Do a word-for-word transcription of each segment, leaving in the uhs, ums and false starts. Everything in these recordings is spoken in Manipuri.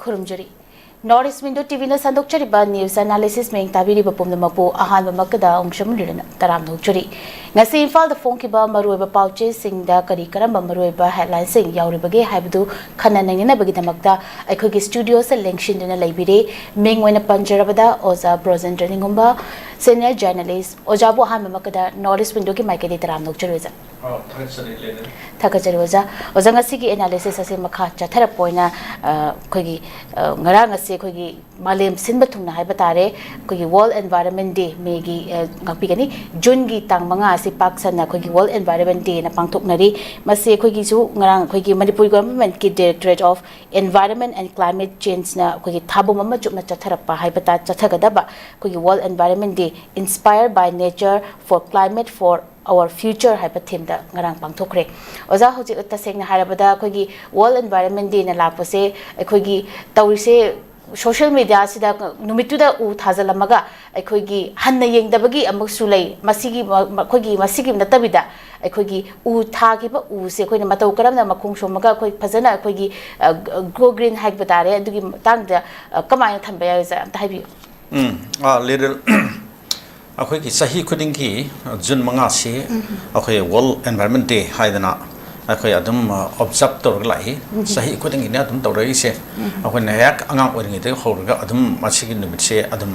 ꯈꯨꯔꯨꯝꯖꯔꯤ꯫ North East Window ꯇꯤꯚꯤꯅ ꯁꯟꯗꯣꯛꯆꯔꯤꯕ news analysis ꯃꯤꯌꯦꯡ ꯇꯥꯕꯤꯔꯤꯕ ꯄꯨꯝꯅꯃꯛꯄꯨ ꯑꯍꯥꯟꯕꯃꯛꯇꯗ ꯑꯃꯨꯛꯁꯨ ꯃꯨꯟꯅ ꯇꯔꯥꯝꯅ ꯑꯣꯛꯆꯔꯤ꯫ ꯉꯁꯤ ꯏꯝꯐꯥꯜꯗ ꯐꯣꯡꯈꯤꯕ ꯃꯔꯨꯑꯣꯏꯕ ꯄꯥꯎ ꯆꯦꯁꯤꯡꯗ ꯀꯔꯤ ꯀꯔꯝꯕ ꯃꯔꯨꯑꯣꯏꯕ headlineꯁꯤꯡ ꯌꯥꯎꯔꯤꯕꯒꯦ ꯍꯥꯏꯕꯗꯨ ꯈꯟꯅ ꯅꯩꯅꯅꯕꯒꯤꯗꯃꯛꯇ ꯑꯩꯈꯣꯏꯒꯤ studioꯁꯦ ꯂꯦꯡꯁꯤꯟꯗꯨꯅ ꯂꯩꯕꯤꯔꯦ꯫ ꯃꯤꯡ ꯑꯣꯏꯅ ꯄꯟꯖꯔꯕꯗ ꯑꯣꯖꯥ ꯕ꯭ꯔꯣꯖꯦꯟꯗ꯭ꯔ ꯅꯤꯡꯉꯨꯝꯕ, senior journalist꯫ ꯑꯣꯖꯥꯕꯨ ꯑꯍꯥꯟꯕꯃꯛꯇꯗ North East Windowꯒꯤ ꯃꯥꯏꯀꯩꯗꯒꯤ ꯇꯔꯥꯝꯅ ꯑꯣꯛꯆꯔꯤ ꯑꯣꯖꯥ꯫ ꯑꯣ, ꯊꯥꯒꯠꯆꯔꯤ, ꯂꯦꯅꯦ꯫ ꯊꯥꯒꯠꯆꯔꯤ ꯑꯣꯖꯥ꯫ ꯑꯣꯖꯥ, ꯉꯁꯤꯒꯤ analysis ꯑꯁꯤ ꯃꯈꯥ ꯆꯠꯊꯔꯛꯄ ꯑꯣꯏꯅ, ꯑ, ꯑꯩꯈꯣꯏꯒꯤ, ꯑ, ꯉꯔꯥꯡ ꯑꯁꯤ ꯑꯩꯈꯣꯏꯒꯤ ꯃꯥꯂꯦꯝ ꯁꯤꯟꯕ ꯊꯨꯡꯅ ꯍꯥꯏꯕ ꯇꯥꯔꯦ, ꯑꯩꯈꯣꯏꯒꯤ World Environment Day, ꯃꯦꯒꯤ, ꯑ, ꯉꯥꯛꯄꯤꯒꯅꯤ, ꯖꯨꯟꯒꯤ ꯇꯥꯡ ꯃꯉꯥ ꯑꯁꯤ ꯄꯥꯛ ꯁꯟꯅ ꯑꯩꯈꯣꯏꯒꯤ World Environment Dayꯅ ꯄꯥꯡꯊꯣꯛꯅꯔꯤ꯫ ꯃꯁꯤ ꯑꯩꯈꯣꯏꯒꯤꯁꯨ ꯉꯔꯥꯡ ꯑꯩꯈꯣꯏꯒꯤ Manipur governmentꯀꯤ Directorate of Environment and Climate Changeꯅ ꯑꯩꯈꯣꯏꯒꯤ ꯊꯥꯕꯝ ꯑꯃ ꯆꯨꯞꯅ ꯆꯠꯊꯔꯛꯄ ꯍꯥꯏꯕ ꯇꯥ-, ꯆꯠꯊꯒꯗꯕ ꯑꯩꯈꯣꯏꯒꯤ World Environment Day, Inspired by Nature for Climate for Our Future ꯍꯥꯏꯕ themeꯗ ꯉꯔꯥꯡ ꯄꯥꯡꯊꯣꯛꯈ꯭ꯔꯦ꯫ ꯑꯣꯖꯥ, ꯍꯧꯖꯤꯛ ꯇꯁꯦꯡꯅ ꯍꯥꯏꯔꯕꯗ ꯑꯩꯈꯣꯏꯒꯤ World Environment Dayꯅ ꯂꯥꯛꯄꯁꯦ ꯑꯩꯈꯣꯏꯒꯤ ꯇꯧꯔꯤꯁꯦ, social mediaꯁꯤꯗ ꯅꯨꯃꯤꯠꯇꯨꯗ ꯎ ꯊꯥꯖꯤꯜꯂꯝꯃꯒ ꯑꯩꯈꯣꯏꯒꯤ ꯍꯟꯅ ꯌꯦꯡꯗꯕꯒꯤ ꯑꯃꯨꯛꯁꯨ ꯂꯩ꯫ ꯃꯁꯤꯒꯤ ꯃ-, ꯃ-, ꯑꯩꯈꯣꯏꯒꯤ ꯃꯁꯤꯒꯤ ꯅꯠꯇꯕꯤꯗ ꯑꯩꯈꯣꯏꯒꯤ ꯎ ꯊꯥꯈꯤꯕ ꯎꯁꯦ ꯑꯩꯈꯣꯏꯅ ꯃꯇꯧ ꯀꯔꯝꯅ ꯃꯈꯣꯡ ꯁꯣꯝꯃꯒ ꯑꯩꯈꯣꯏ ꯐꯖꯅ ꯑꯩꯈꯣꯏꯒꯤ, ꯑ, grow green ꯍꯥꯏꯕ ꯇꯥꯔꯦ, ꯑꯗꯨꯒꯤ ꯃꯇꯥꯡꯗ, ꯑ, ꯀꯃꯥꯏꯅ ꯊꯝꯕ ꯌꯥꯏ ꯑꯣꯖꯥ? ꯑꯝꯇ ꯍꯥꯏꯕꯤꯌꯨ꯫ ꯎꯝ, ꯑ, ꯂꯤꯔꯤꯜ, ꯑꯩꯈꯣꯏꯒꯤ ꯆꯍꯤ ꯈꯨꯗꯤꯡꯒꯤ ꯖꯨꯟ ꯃꯉꯥꯁꯤ ꯑꯩꯈꯣꯏ World Environment Day ꯍꯥꯏꯗꯅ ꯑꯩꯈꯣꯏ ꯑꯗꯨꯝ, ꯑ, observe ꯇꯧꯔꯒ ꯂꯥꯛꯏ꯫ ꯆꯍꯤ ꯈꯨꯗꯤꯡꯒꯤꯅꯦ ꯑꯗꯨꯝ ꯇꯧꯔꯛꯏꯁꯦ꯫ ꯑꯩꯈꯣꯏꯅ ꯍꯦꯛ ꯑꯉꯥꯡ ꯑꯣꯏꯔꯤꯉꯩꯗꯒꯤ ꯍꯧꯔꯒ ꯑꯗꯨꯝ ꯃꯁꯤꯒꯤ ꯅꯨꯃꯤꯠꯁꯦ ꯑꯗꯨꯝ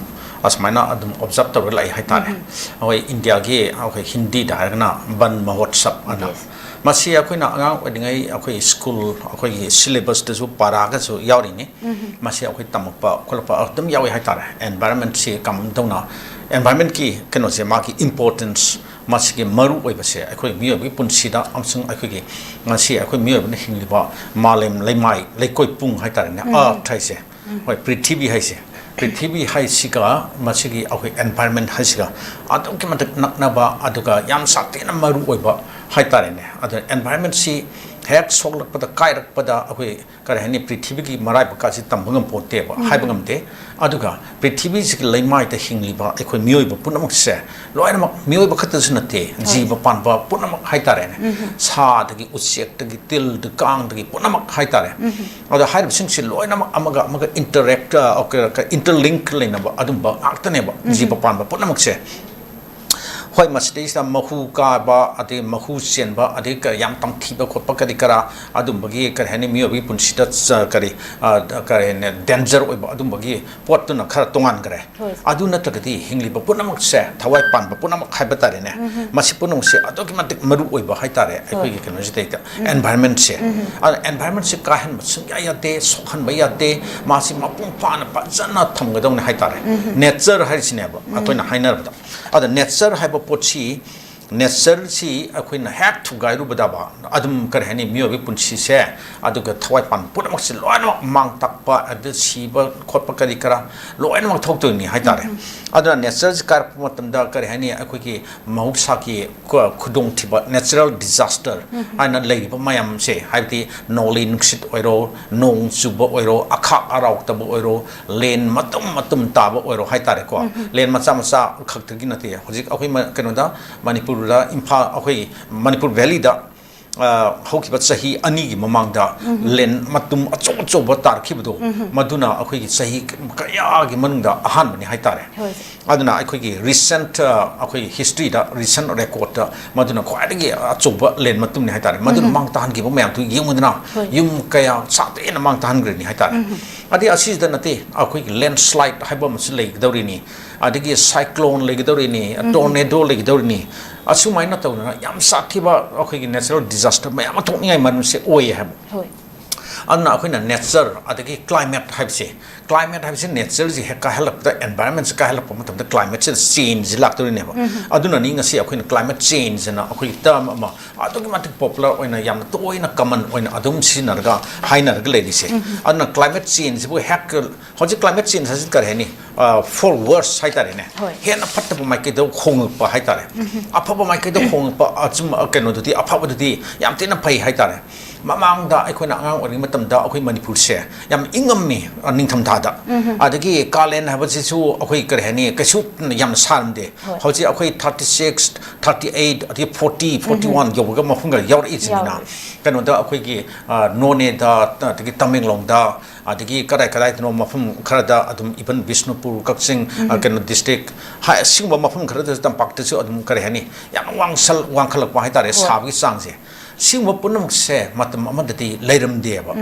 ꯑꯁꯨꯃꯥꯏꯅ ꯑꯗꯨꯝ observe ꯇꯧꯔꯒ ꯂꯥꯛꯏ ꯍꯥꯏꯇꯥꯔꯦ꯫ ꯑꯩꯈꯣꯏ ꯏꯟꯗꯤꯌꯥꯒꯤ, ꯑꯩꯈꯣꯏ ꯍꯤꯟꯗꯤꯗ ꯍꯥꯏꯔꯒꯅ ꯕꯟ ꯃꯍꯣꯠꯁꯕ ꯑꯅ꯫ Yes. ꯃꯁꯤ ꯑꯩꯈꯣꯏꯅ ꯑꯉꯥꯡ ꯑꯣꯏꯔꯤꯉꯩ ꯑꯩꯈꯣꯏ school, ꯑꯩꯈꯣꯏꯒꯤ syllabusꯇꯁꯨ ꯄꯥꯔꯥꯒꯁꯨ ꯌꯥꯎꯔꯤꯅꯤ꯫ ꯃꯁꯤ ꯑꯩꯈꯣꯏ ꯇꯝꯃꯛꯄ ꯈꯣꯠꯂꯛꯄ ꯑꯗꯨꯝ ꯌꯥꯎꯏ ꯍꯥꯏꯇꯥꯔꯦ꯫ Environmentꯁꯤ ꯀꯝꯗꯧꯅ, environmentꯀꯤ ꯀꯩꯅꯣꯁꯦ, ꯃꯥꯒꯤ importance, ꯃꯁꯤꯒꯤ ꯃꯔꯨ ꯑꯣꯏꯕꯁꯦ ꯑꯩꯈꯣꯏ ꯃꯤꯑꯣꯏꯕꯒꯤ ꯄꯨꯟꯁꯤꯗ ꯑꯃꯁꯨꯡ ꯑꯩꯈꯣꯏꯒꯤ ꯉꯁꯤ ꯑꯩꯈꯣꯏ ꯃꯤꯑꯣꯏꯕꯅ ꯍꯤꯡꯂꯤꯕ ꯃꯥꯂꯦꯝ ꯂꯩꯃꯥꯏ ꯂꯩꯀꯣꯏ ꯄꯨꯡ ꯍꯥꯏꯇꯥꯔꯦꯅꯦ, earth ꯍꯥꯏꯁꯦ, ꯍꯣꯏ, ꯄ꯭ꯔꯤꯊꯤꯕꯤ ꯍꯥꯏꯁꯦ, ꯄ꯭ꯔꯤꯊꯤꯕꯤ ꯍꯥꯏꯁꯤꯒ ꯃꯁꯤꯒꯤ ꯑꯩꯈꯣꯏ environment ꯍꯥꯏꯁꯤꯒ ꯑꯗꯨꯛꯀꯤ ꯃꯇꯤꯛ ꯅꯛꯅꯕ, ꯑꯗꯨꯒ ꯌꯥꯝ ꯁꯥꯊꯤꯅ ꯃꯔꯨ ꯑꯣꯏꯕ ꯍꯥꯏꯇꯥꯔꯦꯅꯦ꯫ ꯑꯗꯨꯅ environmentꯁꯤ ꯍꯦꯛ ꯁꯣꯛꯂꯛꯄꯗ, ꯀꯥꯏꯔꯛꯄꯗ ꯑꯩꯈꯣꯏ ꯀꯔꯤ ꯍꯥꯏꯅꯤ, ꯄ꯭ꯔꯤꯊꯤꯕꯤꯒꯤ ꯃꯔꯥꯏꯕꯛ ꯑꯁꯤ ꯇꯝꯕ ꯉꯝꯄꯣꯟꯇꯦꯕ, ꯍꯥꯏꯕ ꯉꯝꯗꯦ꯫ ꯑꯗꯨꯒ ꯄ꯭ꯔꯤꯊꯤꯕꯤꯁꯤꯒꯤ ꯂꯩꯃꯥꯏꯗ ꯍꯤꯡꯂꯤꯕ ꯑꯩꯈꯣꯏ ꯃꯤꯑꯣꯏꯕ ꯄꯨꯝꯅꯃꯛꯁꯦ, ꯂꯣꯏꯅꯃꯛ ꯃꯤꯑꯣꯏꯕ ꯈꯛꯇꯁꯨ ꯅꯠꯇꯦ, ꯍꯣꯏ꯫ ꯖꯤꯕ ꯄꯥꯟꯕ ꯄꯨꯝꯅꯃꯛ ꯍꯥꯏꯇꯥꯔꯦꯅꯦ꯫ ꯁꯥꯗꯒꯤ, ꯎꯆꯦꯛꯇꯒꯤ, ꯇꯤꯜꯗ, ꯀꯥꯡꯗꯒꯤ ꯄꯨꯝꯅꯃꯛ ꯍꯥꯏꯇꯥꯔꯦ꯫ ꯑꯗꯣ ꯍꯥꯏꯔꯤꯕꯁꯤꯡꯁꯤ ꯂꯣꯏꯅꯃꯛ ꯑꯃꯒ ꯑꯃꯒ interact, ꯑ, interlink ꯂꯩꯅꯕ ꯑꯗꯨꯝꯕ ꯉꯥꯛꯇꯅꯦꯕ, ꯖꯤꯕ ꯄꯥꯟꯕ ꯄꯨꯝꯅꯃꯛꯁꯦ꯫ ꯍꯣꯏ, ꯃꯁꯤꯗꯩꯁꯤꯗ ꯃꯍꯨ ꯀꯥꯕ, ꯑꯗꯩ ꯃꯍꯨ ꯆꯦꯟꯕ, ꯑꯗꯩ ꯀ-, ꯌꯥꯝ ꯇꯝꯊꯤꯕ ꯈꯣꯠꯄ ꯀꯔꯤ ꯀꯔꯥ, ꯑꯗꯨꯝꯕꯒꯤ, ꯀꯔꯤ ꯍꯥꯏꯅꯤ, ꯃꯤꯑꯣꯏꯕꯒꯤ ꯄꯨꯟꯁꯤꯗ ꯆ-, ꯀꯔꯤ, ꯑ, ꯀꯔꯤ ꯍꯥꯏꯅꯤ, danger ꯑꯣꯏꯕ ꯑꯗꯨꯝꯕꯒꯤ ꯄꯣꯠꯇꯨꯅ ꯈꯔ ꯇꯣꯉꯥꯟꯈ꯭ꯔꯦ꯫ ꯍꯣꯏ꯫ ꯑꯗꯨ ꯅꯠꯇ꯭ꯔꯒꯗꯤ ꯍꯤꯡꯂꯤꯕ ꯄꯨꯝꯅꯃꯛꯁꯦ, ꯊꯋꯥꯏ ꯄꯥꯟꯕ ꯄꯨꯝꯅꯃꯛ ꯍꯥꯏꯕ ꯇꯥꯔꯦꯅꯦ, ꯃꯁꯤ ꯄꯨꯝꯅꯃꯛꯁꯦ ꯑꯗꯨꯛꯀꯤ ꯃꯇꯤꯛ ꯃꯔꯨ ꯑꯣꯏꯕ ꯍꯥꯏꯇꯥꯔꯦ, ꯍꯣꯏ꯫ ꯑꯩꯈꯣꯏꯒꯤ ꯀꯩꯅꯣꯁꯤꯗꯩꯗ, environmentꯁꯦ꯫ ꯑꯗꯨꯅ environmentꯁꯦ ꯀꯥꯏꯍꯟꯕ ꯁꯨꯡꯌꯥ ꯌꯥꯗꯦ, ꯁꯣꯛꯍꯟꯕ ꯌꯥꯗꯦ, ꯃꯥꯁꯤ ꯃꯄꯨꯡ ꯐꯥꯅ ꯐꯖꯅ ꯊꯝꯒꯗꯧꯅꯦ ꯍꯥꯏꯇꯥꯔꯦ꯫ Nature ꯍꯥꯏꯔꯤꯁꯤꯅꯦꯕ ꯑꯩꯈꯣꯏꯅ ꯍꯥꯏꯅꯔꯕꯗ꯫ ꯑꯗ nature ꯍꯥꯏꯕ ꯄꯣꯠꯁꯤ, natureꯁꯤ ꯑꯩꯈꯣꯏꯅ ꯍꯦꯛ ꯊꯨꯒꯥꯏꯔꯨꯕꯗꯕ, ꯑꯗꯨꯝ, ꯀꯔꯤ ꯍꯥꯏꯅꯤ, ꯃꯤꯑꯣꯏꯕꯒꯤ ꯄꯨꯟꯁꯤꯁꯦ, ꯑꯗꯨꯒ ꯊꯋꯥꯏ ꯄꯥꯟꯕ ꯄꯨꯝꯅꯃꯛꯁꯦ ꯂꯣꯏꯅꯃꯛ ꯃꯥꯡ ꯇꯥꯛꯄ, ꯑꯗꯨ ꯁꯤꯕ ꯈꯣꯠꯄ ꯀꯔꯤ ꯀꯔꯥ ꯂꯣꯏꯅꯃꯛ ꯊꯣꯛꯇꯣꯏꯅꯤ ꯍꯥꯏꯇꯥꯔꯦ꯫ ꯑꯗꯨꯅ natureꯁꯤ ꯀꯥꯏꯔꯛꯄ ꯃꯇꯝꯗ, ꯀꯔꯤ ꯍꯥꯏꯅꯤ, ꯑꯩꯈꯣꯏꯒꯤ ꯃꯍꯧꯁꯥꯒꯤ ꯈꯨ-, ꯈꯨꯗꯣꯡꯊꯤꯕ, natural disaster ꯍꯥꯏꯅ ꯂꯩꯔꯤꯕ ꯃꯌꯥꯝꯁꯦ, ꯍꯥꯏꯕꯗꯤ ꯅꯣꯡꯂꯩ ꯅꯨꯡꯁꯤꯠ ꯑꯣꯏꯔꯣ, ꯅꯣꯡ ꯆꯨꯕ ꯑꯣꯏꯔꯣ, ꯑꯈꯥꯛ ꯑꯔꯥꯎꯇꯕ ꯑꯣꯏꯔꯣ, ꯂꯦꯟ ꯃꯇꯨꯝ ꯃꯇꯨꯝ ꯇꯥꯕ ꯑꯣꯏꯔꯣ ꯍꯥꯏꯇꯥꯔꯦꯀꯣ꯫ ꯂꯦꯟ ꯃꯆꯥ ꯃꯆꯥ ꯈꯛꯇꯒꯤ ꯅꯠꯇꯦ, ꯍꯧꯖꯤꯛ ꯑꯩꯈꯣꯏ ꯃ-, ꯀꯩꯅꯣꯗ, ꯃꯅꯤꯄꯨꯔꯗ, ꯏꯝꯐꯥꯜ, ꯑꯩꯈꯣꯏ ꯃꯅꯤꯄꯨꯔ valleyꯗ, ꯑ, ꯍꯧꯈꯤꯕ ꯆꯍꯤ ꯑꯅꯤꯒꯤ ꯃꯃꯥꯡꯗ ꯂꯦꯟ ꯃꯇꯨꯝ ꯑꯆꯧ ꯑꯆꯧꯕ ꯇꯥꯔꯛꯈꯤꯕꯗꯣ, ꯃꯗꯨꯅ ꯑꯩꯈꯣꯏꯒꯤ ꯆꯍꯤ ꯀꯌꯥꯒꯤ ꯃꯅꯨꯡꯗ ꯑꯍꯥꯟꯕꯅꯤ ꯍꯥꯏꯇꯥꯔꯦ꯫ ꯍꯣꯏ꯫ ꯑꯗꯨꯅ ꯑꯩꯈꯣꯏꯒꯤ recent, ꯑ, ꯑꯩꯈꯣꯏꯒꯤ historyꯗ, recent recordꯇ ꯃꯗꯨꯅ ꯈ꯭ꯋꯥꯏꯗꯒꯤ ꯑꯆꯧꯕ ꯂꯦꯟ ꯃꯇꯨꯝꯅꯤ ꯍꯥꯏꯇꯥꯔꯦ꯫ ꯃꯗꯨꯅ ꯃꯥꯡ ꯇꯥꯍꯟꯈꯤꯕ ꯃꯌꯥꯝꯗꯨ ꯌꯦꯡꯉꯨꯗꯅ, ꯍꯣꯏ꯫ ꯌꯨꯝ ꯀꯌꯥ ꯁꯥꯊꯤꯅ ꯃꯥꯡ ꯇꯥꯍꯟꯈ꯭ꯔꯅꯤ ꯍꯥꯏꯇꯥꯔꯦ꯫ ꯑꯗꯩ ꯑꯁꯤꯗ ꯅꯠꯇꯦ, ꯑꯩꯈꯣꯏꯒꯤ landslide ꯍꯥꯏꯕ ꯑꯃꯁꯨ ꯂꯩꯒꯗꯧꯔꯤꯅꯤ, ꯑꯗꯒꯤ cyclone ꯂꯩꯒꯗꯧꯔꯤꯅꯤ, tornado ꯂꯩꯒꯗꯧꯔꯤꯅꯤ꯫ ꯑꯁꯨꯃꯥꯏꯅ ꯇꯧꯗꯅ ꯌꯥꯝ ꯁꯥꯊꯤꯕ ꯑꯩꯈꯣꯏꯒꯤ natural disaster ꯃꯌꯥꯝ ꯑꯃ ꯊꯣꯛꯅꯤꯡꯉꯥꯏ ꯃꯔꯝꯁꯦ ꯑꯣꯏꯌꯦ ꯍꯥꯏꯕ꯫ ꯍꯣꯏ꯫ ꯑꯗꯨꯅ ꯑꯩꯈꯣꯏꯅ nature ꯑꯗꯒꯤ climate ꯍꯥꯏꯕꯁꯦ, climate ꯍꯥꯏꯕꯁꯤ natureꯁꯤ ꯍꯦꯛ ꯀꯥꯏꯍꯜꯂꯛꯄꯗ, environmentꯁꯤ ꯀꯥꯏꯍꯜꯂꯛꯄ ꯃꯇꯝꯗ climateꯁꯤꯗ changeꯁꯤ ꯂꯥꯛꯇꯣꯔꯤꯅꯦꯕ꯫ ꯑꯗꯨꯅꯅꯤ ꯉꯁꯤ ꯑꯩꯈꯣꯏꯅ climate changeꯑꯅ ꯑꯩꯈꯣꯏꯒꯤ term ꯑꯃ ꯑꯗꯨꯛꯀꯤ ꯃꯇꯤꯛ popular ꯑꯣꯏꯅ, ꯌꯥꯝꯅ ꯇꯣꯏꯅ common ꯑꯣꯏꯅ ꯑꯗꯨꯝ ꯁꯤꯖꯤꯟꯅꯔꯒ ꯍꯥꯏꯅꯔꯒ ꯂꯩꯔꯤꯁꯦ꯫ ꯑꯗꯨꯅ climate changeꯁꯤꯕꯨ ꯍꯦꯛ, ꯍꯧꯖꯤꯛ climate change ꯍꯥꯏꯁꯤ ꯀꯔꯤ ꯍꯥꯏꯅꯤ? ꯐꯣꯔ ꯋꯔꯁ ꯍꯥꯏꯇꯥꯔꯦꯅꯦ, ꯍꯣꯏ꯫ ꯍꯦꯟꯅ ꯐꯠꯇꯕ ꯃꯥꯏꯀꯩꯗ ꯍꯣꯡꯉꯛꯄ ꯍꯥꯏꯇꯥꯔꯦ꯫ ꯑꯐꯕ ꯃꯥꯏꯀꯩꯗ ꯍꯣꯡꯉꯛꯄ ꯑꯆꯨꯝ-, ꯀꯩꯅꯣꯗꯨꯗꯤ, ꯑꯐꯕꯗꯨꯗꯤ ꯌꯥꯝ ꯊꯤꯅ ꯐꯩ ꯍꯥꯏꯇꯥꯔꯦ꯫ ꯃꯃꯥꯡꯗ ꯑꯩꯈꯣꯏꯅ ꯑꯉꯥꯡ ꯑꯣꯏꯔꯤꯉꯩ ꯃꯇꯝꯗ ꯑꯩꯈꯣꯏ ꯃꯅꯤꯄꯨꯔꯁꯦ ꯌꯥꯝ ꯏꯪꯉꯝꯃꯤ, ꯑ, ꯅꯤꯡꯊꯝꯊꯥꯗ꯫ ꯑꯗꯒꯤ ꯀꯥꯂꯦꯟ ꯍꯥꯏꯕꯁꯤꯁꯨ ꯑꯩꯈꯣꯏ ꯀꯔꯤ ꯍꯥꯏꯅꯤ, ꯀꯩꯁꯨ ꯌꯥꯝꯅ ꯁꯥꯔꯝꯗꯦ꯫ ꯍꯣꯏ꯫ ꯍꯧꯖꯤꯛ ꯑꯩꯈꯣꯏ thirty six, thirty eight, ꯑꯗꯒꯤ forty, forty one ꯌꯧꯕꯒ ꯃꯐꯝꯒ ꯌꯥꯎꯔꯛꯏꯁꯤꯅꯤꯅ꯫ ꯌꯥꯎꯔꯛꯏꯁꯦ꯫ ꯀꯩꯅꯣꯗ ꯑꯩꯈꯣꯏꯒꯤ, ꯑ, ꯅꯣꯅꯦꯗ, ꯑꯗꯒꯤ ꯇꯃꯦꯡꯂꯣꯡꯗ, ꯑꯗꯒꯤ ꯀꯗꯥꯏ ꯀꯗꯥꯏꯗꯅꯣ ꯃꯐꯝ ꯈꯔꯗ ꯑꯗꯨꯝ, even ꯕꯤꯁꯅꯨꯄꯨꯔ, ꯀꯛꯆꯤꯡ, ꯑ, ꯀꯩꯅꯣ district, ꯍꯥꯏ, ꯑꯁꯤꯒꯨꯝꯕ ꯃꯐꯝ ꯈꯔꯗꯁꯨ, ꯇꯝꯄꯥꯛꯇꯁꯨ ꯑꯗꯨꯝ, ꯀꯔꯤ ꯍꯥꯏꯅꯤ, ꯌꯥꯝꯅ ꯋꯥꯡꯁꯜ-, ꯋꯥꯡꯈꯠꯂꯛꯄ ꯍꯥꯏꯇꯥꯔꯦ, ꯍꯣꯏ꯫ ꯁꯥꯕꯒꯤ ꯆꯥꯡꯁꯦ꯫ ꯁꯤꯒꯨꯝꯕ ꯄꯨꯝꯅꯃꯛꯁꯦ ꯃꯇꯝ ꯑꯃꯗꯗꯤ ꯂꯩꯔꯝꯗꯦꯕ꯫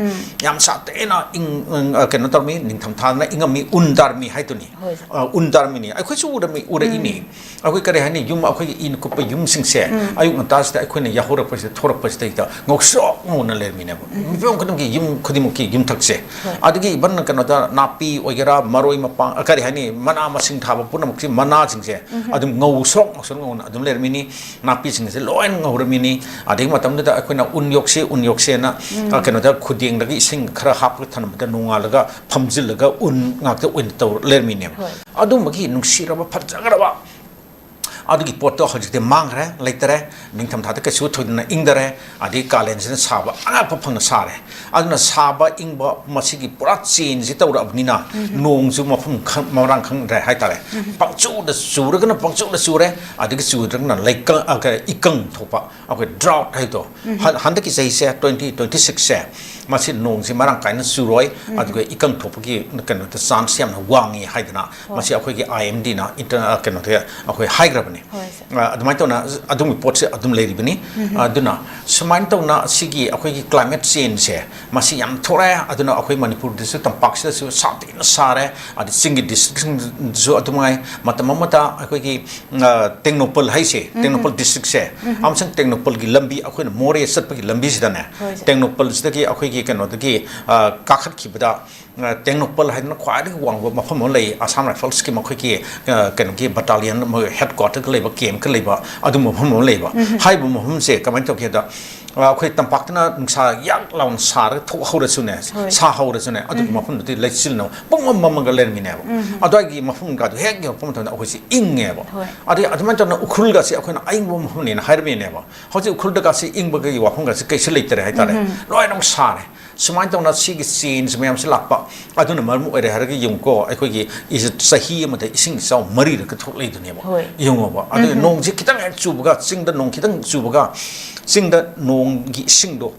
ꯌꯥꯝ ꯁꯥꯊꯤꯅ ꯏꯪ-, ꯏꯪ-, ꯑ, ꯀꯩꯅꯣ ꯇꯧꯔꯝꯃꯤ, ꯅꯤꯡꯊꯝꯊꯥꯅ ꯏꯪꯉꯝꯃꯤ, ꯎꯟ ꯇꯥꯔꯝꯃꯤ ꯍꯥꯏꯗꯨꯅꯤ꯫ ꯍꯣꯏ, ꯁꯥꯔ꯫ ꯑ, ꯎꯟ ꯇꯥꯔꯝꯃꯤꯅꯤ꯫ ꯑꯩꯈꯣꯏꯁꯨ ꯎꯔꯝꯃꯤ, ꯎꯔꯛꯏꯅꯤ꯫ ꯑꯩꯈꯣꯏ ꯀꯔꯤ ꯍꯥꯏꯅꯤ, ꯌꯨꯝ, ꯑꯩꯈꯣꯏꯒꯤ ꯏꯅ ꯀꯨꯞꯄ ꯌꯨꯝꯁꯤꯡꯁꯦ, ꯑꯌꯨꯛ ꯉꯟꯇꯥꯁꯤꯗ ꯑꯩꯈꯣꯏꯅ ꯌꯥꯍꯧꯔꯛꯄꯁꯤꯗ, ꯊꯣꯔꯛꯄꯁꯤꯗꯩꯗ ꯉꯧꯁ꯭ꯔꯣꯛ ꯉꯧꯅ ꯂꯩꯔꯝꯃꯤꯅꯦꯕ꯫ ꯃꯤꯄꯨꯝ ꯈꯨꯗꯤꯡꯃꯛꯀꯤ, ꯌꯨꯝ ꯈꯨꯗꯤꯡꯃꯛꯀꯤ ꯌꯨꯝꯊꯛꯁꯦ꯫ ꯍꯣꯏ꯫ ꯑꯗꯒꯤ even ꯀꯩꯅꯣꯗ ꯅꯥꯄꯤ ꯑꯣꯏꯒꯦꯔꯥ, ꯃꯔꯣꯏ ꯃꯄꯥꯡ, ꯑ, ꯀꯔꯤ ꯍꯥꯏꯅꯤ, ꯃꯅꯥ ꯃꯁꯤꯡ ꯊꯥꯕ ꯄꯨꯝꯅꯃꯛꯁꯤ, ꯃꯅꯥꯁꯤꯡꯁꯦ ꯑꯗꯨꯝ ꯉꯧꯁ꯭ꯔꯣꯛ ꯉꯧꯁ꯭ꯔꯣꯛ ꯉꯧꯅ ꯑꯗꯨꯝ ꯂꯩꯔꯝꯃꯤꯅꯤ꯫ ꯅꯥꯄꯤꯁꯤꯡꯁꯦ ꯂꯣꯏꯅ ꯉꯧꯔꯝꯃꯤꯅꯤ꯫ ꯑꯗꯒꯤ ꯃꯇꯝꯗꯨꯗ ꯑꯩꯈꯣꯏꯅ ꯎꯟ ꯌꯣꯛꯁꯤ, ꯎꯟ ꯌꯣꯛꯁꯦꯅ, ꯑ, ꯀꯩꯅꯣꯗ ꯈꯨꯗꯦꯡꯗꯒꯤ ꯏꯁꯤꯡ ꯈꯔ ꯍꯥꯞꯄꯒ ꯊꯝꯕꯗ ꯅꯣꯡꯉꯥꯜꯂꯒ ꯐꯝꯖꯤꯜꯂꯒ ꯎꯟ ꯉꯥꯛꯇ ꯑꯣꯏꯅ ꯇꯧꯔ ꯂꯩꯔꯝꯃꯤꯅꯦꯕ꯫ ꯍꯣꯏ꯫ ꯑꯗꯨꯝꯕꯒꯤ ꯅꯨꯡꯁꯤꯔꯕ, ꯐꯖꯈ꯭ꯔꯕ ꯑꯗꯨꯒꯤ ꯄꯣꯠꯇꯣ ꯍꯧꯖꯤꯛꯇꯤ ꯃꯥꯡꯈ꯭ꯔꯦ, ꯂꯩꯇꯔꯦ꯫ ꯅꯤꯡꯊꯝꯊꯥꯗ ꯀꯩꯁꯨ ꯊꯣꯏꯗꯣꯛꯅ ꯏꯪꯗꯔꯦ, ꯑꯗꯒꯤ ꯀꯥꯂꯦꯟꯁꯤꯅ ꯁꯥꯕ ꯑꯉꯛꯄ ꯐꯪꯅ ꯁꯥꯔꯦ꯫ ꯑꯗꯨꯅ ꯁꯥꯕ ꯏꯪꯕ ꯃꯁꯤꯒꯤ ꯄꯨꯔꯥ ꯆꯦꯟꯖꯁꯤ ꯇꯧꯔꯛꯑꯕꯅꯤꯅ, ꯅꯣꯡꯁꯨ ꯃꯐꯝ ꯈꯪ-, ꯃꯔꯥꯡ ꯈꯪꯗ꯭ꯔꯦ ꯍꯥꯏꯇꯥꯔꯦ꯫ ꯄꯪꯆꯨꯗ ꯆꯨꯔꯒꯅ ꯄꯪꯆꯨꯗ ꯆꯨꯔꯦ, ꯑꯗꯒꯤ ꯆꯨꯗ꯭ꯔꯒꯅ ꯂꯩꯀꯪ-, ꯑ, ꯀ-, ꯏꯀꯪ ꯊꯣꯛꯄ, ꯑꯩꯈꯣꯏ drought ꯍꯥꯏꯗꯣ꯫ ꯍꯟ-, ꯍꯟꯗꯛꯀꯤ ꯆꯍꯤꯁꯦ, twenty twenty sixꯁꯦ, ꯃꯁꯤ ꯅꯣꯡꯁꯤ ꯃꯔꯥꯡ ꯀꯥꯏꯅ ꯆꯨꯔꯣꯏ, ꯑꯗꯨꯒ ꯏꯀꯪ ꯊꯣꯛꯄꯒꯤ ꯀꯩꯅꯣꯗ chance ꯌꯥꯝꯅ ꯋꯥꯡꯉꯤ ꯍꯥꯏꯗꯅ ꯍꯣꯏ꯫ ꯃꯁꯤ ꯑꯩꯈꯣꯏꯒꯤ IMDꯅ inter-, ꯑ, ꯀꯩꯅꯣꯗ ꯑꯩꯈꯣꯏ ꯍꯥꯏꯈ꯭ꯔꯕꯅꯤ꯫ ꯍꯣꯏ, ꯁꯥꯔ꯫ ꯑ, ꯑꯗꯨꯃꯥꯏꯅ ꯇꯧꯅ ꯑꯗꯨꯒꯨꯝꯕ ꯄꯣꯠꯁꯦ ꯑꯗꯨꯝ ꯂꯩꯔꯤꯕꯅꯤ꯫ ꯑꯗꯨꯅ ꯁꯨꯃꯥꯏꯅ ꯇꯧꯅ ꯁꯤꯒꯤ ꯑꯩꯈꯣꯏꯒꯤ climate changeꯁꯦ ꯃꯁꯤ ꯌꯥꯝ ꯊꯣꯛꯑꯦ꯫ ꯑꯗꯨꯅ ꯑꯩꯈꯣꯏ ꯃꯅꯤꯄꯨꯔꯗꯁꯨ, ꯇꯝꯄꯥꯛꯁꯤꯗꯁꯨ ꯁꯥꯊꯤꯅ ꯁꯥꯔꯦ, ꯑꯗꯩ ꯆꯤꯡꯒꯤ districtꯁꯤꯡꯗꯁꯨ ꯑꯗꯨꯃꯉꯥꯏ꯫ ꯃꯇꯝ ꯑꯃꯗ ꯑꯩꯈꯣꯏꯒꯤ, ꯑ, ꯇꯦꯡꯅꯧꯄꯜ ꯍꯥꯏꯁꯦ, ꯇꯦꯡꯅꯧꯄꯜ districtꯁꯦ, ꯑꯃꯁꯨꯡ ꯇꯦꯡꯅꯧꯄꯜꯒꯤ ꯂꯝꯕꯤ, ꯑꯩꯈꯣꯏꯅ ꯃꯣꯔꯦ ꯆꯠꯄꯒꯤ ꯂꯝꯕꯤꯁꯤꯗꯅꯦ, ꯍꯣꯏ, ꯁꯥꯔ꯫ ꯇꯦꯡꯅꯧꯄꯜꯁꯤꯗꯒꯤ ꯑꯩꯈꯣꯏꯒꯤ ꯀꯩꯅꯣꯗꯒꯤ, ꯑ, ꯀꯥꯈꯠꯈꯤꯕꯗ, ꯑ, ꯇꯦꯡꯅꯧꯄꯜ ꯍꯥꯏꯗꯅ ꯈ꯭ꯋꯥꯏꯗꯒꯤ ꯋꯥꯡꯕ ꯃꯐꯝ ꯑꯃ ꯂꯩ, Assam Riflesꯀꯤ ꯃꯈꯣꯏꯒꯤ, ꯑ, ꯀꯩꯅꯣꯒꯤ battalion, ꯃꯣꯏ headquarterꯒ ꯂꯩꯕ, campꯀ ꯂꯩꯕ, ꯑꯗꯨꯝꯕ ꯃꯐꯝ ꯑꯃ ꯂꯩꯕ꯫ ꯍꯥꯏꯔꯤꯕ ꯃꯐꯝꯁꯦ ꯀꯃꯥꯏꯅ ꯇꯧꯒꯦꯗ, ꯑꯩꯈꯣꯏ ꯇꯝꯄꯥꯛꯇꯅ ꯅꯨꯡꯁꯥ ꯌꯥꯛ ꯂꯥꯎꯅ ꯁꯥꯔꯒ ꯊꯣꯛꯍꯧꯔꯁꯨꯅꯦ, ꯍꯣꯏ꯫ ꯁꯥꯍꯧꯔꯁꯨꯅꯦ, ꯑꯗꯨꯒꯤ ꯎꯝ꯫ ꯃꯐꯝꯗꯨꯗꯤ ꯂꯩꯆꯤꯜꯅ ꯄꯨꯡꯃꯝ ꯃꯝꯃꯒ ꯂꯩꯔꯝꯃꯤꯅꯦꯕ꯫ ꯎꯝ꯫ ꯑꯗꯨꯋꯥꯏꯒꯤ ꯃꯐꯝꯒꯗꯣ ꯍꯦꯛ ꯌꯧꯔꯛꯄ ꯃꯇꯝꯗ ꯑꯩꯈꯣꯏꯁꯤ ꯏꯪꯉꯦꯕ꯫ ꯍꯣꯏ꯫ ꯑꯗꯩ ꯑꯗꯨꯃꯥꯏꯅ ꯇꯧꯗꯅ ꯎꯈ꯭ꯔꯨꯜꯒꯁꯦ ꯑꯩꯈꯣꯏꯅ ꯑꯏꯪꯕ ꯃꯐꯝꯅꯦꯅ ꯍꯥꯏꯔꯝꯃꯤꯅꯦꯕ꯫ ꯍꯧꯖꯤꯛ ꯎꯈ꯭ꯔꯨꯜꯗꯒꯁꯤ ꯏꯪꯕꯒꯤ ꯋꯥꯐꯝꯒꯁꯦ ꯀꯩꯁꯨ ꯂꯩꯇꯔꯦ ꯍꯥꯏꯇꯥꯔꯦ꯫ ꯎꯝ꯫ ꯂꯣꯏꯅꯃꯛ ꯁꯥꯔꯦ꯫ ꯁꯨꯃꯥꯏꯅ ꯇꯧꯅ ꯁꯤꯒꯤ change ꯃꯌꯥꯝꯁꯦ ꯂꯥꯛꯄ ꯑꯗꯨꯅ ꯃꯔꯝ ꯑꯣꯏꯔꯦ ꯍꯥꯏꯔꯒ ꯌꯦꯡꯉꯨꯀꯣ, ꯑꯩꯈꯣꯏꯒꯤ ꯏꯁ-, ꯆꯍꯤ ꯑꯃꯗ ꯏꯁꯤꯡ ꯏꯆꯥꯎ ꯃꯔꯤꯔꯛꯀ ꯊꯣꯛꯂꯛꯏꯗꯨꯅꯦꯕ꯫ ꯍꯣꯏ꯫ ꯌꯦꯡꯉꯣꯕ꯫ ꯑꯗꯨ ꯎꯝ꯫ ꯅꯣꯡꯁꯦ ꯈꯤꯇꯪ ꯍꯦꯛ ꯆꯨꯕꯒ, ꯆꯤꯡꯗ ꯅꯣꯡ ꯈꯤꯇꯪ ꯆꯨꯕꯒ, ꯆꯤꯡꯗ ꯅꯣꯡꯒꯤ ꯏꯁꯤꯡꯗꯣ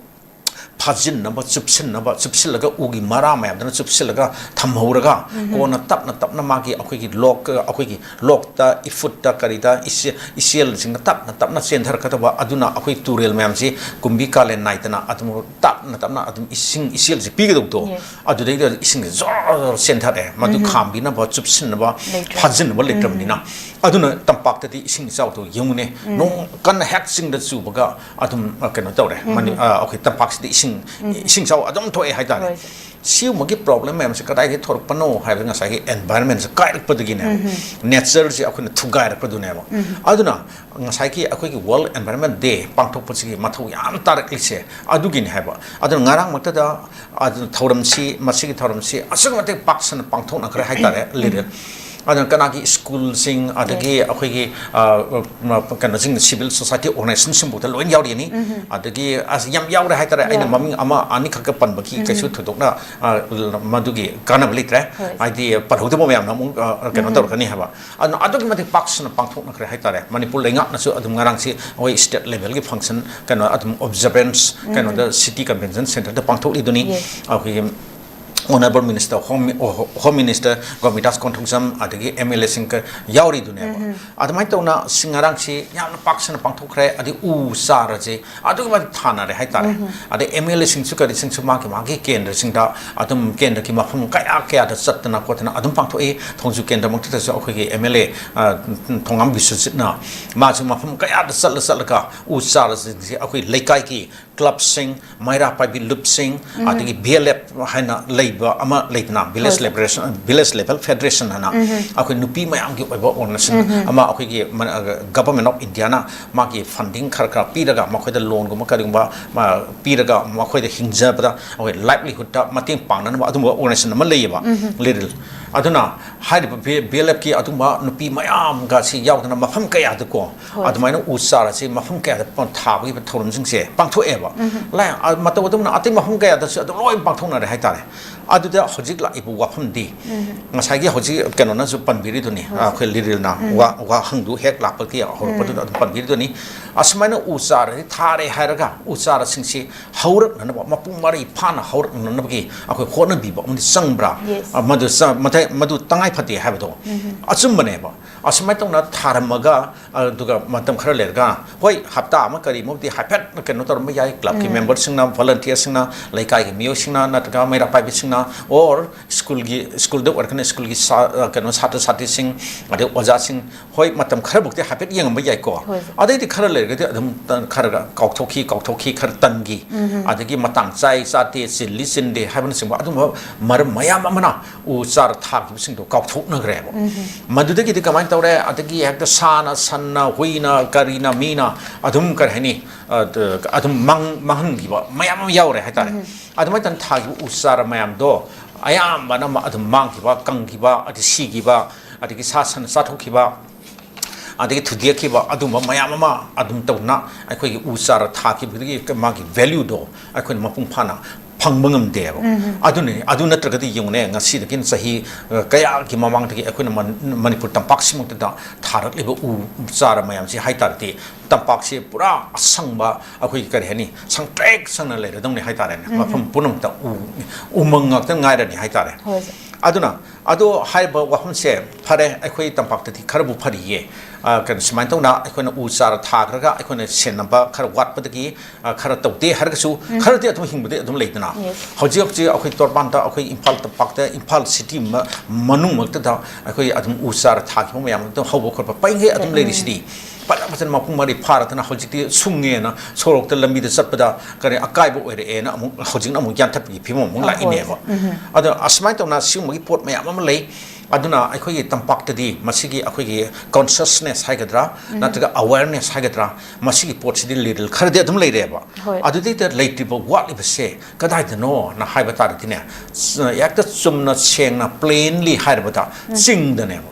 ꯐꯥꯖꯤꯟꯅꯕ, ꯆꯨꯞꯁꯤꯟꯅꯕ, ꯆꯨꯞꯁꯤꯜꯂꯒ ꯎꯒꯤ ꯃꯔꯥ ꯃꯌꯥꯝꯗꯨꯅ ꯆꯨꯞꯁꯤꯜꯂꯒ ꯊꯝꯍꯧꯔꯒ, ꯎꯝ꯫ ꯀꯣꯟꯅ ꯇꯞꯅ ꯇꯞꯅ ꯃꯥꯒꯤ ꯑꯩꯈꯣꯏꯒꯤ ꯂꯣꯛ, ꯑꯩꯈꯣꯏꯒꯤ ꯂꯣꯛꯇ, ꯏꯐꯨꯠꯇ, ꯀꯔꯤꯗ, ꯏꯆꯦ-, ꯏꯆꯦꯜꯁꯤꯡꯅ ꯇꯞꯅ ꯇꯞꯅ ꯆꯦꯟꯊꯔꯛꯀꯗꯕ, ꯑꯗꯨꯅ ꯑꯩꯈꯣꯏ ꯇꯨꯔꯦꯜ ꯃꯌꯥꯝꯁꯤ ꯀꯨꯝꯕꯤ ꯀꯥꯂꯦꯟ ꯅꯥꯏꯗꯅ ꯑꯗꯨꯝ ꯇꯞꯅ ꯇꯞꯅ ꯑꯗꯨꯝ ꯏꯁꯤꯡ ꯏꯆꯦꯜꯁꯤ ꯄꯤꯒꯗꯧꯕꯗꯣ, ꯌꯦꯁ꯫ ꯑꯗꯨꯗꯩꯗ ꯏꯁꯤꯡꯁꯦ ꯖꯣꯔ ꯖꯣꯔ ꯆꯦꯟꯊꯔꯛꯑꯦ꯫ ꯃꯗꯨ ꯎꯝ꯫ ꯈꯥꯝꯕꯤꯅꯕ, ꯆꯨꯞꯁꯤꯟꯅꯕ, ꯂꯩꯇ꯭ꯔꯦ꯫ ꯐꯥꯖꯤꯟꯅꯕ ꯎꯝ꯫ ꯂꯩꯇ꯭ꯔꯕꯅꯤꯅ꯫ ꯑꯗꯨꯅ ꯇꯝꯄꯥꯛꯇꯗꯤ ꯏꯁꯤꯡ ꯏꯆꯥꯎꯗꯣ ꯌꯦꯡꯉꯨꯅꯦ, ꯎꯝ꯫ ꯅꯣꯡ ꯀꯟꯅ ꯍꯦꯛ ꯆꯤꯡꯗ ꯆꯨꯕꯒ ꯑꯗꯨꯝ, ꯑ, ꯀꯩꯅꯣ ꯇꯧꯔꯦ꯫ ꯎꯝ꯫ ꯃꯅꯤ-, ꯑ, ꯑꯩꯈꯣꯏ ꯇꯝꯄꯥꯛꯁꯤꯗ ꯏꯁꯤꯡ, ꯎꯝ꯫ ꯏꯁꯤꯡ ꯏꯆꯥꯎ ꯑꯗꯨꯝ ꯊꯣꯛꯑꯦ ꯍꯥꯏꯇꯥꯔꯦ꯫ ꯍꯣꯏ, ꯁꯦ꯫ ꯁꯤꯒꯨꯝꯕꯒꯤ problem ꯃꯌꯥꯝꯁꯦ ꯀꯗꯥꯏꯗꯒꯤ ꯊꯣꯛꯂꯛꯄꯅꯣ ꯍꯥꯏꯕꯗ ꯉꯁꯥꯏꯒꯤ environment ꯁꯦ ꯀꯥꯏꯔꯛꯄꯗꯒꯤꯅꯦꯕ꯫ ꯎꯝ꯫ Nature ꯁꯦ ꯑꯩꯈꯣꯏꯅ ꯊꯨꯒꯥꯏꯔꯛꯄꯗꯨꯅꯦꯕ꯫ ꯎꯝ꯫ ꯑꯗꯨꯅ ꯉꯁꯥꯏꯒꯤ ꯑꯩꯈꯣꯏꯒꯤ World Environment Day ꯄꯥꯡꯊꯣꯛꯄꯁꯤꯒꯤ ꯃꯊꯧ ꯌꯥꯝ ꯇꯥꯔꯛꯂꯤꯁꯦ ꯑꯗꯨꯒꯤꯅꯤ ꯍꯥꯏꯕ꯫ ꯑꯗꯨꯅ ꯉꯔꯥꯡꯃꯛꯇꯗ ꯑꯗꯨꯅ ꯊꯧꯔꯝꯁꯤ, ꯃꯁꯤꯒꯤ ꯊꯧꯔꯝꯁꯤ ꯑꯁꯨꯛꯀꯤ ꯃꯇꯤꯛ ꯄꯥꯛ ꯁꯟꯅ ꯄꯥꯡꯊꯣꯛꯅꯈ꯭ꯔꯦ ꯍꯥꯏꯇꯥꯔꯦ, ꯎꯝ꯫ ꯂꯤꯔꯦꯜ꯫ ꯑꯗꯨꯅ ꯀꯅꯥꯒꯤ ꯁ꯭ꯀꯨꯜꯁꯤꯡ, ꯑꯗꯒꯤ ꯌꯦꯁ꯫ ꯑꯩꯈꯣꯏꯒꯤ, ꯑ, ꯑ, ꯀꯩꯅꯣꯁꯤꯡ, civil society organization ꯁꯤꯡꯐꯥꯎꯗ ꯂꯣꯏꯅ ꯌꯥꯎꯔꯤꯅꯤ꯫ ꯎꯝ꯫ ꯑꯗꯒꯤ ꯑꯁ ꯌꯥꯝ ꯌꯥꯎꯔꯦ ꯍꯥꯏꯇꯥꯔꯦ, ꯑꯩꯅ ꯌꯥꯎꯔꯦ꯫ ꯃꯃꯤꯡ ꯑꯃ ꯑꯅꯤꯈꯛꯀ ꯄꯟꯕꯒꯤ ꯎꯝ꯫ ꯀꯩꯁꯨ ꯊꯣꯏꯗꯣꯛꯅ, ꯑ, ꯃꯗꯨꯒꯤ ꯀꯥꯟꯅꯕ ꯂꯩꯇ꯭ꯔꯦ꯫ ꯍꯣꯏ꯫ ꯍꯥꯏꯗꯤ ꯄꯜꯍꯧꯗꯕ ꯃꯌꯥꯝꯅ ꯑꯃꯨꯛ, ꯑ, ꯀꯩꯅꯣ ꯎꯝ꯫ ꯇꯧꯔꯛꯀꯅꯤ ꯍꯥꯏꯕ꯫ ꯑꯗꯨꯅ ꯑꯗꯨꯛꯀꯤ ꯃꯇꯤꯛ ꯄꯥꯛ ꯁꯟꯅ ꯄꯥꯡꯊꯣꯛꯅꯈ꯭ꯔꯦ ꯍꯥꯏꯇꯥꯔꯦ꯫ ꯃꯅꯤꯄꯨꯔ ꯂꯩꯉꯥꯛꯅꯁꯨ ꯑꯗꯨꯝ ꯉꯔꯥꯡꯁꯤ ꯑꯩꯈꯣꯏ state level ꯒꯤ function ꯀꯩꯅꯣ ꯑꯗꯨꯝ observance ꯎꯝ꯫ ꯀꯩꯅꯣꯗ City Convention Centre ꯗ ꯄꯥꯡꯊꯣꯛꯂꯤꯗꯨꯅꯤ꯫ ꯌꯦꯁ꯫ ꯑꯩꯈꯣꯏꯒꯤ Honourable Minister, Home, Home Minister ꯒꯣꯃꯤꯇꯥꯁ Konthoujam, ꯑꯗꯒꯤ M L A ꯁꯤꯡ ꯀ-, ꯌꯥꯎꯔꯤꯗꯨꯅꯦꯕ꯫ ꯎꯝ꯫ ꯑꯗꯨꯃꯥꯏꯅ ꯇꯧꯅ ꯁꯤ ꯉꯔꯥꯡꯁꯤ ꯌꯥꯝꯅ ꯄꯥꯛ ꯁꯟꯅ ꯄꯥꯡꯊꯣꯛꯈ꯭ꯔꯦ꯫ ꯑꯗꯩ ꯎ ꯆꯥꯔꯁꯦ ꯑꯗꯨꯛꯀꯤ ꯃꯇꯤꯛ ꯊꯥꯅꯔꯦ ꯍꯥꯏꯇꯥꯔꯦ꯫ ꯎꯝ꯫ ꯑꯗꯩ M L A ꯁꯤꯡꯁꯨ ꯀꯔꯤꯁꯤꯡꯁꯨ ꯃꯥꯒꯤ ꯃꯥꯒꯤ ꯀꯦꯟꯗ꯭ꯔꯁꯤꯡꯗ ꯑꯗꯨꯝ ꯀꯦꯟꯗ꯭ꯔꯒꯤ ꯃꯐꯝ ꯀꯌꯥ ꯀꯌꯥꯗ ꯆꯠꯇꯅ ꯈꯣꯠꯇꯅ ꯑꯗꯨꯝ ꯄꯥꯡꯊꯣꯛꯏ꯫ ꯊꯣꯡꯖꯨ ꯀꯦꯟꯗ꯭ꯔꯃꯛꯇꯗꯁꯨ ꯑꯩꯈꯣꯏꯒꯤ M L A, ꯑ, ꯊꯣꯉꯥꯝ ꯕꯤꯁ꯭ꯋꯖꯤꯠꯅ ꯃꯥꯁꯨ ꯃꯐꯝ ꯀꯌꯥꯗ ꯆꯠꯂ ꯆꯠꯂꯒ ꯎ ꯆꯥꯔꯁꯤꯡꯁꯦ ꯑꯩꯈꯣꯏ ꯂꯩꯀꯥꯏꯒꯤ club ꯁꯤꯡ, ꯃꯩꯔꯥ ꯄꯥꯏꯕꯤ ꯂꯨꯞꯁꯤꯡ, ꯎꯝ꯫ ꯑꯗꯒꯤ B L F ꯍꯥꯏꯅ ꯂꯩ-, ꯂꯩꯕ ꯑꯃ ꯂꯩꯗꯅ, village liberation, village level federation ꯍꯥꯏꯅ ꯑꯩꯈꯣꯏ ꯅꯨꯄꯤ ꯃꯌꯥꯝꯒꯤ ꯑꯣꯏꯕ ꯑꯣꯔꯒꯅꯥꯏꯖꯦꯁꯟ ꯑꯃ ꯑꯩꯈꯣꯏꯒꯤ ꯃ-, ꯑ, ꯒꯚꯔꯟꯃꯦꯟ ꯑꯣꯐ ꯏꯟꯗꯤꯌꯥꯅ ꯃꯥꯒꯤ ꯐꯟꯗꯤꯡ ꯈꯔ ꯈꯔ ꯄꯤꯔꯒ, ꯃꯈꯣꯏꯗ ꯂꯣꯟꯒꯨꯝꯕ ꯀꯔꯤꯒꯨꯝꯕ, ꯃ-, ꯄꯤꯔꯒ, ꯃꯈꯣꯏꯗ ꯍꯤꯡꯖꯕꯗ ꯑꯩꯈꯣꯏ ꯂꯥꯏꯚꯂꯤꯍꯨꯗꯇ ꯃꯇꯦꯡ ꯄꯥꯡꯅꯅꯕ ꯑꯗꯨꯝꯕ ꯑꯣꯔꯒꯅꯥꯏꯖꯦꯁꯟ ꯑꯃ ꯂꯩꯌꯦꯕ, ꯂꯤꯔꯤꯜ꯫ ꯑꯗꯨꯅ ꯍꯥꯏꯔꯤꯕ ꯕꯤ-, ꯕꯤ ꯑꯦꯜ ꯑꯦꯐꯀꯤ ꯑꯗꯨꯝꯕ ꯅꯨꯄꯤ ꯃꯌꯥꯝꯒ ꯁꯤ ꯌꯥꯎꯗꯅ ꯃꯐꯝ ꯀꯌꯥꯗꯀꯣ, ꯍꯣꯏ꯫ ꯑꯗꯨꯃꯥꯏꯅ ꯎ ꯆꯥꯔꯁꯤ ꯃꯐꯝ ꯀꯌꯥꯗ ꯄ-, ꯊꯥꯕꯒꯤ ꯊꯧꯔꯝꯁꯤꯡꯁꯦ ꯄꯥꯡꯊꯣꯛꯑꯦꯕ꯫ ꯂꯥꯏ-, ꯑ, ꯃꯇꯧ ꯑꯗꯨꯝꯅ ꯑꯇꯩ ꯃꯐꯝ ꯀꯌꯥꯗꯁꯨ ꯑꯗꯨꯝ ꯂꯣꯏ ꯄꯥꯡꯊꯣꯛꯅꯔꯦ ꯍꯥꯏꯇꯥꯔꯦ꯫ ꯑꯗꯨꯗ ꯍꯧꯖꯤꯛ ꯂꯥꯛꯏꯕ ꯋꯥꯐꯝꯗꯤ, ꯉꯁꯥꯏꯒꯤ ꯍꯧꯖꯤꯛ ꯀꯩꯅꯣꯅꯁꯨ ꯄꯟꯕꯤꯔꯤꯗꯨꯅꯤ, ꯍꯣꯏ꯫ ꯑꯩꯈꯣꯏ ꯂꯤꯔꯤꯜꯅ ꯋꯥ-, ꯋꯥꯍꯪꯗꯨ ꯍꯦꯛ ꯂꯥꯛꯄꯒꯤ ꯍꯧꯔꯛꯄꯗꯨꯗ ꯑꯗꯨꯝ ꯄꯟꯕꯤꯔꯤꯗꯨꯅꯤ꯫ ꯑꯁꯨꯃꯥꯏꯅ ꯎ ꯆꯥꯔꯁꯤ ꯊꯥꯔꯦ ꯍꯥꯏꯔꯒ ꯎ ꯆꯥꯔꯁꯤꯡꯁꯤ ꯍꯧꯔꯛꯅꯅꯕ, ꯃꯄꯨꯡ ꯃꯔꯩ ꯐꯥꯅ ꯍꯧꯔꯛꯅꯅꯕꯒꯤ ꯑꯩꯈꯣꯏ ꯍꯣꯠꯅꯕꯤꯕ ꯑꯃꯗꯤ ꯆꯪꯕ꯭ꯔꯥ? Yes. ꯑ, ꯃꯗꯨ ꯆ-, ꯃꯊ-, ꯃꯗꯨ ꯇꯉꯥꯏ ꯐꯗꯦ ꯍꯥꯏꯕꯗꯣ ꯑꯆꯨꯝꯕꯅꯦꯕ꯫ ꯑꯁꯨꯃꯥꯏꯅ ꯇꯧꯅ ꯊꯥꯔꯝꯃꯒ, ꯑꯗꯨꯒ ꯃꯇꯝ ꯈꯔ ꯂꯩꯔꯒ, ꯍꯣꯏ, ꯍꯞꯇꯥ ꯑꯃ ꯀꯔꯤ ꯑꯃꯕꯨꯗꯤ ꯍꯥꯏꯐꯦꯠ ꯀꯩꯅꯣ ꯇꯧꯔꯝꯕ ꯌꯥꯏ, ꯀ꯭ꯂꯕꯀꯤ ꯃꯦꯝꯕꯔꯁꯤꯡꯅ, ꯚꯣꯂꯟꯇꯤꯌꯔꯁꯤꯡꯅ, ꯂꯩꯀꯥꯏꯒꯤ ꯃꯤꯑꯣꯏꯁꯤꯡꯅ ꯅꯠꯇ꯭ꯔꯒ ꯃꯩꯔꯥ ꯄꯥꯏꯕꯤꯁꯤꯡꯅ, or ꯁ꯭ꯀꯨꯜꯒꯤ, ꯁ꯭ꯀꯨꯜꯗ ꯑꯣꯏꯔꯒꯅ ꯁ꯭ꯀꯨꯜꯒꯤ ꯁꯥ-, ꯑ, ꯀꯩꯅꯣ, ꯁꯥꯇ꯭ꯔ ꯁꯥꯇ꯭ꯔꯤꯁꯤꯡ, ꯑꯗꯩ ꯑꯣꯖꯥꯁꯤꯡ, ꯍꯣꯏ, ꯃꯇꯝ ꯈꯔꯕꯨꯛꯇꯤ ꯍꯥꯏꯐꯦꯠ ꯌꯦꯡꯉꯝꯕ ꯌꯥꯏꯀꯣ꯫ ꯍꯣꯏ, ꯁꯥꯔ꯫ ꯑꯗꯩꯗꯤ ꯈꯔ ꯂꯩꯔꯒꯗꯤ ꯑꯗꯨꯝ ꯇ-, ꯈꯔ ꯈꯔ ꯀꯥꯎꯊꯣꯛꯈꯤ, ꯀꯥꯎꯊꯣꯛꯈꯤ, ꯈꯔ ꯇꯟꯈꯤ꯫ ꯑꯗꯒꯤ ꯃꯇꯥꯡ ꯆꯥꯏ ꯆꯥꯗꯦ, ꯆꯤꯜꯂꯤ ꯆꯤꯟꯗꯦ ꯍꯥꯏꯕꯅꯆꯤꯡꯕ ꯑꯗꯨꯝꯕ ꯃꯔꯝ ꯃꯌꯥꯝ ꯑꯃꯅ ꯎ ꯆꯥꯔ ꯊꯥꯈꯤꯕꯁꯤꯡꯗꯣ ꯀꯥꯎꯊꯣꯛꯅꯈ꯭ꯔꯦꯕ꯫ ꯃꯗꯨꯗꯒꯤꯗꯤ ꯀꯃꯥꯏꯅ ꯇꯧꯔꯦ? ꯑꯗꯒꯤ ꯍꯦꯛꯇ ꯁꯥꯅ, ꯁꯟꯅ, ꯍꯨꯏꯅ, ꯀꯔꯤꯅ, ꯃꯤꯅ ꯑꯗꯨꯝ, ꯀꯔꯤ ꯍꯥꯏꯅꯤ, ꯑ, ꯗ-, ꯑꯗꯨꯝ ꯃꯥꯡ-, ꯃꯥꯡꯍꯟꯈꯤꯕ ꯃꯌꯥꯝ ꯑꯃ ꯌꯥꯎꯔꯦ ꯍꯥꯏꯇꯥꯔꯦ꯫ ꯑꯗꯨꯃꯥꯏꯅ ꯇꯧꯅ ꯊꯥꯈꯤꯕ ꯎ ꯆꯥꯔ ꯃꯌꯥꯝꯗꯣ ꯑꯌꯥꯝꯕꯅ ꯃ-, ꯑꯗꯨꯝ ꯃꯥꯡꯈꯤꯕ, ꯀꯪꯈꯤꯕ, ꯑꯗꯩ ꯁꯤꯈꯤꯕ, ꯑꯗꯒꯤ ꯁꯥ ꯁꯟ ꯆꯥꯊꯣꯛꯈꯤꯕ, ꯑꯗꯒꯤ ꯊꯨꯗꯦꯛꯈꯤꯕ, ꯑꯗꯨꯝꯕ ꯃꯌꯥꯝ ꯑꯃ ꯑꯗꯨꯝ ꯇꯧꯗꯅ ꯑꯩꯈꯣꯏꯒꯤ ꯎ ꯆꯥꯔ ꯊꯥꯈꯤꯕꯗꯒꯤ ꯃꯥꯒꯤ ꯚꯦꯂ꯭ꯌꯨꯗꯣ ꯑꯩꯈꯣꯏꯅ ꯃꯄꯨꯡ ꯐꯥꯅ ꯐꯪꯕ ꯉꯝꯗꯦꯕ꯫ ꯑꯗꯨꯅꯤ, ꯑꯗꯨ ꯅꯠꯇ꯭ꯔꯒꯗꯤ ꯌꯦꯡꯉꯨꯅꯦ, ꯉꯁꯤꯗꯒꯤ ꯆꯍꯤ, ꯑ, ꯀꯌꯥꯒꯤ ꯃꯃꯥꯡꯗꯒꯤ ꯑꯩꯈꯣꯏꯅ ꯃꯟ-, ꯃꯅꯤꯄꯨꯔ ꯇꯝꯄꯥꯛꯁꯤꯃꯛꯇꯗ ꯊꯥꯔꯛꯂꯤꯕ ꯎ ꯆꯥꯔ ꯃꯌꯥꯝꯁꯤ ꯍꯥꯏ ꯇꯥꯔꯗꯤ, ꯇꯝꯄꯥꯛꯁꯤ ꯄꯨꯔꯥ ꯑꯁꯪꯕ, ꯑꯩꯈꯣꯏꯒꯤ ꯀꯔꯤ ꯍꯥꯏꯅꯤ, ꯁꯪꯇ꯭ꯔꯦꯛ ꯁꯪꯅ ꯂꯩꯔꯗꯧꯅꯤ ꯍꯥꯏ ꯇꯥꯔꯦꯅꯦ꯫ ꯃꯐꯝ ꯄꯨꯝꯅꯃꯛꯇ ꯎ, ꯎꯃꯪ ꯉꯥꯛꯇ ꯉꯥꯏꯔꯅꯤ ꯍꯥꯏ ꯇꯥꯔꯦ꯫ ꯍꯣꯏ, ꯁꯥꯔ꯫ ꯑꯗꯨꯅ, ꯑꯗꯣ ꯍꯥꯏꯔꯤꯕ ꯋꯥꯐꯝꯁꯦ ꯐꯔꯦ, ꯑꯩꯈꯣꯏ ꯇꯝꯄꯥꯛꯇꯗꯤ ꯈꯔꯕꯨ ꯐꯔꯤꯌꯦ꯫ ꯑ, ꯀꯩꯅꯣ, ꯁꯨꯃꯥꯏꯅ ꯇꯧꯅ ꯑꯩꯈꯣꯏꯅ ꯎ ꯆꯥꯔ ꯊꯥꯈ꯭ꯔꯒ ꯑꯩꯈꯣꯏꯅ ꯁꯦꯟꯅꯕ ꯈꯔ ꯋꯥꯠꯄꯗꯒꯤ, ꯑ, ꯈꯔ ꯇꯧꯗꯦ ꯍꯥꯏꯔꯒꯁꯨ, ꯈꯔꯗꯤ ꯑꯗꯨꯝ ꯍꯤꯡꯕꯗꯤ ꯑꯗꯨꯝ ꯂꯩꯗꯅ꯫ Yes. ꯍꯧꯖꯤꯛ ꯍꯧꯖꯤꯛ ꯑꯩꯈꯣꯏ ꯇꯣꯔꯕꯥꯟꯗ, ꯑꯩꯈꯣꯏ ꯏꯝꯐꯥꯜ ꯇꯝꯄꯥꯛꯇ, ꯏꯝꯐꯥꯜ ꯁꯤꯇꯤ ꯃ-, ꯃꯅꯨꯡꯃꯛꯇꯗ ꯑꯩꯈꯣꯏ ꯑꯗꯨꯝ ꯎ ꯆꯥꯔ ꯊꯥꯈꯤꯕ ꯃꯌꯥꯝ ꯑꯗꯨꯝ ꯍꯧꯕ ꯈꯣꯠꯄ ꯄꯔꯤꯡꯈꯩ ꯑꯗꯨꯝ ꯂꯩꯔꯤꯁꯤꯗꯤ꯫ ꯐꯖ ꯐꯖꯅ ꯃꯄꯨꯡ ꯃꯔꯩ ꯐꯥꯔꯗꯅ ꯍꯧꯖꯤꯛꯇꯤ ꯁꯨꯡꯉꯦꯅ ꯁꯣꯔꯣꯛꯇ ꯂꯝꯕꯤꯗ ꯆꯠꯄꯗ ꯀꯔꯤ ꯑꯀꯥꯏꯕ ꯑꯣꯏꯔꯛꯑꯦꯅ ꯑꯃꯨꯛ ꯍꯧꯖꯤꯛꯅ ꯑꯃꯨꯛ ꯌꯥꯟꯊꯠꯄꯒꯤ ꯐꯤꯕꯝ ꯑꯃꯨꯛ ꯂꯥꯛꯏꯅꯦꯕ꯫ ꯑꯗꯣ ꯑꯁꯨꯃꯥꯏꯅ ꯇꯧꯅ ꯁꯤꯒꯨꯝꯕꯒꯤ ꯄꯣꯠ ꯃꯌꯥꯝ ꯑꯃ ꯂꯩ꯫ ꯑꯗꯨꯅ ꯑꯩꯈꯣꯏꯒꯤ ꯇꯝꯄꯥꯛꯇꯗꯤ ꯃꯁꯤꯒꯤ ꯑꯩꯈꯣꯏꯒꯤ consciousness ꯍꯥꯏꯒꯗ꯭ꯔꯥ, ꯅꯠꯇ꯭ꯔꯒ awareness ꯍꯥꯏꯒꯗ꯭ꯔꯥ, ꯃꯁꯤꯒꯤ ꯄꯣꯠꯁꯤꯗꯤ ꯂꯤꯔꯤꯜ ꯈꯔꯗꯤ ꯑꯗꯨꯝ ꯂꯩꯔꯦꯕ꯫ ꯑꯗꯨꯗꯩꯗ ꯂꯩꯇ꯭ꯔꯤꯕ ꯋꯥꯠꯂꯤꯕꯁꯦ ꯀꯗꯥꯏꯗꯅꯣꯅ ꯍꯥꯏꯕ ꯇꯥꯔꯗꯤꯅꯦ, ꯍꯦꯛꯇ ꯆꯨꯝꯅ ꯁꯦꯡꯅ plainly ꯍꯥꯏꯔꯕꯗ ꯆꯤꯡꯗꯅꯦꯕ꯫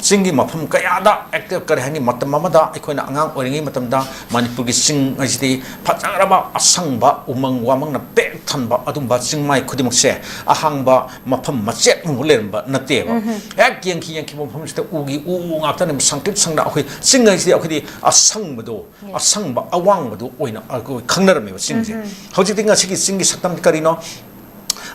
ꯆꯤꯡꯒꯤ ꯃꯐꯝ ꯀꯌꯥꯗ ꯍꯦꯛꯇ ꯀꯔꯤ ꯍꯥꯏꯅꯤ, ꯃꯇꯝ ꯑꯃꯗ ꯑꯩꯈꯣꯏꯅ ꯑꯉꯥꯡ ꯑꯣꯏꯔꯤꯉꯩ ꯃꯇꯝꯗ ꯃꯅꯤꯄꯨꯔꯒꯤ ꯆꯤꯡ ꯍꯥꯏꯁꯤꯗꯤ ꯐꯖꯈ꯭ꯔꯕ ꯑꯁꯪꯕ ꯎꯃꯪ ꯋꯥꯃꯪꯅ ꯄꯦꯛ ꯊꯟꯕ ꯑꯗꯨꯝꯕ ꯆꯤꯡꯃꯥꯏ ꯈꯨꯗꯤꯡꯃꯛꯁꯦ ꯑꯍꯥꯡꯕ ꯃꯐꯝ ꯃꯆꯦꯠ ꯑꯃꯕꯨ ꯂꯩꯔꯝꯕ ꯅꯠꯇꯦꯕ꯫ ꯍꯦꯛ ꯌꯦꯡꯈꯤ ꯌꯦꯡꯈꯤꯕ ꯃꯐꯝꯁꯤꯗ ꯎꯒꯤ ꯎ ꯉꯥꯛꯇꯅꯦꯕ, ꯁꯪꯇ꯭ꯔꯤꯛ ꯁꯪꯅ꯫ ꯑꯩꯈꯣꯏ ꯆꯤꯡ ꯍꯥꯏꯁꯤꯗꯤ ꯑꯩꯈꯣꯏꯗꯤ ꯑꯁꯪꯕꯗꯣ, ꯑꯁꯪꯕ ꯑꯋꯥꯡꯕꯗꯣ ꯑꯣꯏꯅ ꯑꯩꯈꯣꯏ ꯈꯪꯅꯔꯝꯃꯦꯕ ꯆꯤꯡꯁꯦ꯫ ꯍꯧꯖꯤꯛꯇꯤ ꯉꯁꯤꯒꯤ ꯆꯤꯡꯒꯤ ꯁꯛꯇꯝ ꯀꯔꯤꯅꯣ?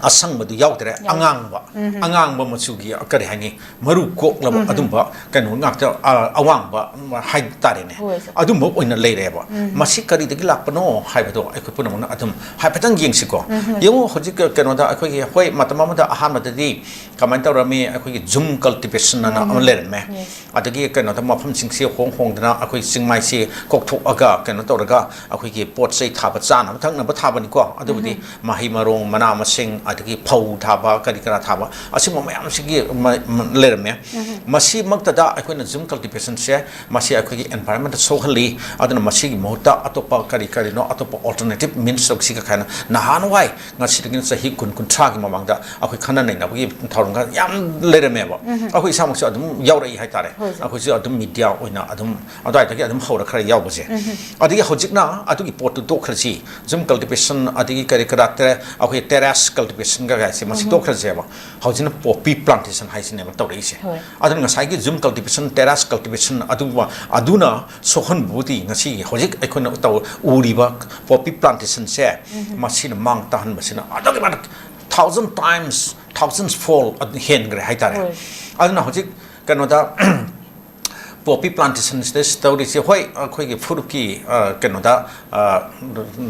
ꯑꯁꯪꯕꯗꯨ ꯌꯥꯎꯗ꯭ꯔꯦ꯫ ꯑꯉꯥꯡꯕ, ꯑꯉꯥꯡꯕ ꯃꯆꯨꯒꯤ ꯀꯔꯤ ꯍꯥꯏꯅꯤ, ꯃꯔꯨ ꯀꯣꯛꯂꯕ ꯑꯗꯨꯝꯕ ꯀꯩꯅꯣ ꯉꯥꯛꯇ, ꯑ, ꯑꯋꯥꯡꯕ ꯍꯥꯏ ꯇꯥꯔꯦꯅꯦ꯫ ꯑꯗꯨꯝꯕ ꯑꯣꯏꯅ ꯂꯩꯔꯦꯕ꯫ ꯃꯁꯤ ꯀꯔꯤꯗꯒꯤ ꯂꯥꯛꯄꯅꯣ ꯍꯥꯏꯕꯗꯣ ꯑꯩꯈꯣꯏ ꯄꯨꯝꯅꯃꯛꯅ ꯑꯗꯨꯝ ꯍꯥꯏꯐꯦꯠꯇꯪ ꯌꯦꯡꯁꯤꯀꯣ꯫ ꯌꯦꯡꯉꯨ, ꯍꯧꯖꯤꯛ ꯀꯩꯅꯣꯗ ꯑꯩꯈꯣꯏꯒꯤ, ꯍꯣꯏ, ꯃꯇꯝ ꯑꯃꯗ ꯑꯍꯥꯟꯕꯗꯗꯤ ꯀꯃꯥꯏꯅ ꯇꯧꯔꯝꯃꯤ? ꯑꯩꯈꯣꯏꯒꯤ ꯖꯨꯝ ꯀꯜꯇꯤꯚꯦꯁꯟ ꯑꯅ ꯑꯃ ꯂꯩꯔꯝꯃꯦ꯫ ꯑꯗꯒꯤ ꯀꯩꯅꯣꯗ ꯃꯐꯝꯁꯤꯡꯁꯤ ꯍꯣꯡ ꯍꯣꯡꯗꯅ ꯑꯩꯈꯣꯏ ꯆꯤꯡꯃꯥꯏꯁꯤ ꯀꯣꯛꯊꯣꯛꯑꯒ ꯀꯩꯅꯣ ꯇꯧꯔꯒ ꯑꯩꯈꯣꯏꯒꯤ ꯄꯣꯠ ꯆꯩ ꯊꯥꯕ, ꯆꯥꯅꯕ ꯊꯛꯅꯕ ꯊꯥꯕꯅꯤꯀꯣ꯫ ꯑꯗꯨꯕꯨꯗꯤ ꯃꯍꯩ ꯃꯔꯣꯡ, ꯃꯅꯥ ꯃꯁꯤꯡ, ꯑꯗꯒꯤ ꯐꯧ ꯊꯥꯕ, ꯀꯔꯤ ꯀꯔꯥ ꯊꯥꯕ, ꯑꯁꯤꯒꯨꯝꯕ ꯃꯌꯥꯝꯁꯤꯒꯤ ꯃ-, ꯃ-, ꯂꯩꯔꯝꯃꯦ꯫ ꯃꯁꯤꯃꯛꯇꯗ ꯑꯩꯈꯣꯏꯅ ꯖꯨꯝ ꯀꯜꯇꯤꯚꯦꯁꯟꯁꯦ, ꯃꯁꯤ ꯑꯩꯈꯣꯏꯒꯤ environment ꯁꯣꯛꯍꯜꯂꯤ꯫ ꯑꯗꯨꯅ ꯃꯁꯤꯒꯤ ꯃꯍꯨꯠꯇ ꯑꯇꯣꯞꯄ ꯀꯔꯤ ꯀꯔꯤꯅꯣ, ꯑꯇꯣꯞꯄ alternative means ꯇꯧꯁꯤꯒ ꯍꯥꯏꯅ ꯅꯍꯥꯟꯋꯥꯏ ꯉꯁꯤꯗꯒꯤꯅ ꯆꯍꯤ ꯀꯨꯟ, ꯀꯨꯟꯊ꯭ꯔꯥꯒꯤ ꯃꯃꯥꯡꯗ ꯑꯩꯈꯣꯏ ꯈꯟꯅ ꯅꯩꯅꯕꯒꯤ ꯊꯧꯔꯝꯒ ꯌꯥꯝ ꯂꯩꯔꯝꯃꯦꯕ꯫ ꯑꯩꯈꯣꯏ ꯏꯁꯥꯃꯛꯁꯨ ꯑꯗꯨꯝ ꯌꯥꯎꯔꯛꯏ ꯍꯥꯏꯇꯥꯔꯦ꯫ ꯑꯩꯈꯣꯏꯁꯨ ꯑꯗꯨꯝ ꯃꯤꯗꯤꯌꯥ ꯑꯣꯏꯅ ꯑꯗꯨꯝ ꯑꯗꯨꯋꯥꯏꯗꯒꯤ ꯑꯗꯨꯝ ꯍꯧꯔ ꯈꯔ ꯌꯥꯎꯕꯁꯦ꯫ ꯑꯗꯒꯤ ꯍꯧꯖꯤꯛꯅ ꯑꯗꯨꯒꯤ ꯄꯣꯠꯇꯨ ꯇꯣꯛꯈ꯭ꯔꯁꯤ, ꯖꯨꯝ ꯀꯜꯇꯤꯚꯦꯁꯟ ꯑꯗꯒꯤ ꯀꯔꯤ ꯀꯔꯥ ꯇꯦꯔꯦ-, ꯑꯩꯈꯣꯏ ꯇꯦꯔꯥꯁ ꯀꯜꯇꯤꯚꯦꯁꯟꯒ ꯍꯥꯏꯁꯦ, ꯃꯁꯤ ꯇꯣꯛꯈ꯭ꯔꯁꯦꯕ꯫ ꯍꯧꯖꯤꯛꯅ ꯄꯣꯄꯤ ꯄ꯭ꯂꯥꯟꯇꯦꯁꯟ ꯍꯥꯏꯁꯤꯅꯦꯕ ꯇꯧꯔꯛꯏꯁꯦ꯫ ꯑꯗꯨꯅ ꯉꯁꯥꯏꯒꯤ ꯖꯨꯝ ꯀꯜꯇꯤꯚꯦꯁꯟ, ꯇꯦꯔꯥꯁ ꯀꯜꯇꯤꯚꯦꯁꯟ ꯑꯗꯨꯒꯨꯝꯕ ꯑꯗꯨꯅ ꯁꯣꯛꯍꯟꯕꯕꯨꯗꯤ ꯉꯁꯤꯒꯤ ꯍꯧꯖꯤꯛ ꯑꯩꯈꯣꯏꯅ ꯇꯧ-, ꯎꯔꯤꯕ ꯄꯣꯄꯤ ꯄ꯭ꯂꯥꯟꯇꯦꯁꯟꯁꯦ, ꯃꯁꯤꯅ ꯃꯥꯡ ꯇꯥꯍꯟꯕꯁꯤꯅ ꯑꯗꯨꯛꯀꯤ ꯃꯇꯤꯛ thousand times, thousand fold ꯑꯗꯨ ꯍꯦꯟꯈ꯭ꯔꯦ ꯍꯥꯏꯇꯥꯔꯦ꯫ ꯑꯗꯨꯅ ꯍꯧꯖꯤꯛ ꯀꯩꯅꯣꯗ ꯄꯣꯄꯤ ꯄ꯭ꯂꯥꯟꯇꯦꯁꯟꯁꯤꯗ ꯇꯧꯔꯤꯁꯦ, ꯍꯣꯏ, ꯑꯩꯈꯣꯏꯒꯤ ꯐꯨꯔꯨꯞꯀꯤ, ꯑ, ꯀꯩꯅꯣꯗ, ꯑ,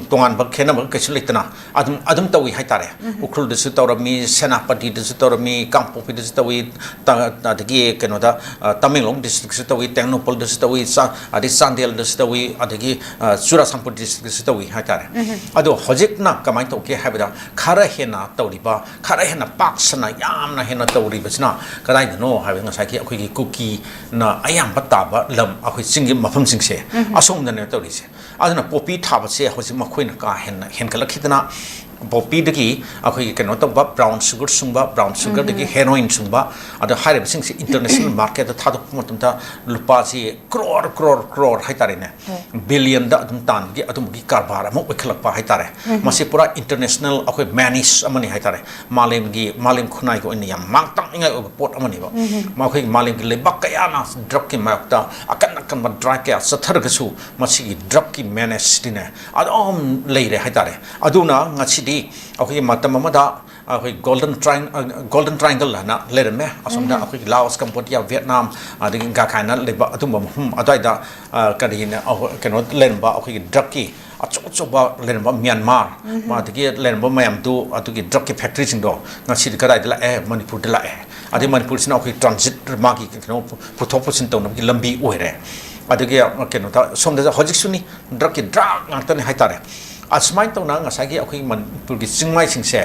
ꯇꯣꯉꯥꯟꯕ ꯈꯦꯠꯅꯕ ꯀꯩꯁꯨ ꯂꯩꯇꯅ ꯑꯗꯨꯝ, ꯑꯗꯨꯝ ꯇꯧꯏ ꯍꯥꯏꯇꯥꯔꯦ꯫ ꯎꯈ꯭ꯔꯨꯜꯗꯁꯨ ꯇꯧꯔꯝꯃꯤ, ꯁꯦꯅꯥꯄꯇꯤꯗꯁꯨ ꯇꯧꯔꯝꯃꯤ, ꯀꯥꯡꯄꯣꯛꯄꯤꯗꯁꯨ ꯇꯧꯏ, ꯇ-, ꯑꯗꯒꯤ ꯀꯩꯅꯣꯗ, ꯑ, ꯇꯃꯦꯡꯂꯣꯡ ꯗꯤꯁꯇ꯭ꯔꯤꯛꯁꯨ ꯇꯧꯏ, ꯇꯦꯡꯅꯧꯄꯜꯗꯁꯨ ꯇꯧꯏ, ꯆꯥ-, ꯑꯗꯩ ꯆꯥꯟꯗꯦꯜꯗꯁꯨ ꯇꯧꯏ, ꯑꯗꯒꯤ, ꯑ, ꯆꯨꯔꯥꯆꯥꯟꯄꯨꯔ ꯗꯤꯁꯇ꯭ꯔꯤꯛꯇꯁꯨ ꯇꯧꯏ ꯍꯥꯏꯇꯥꯔꯦ꯫ ꯑꯗꯣ ꯍꯧꯖꯤꯛꯅ ꯀꯃꯥꯏꯅ ꯇꯧꯒꯦ ꯍꯥꯏꯕꯗ, ꯈꯔ ꯍꯦꯟꯅ ꯇꯧꯔꯤꯕ, ꯈꯔ ꯍꯦꯟꯅ ꯄꯥꯛ ꯁꯟꯅ ꯌꯥꯝꯅ ꯍꯦꯟꯅ ꯇꯧꯔꯤꯕꯁꯤꯅ ꯀꯗꯥꯏꯗꯅꯣ ꯍꯥꯏꯕꯗ, ꯉꯁꯥꯏꯒꯤ ꯑꯩꯈꯣꯏꯒꯤ ꯀꯨꯀꯤꯅ ꯑꯌꯥꯝꯕ ꯇꯥꯕ ꯂꯝ, ꯑꯩꯈꯣꯏ ꯆꯤꯡꯒꯤ ꯃꯐꯝꯁꯤꯡꯁꯦ, ꯑꯁꯣꯝꯗꯅꯦ ꯇꯧꯔꯤꯁꯦ꯫ ꯑꯗꯨꯅ ꯄꯣꯄꯤ ꯊꯥꯕꯁꯦ ꯍꯧꯖꯤꯛ ꯃꯈꯣꯏꯅ ꯀꯥ ꯍꯦꯟꯅ ꯍꯦꯟꯒꯠꯂꯛꯈꯤꯗꯅ, ꯄꯣꯄꯤꯗꯒꯤ ꯑꯩꯈꯣꯏꯒꯤ ꯀꯩꯅꯣ ꯇꯧꯕ, ꯕ꯭ꯔꯥꯎꯟ ꯁꯨꯒꯔ ꯁꯨꯡꯕ, ꯕ꯭ꯔꯥꯎꯟ ꯁꯨꯒꯔꯗꯒꯤ ꯍꯦꯔꯣꯏꯟ ꯁꯨꯡꯕ, ꯑꯗꯣ ꯍꯥꯏꯔꯤꯕꯁꯤꯡꯁꯤ ꯏꯟꯇꯔꯅꯦꯁꯅꯦꯜ ꯃꯥꯔꯀꯦꯠꯇ ꯊꯥꯗꯣꯛꯄ ꯃꯇꯝꯗ ꯂꯨꯄꯥꯁꯤ ꯀ꯭ꯔꯣꯔ, ꯀ꯭ꯔꯣꯔ, ꯀ꯭ꯔꯣꯔ ꯍꯥꯏꯇꯥꯔꯦꯅꯦ, ꯍꯣꯏ꯫ ꯕꯤꯂꯤꯌꯟꯗ ꯑꯗꯨꯝ ꯇꯥꯟꯕꯒꯤ ꯑꯗꯨꯝꯕꯒꯤ ꯀꯔꯕꯥꯔ ꯑꯃ ꯑꯣꯏꯈꯠꯂꯛꯄ ꯍꯥꯏꯇꯥꯔꯦ꯫ ꯃꯁꯤ ꯄꯨꯔꯥ ꯏꯟꯇꯔꯅꯦꯁꯅꯦꯜ ꯑꯩꯈꯣꯏ ꯃꯦꯅꯦꯖ ꯑꯃꯅꯤ ꯍꯥꯏꯇꯥꯔꯦ꯫ ꯃꯥꯂꯦꯝꯒꯤ, ꯃꯥꯂꯦꯝ ꯈꯨꯟꯅꯥꯏꯒꯤ ꯑꯣꯏꯅ ꯌꯥꯝ ꯃꯥꯡ ꯇꯥꯛꯅꯤꯡꯉꯥꯏ ꯑꯣꯏꯕ ꯄꯣꯠ ꯑꯃꯅꯦꯕ꯫ ꯃꯈꯣꯏꯒꯤ ꯃꯥꯂꯦꯝꯒꯤ ꯂꯩꯕꯥꯛ ꯀꯌꯥꯅ ꯗ꯭ꯔꯛꯀꯤ ꯃꯥꯌꯣꯛꯇ ꯑꯀꯟ ꯑꯀꯟꯕ ꯗ꯭ꯔꯥꯏꯚ ꯀꯌꯥ ꯆꯠꯊꯔꯒꯁꯨ, ꯃꯁꯤꯒꯤ ꯗ꯭ꯔꯛꯀꯤ ꯃꯦꯅꯦꯖꯁꯤꯗꯤꯅꯦ ꯑꯗꯨꯝ ꯂꯩꯔꯦ ꯍꯥꯏꯇꯥꯔꯦ꯫ ꯑꯗꯨꯅ ꯉꯁꯤꯗꯤ ꯑꯩꯈꯣꯏꯒꯤ ꯃꯇꯝ ꯑꯃꯗ ꯑꯩꯈꯣꯏ ꯒꯣꯜꯗꯟ ꯇ꯭ꯔꯥꯏꯟ-, ꯑ, ꯒꯣꯜꯗꯟ ꯇ꯭ꯔꯥꯏꯡꯒꯜ ꯍꯥꯏꯅ ꯂꯩꯔꯝꯃꯦ꯫ ꯑꯁꯣꯝꯗ ꯑꯩꯈꯣꯏꯒꯤ ꯂꯥꯑꯣꯁ, ꯀꯝꯕꯣꯗꯤꯌꯥ, ꯚꯤꯌꯦꯠꯅꯥꯝ, ꯑꯗꯒꯤ ꯒꯥꯈꯥꯏꯅ ꯂꯩꯕ ꯑꯗꯨꯝꯕ ꯃꯐꯝ ꯑꯗꯨꯋꯥꯏꯗ, ꯑ, ꯀꯔꯤꯅ, ꯑꯩꯈꯣꯏ ꯀꯩꯅꯣ ꯂꯩꯔꯝꯕ, ꯑꯩꯈꯣꯏꯒꯤ ꯗ꯭ꯔꯛꯀꯤ ꯑꯆꯧ ꯑꯆꯧꯕ ꯂꯩꯔꯝꯕ ꯃ꯭ꯌꯥꯟꯃꯥꯔ, ꯑꯗꯒꯤ ꯂꯩꯔꯝꯕ ꯃꯌꯥꯝꯗꯨ, ꯑꯗꯨꯒꯤ ꯗ꯭ꯔꯛꯀꯤ ꯐꯦꯛꯇ꯭ꯔꯤꯁꯤꯡꯗꯣ ꯉꯁꯤꯗꯤ ꯀꯗꯥꯏꯗ ꯂꯥꯛꯑꯦ? ꯃꯅꯤꯄꯨꯔꯗ ꯂꯥꯛꯑꯦ꯫ ꯑꯗꯩ ꯃꯅꯤꯄꯨꯔꯁꯤꯅ ꯑꯩꯈꯣꯏ ꯇ꯭ꯔꯥꯟꯖꯤꯠ, ꯃꯥꯒꯤ ꯀꯩꯅꯣ ꯄꯨꯊꯣꯛ ꯄꯨꯁꯤꯟ ꯇꯧꯅꯕꯒꯤ ꯂꯝꯕꯤ ꯑꯣꯏꯔꯦ꯫ ꯑꯗꯒꯤ, ꯑ, ꯀꯩꯅꯣꯗ, ꯁꯣꯝꯗ ꯍꯧꯖꯤꯛꯁꯨꯅꯤ, ꯗ꯭ꯔꯛꯀꯤ ꯗ꯭ꯔꯛ ꯉꯥꯛꯇꯅꯤ ꯍꯥꯏꯇꯥꯔꯦ꯫ ꯑꯁꯨꯃꯥꯏꯅ ꯇꯧꯅ ꯉꯁꯥꯏꯒꯤ ꯑꯩꯈꯣꯏꯒꯤ ꯃꯅꯤꯄꯨꯔꯒꯤ ꯆꯤꯡꯃꯥꯏꯁꯤꯡꯁꯦ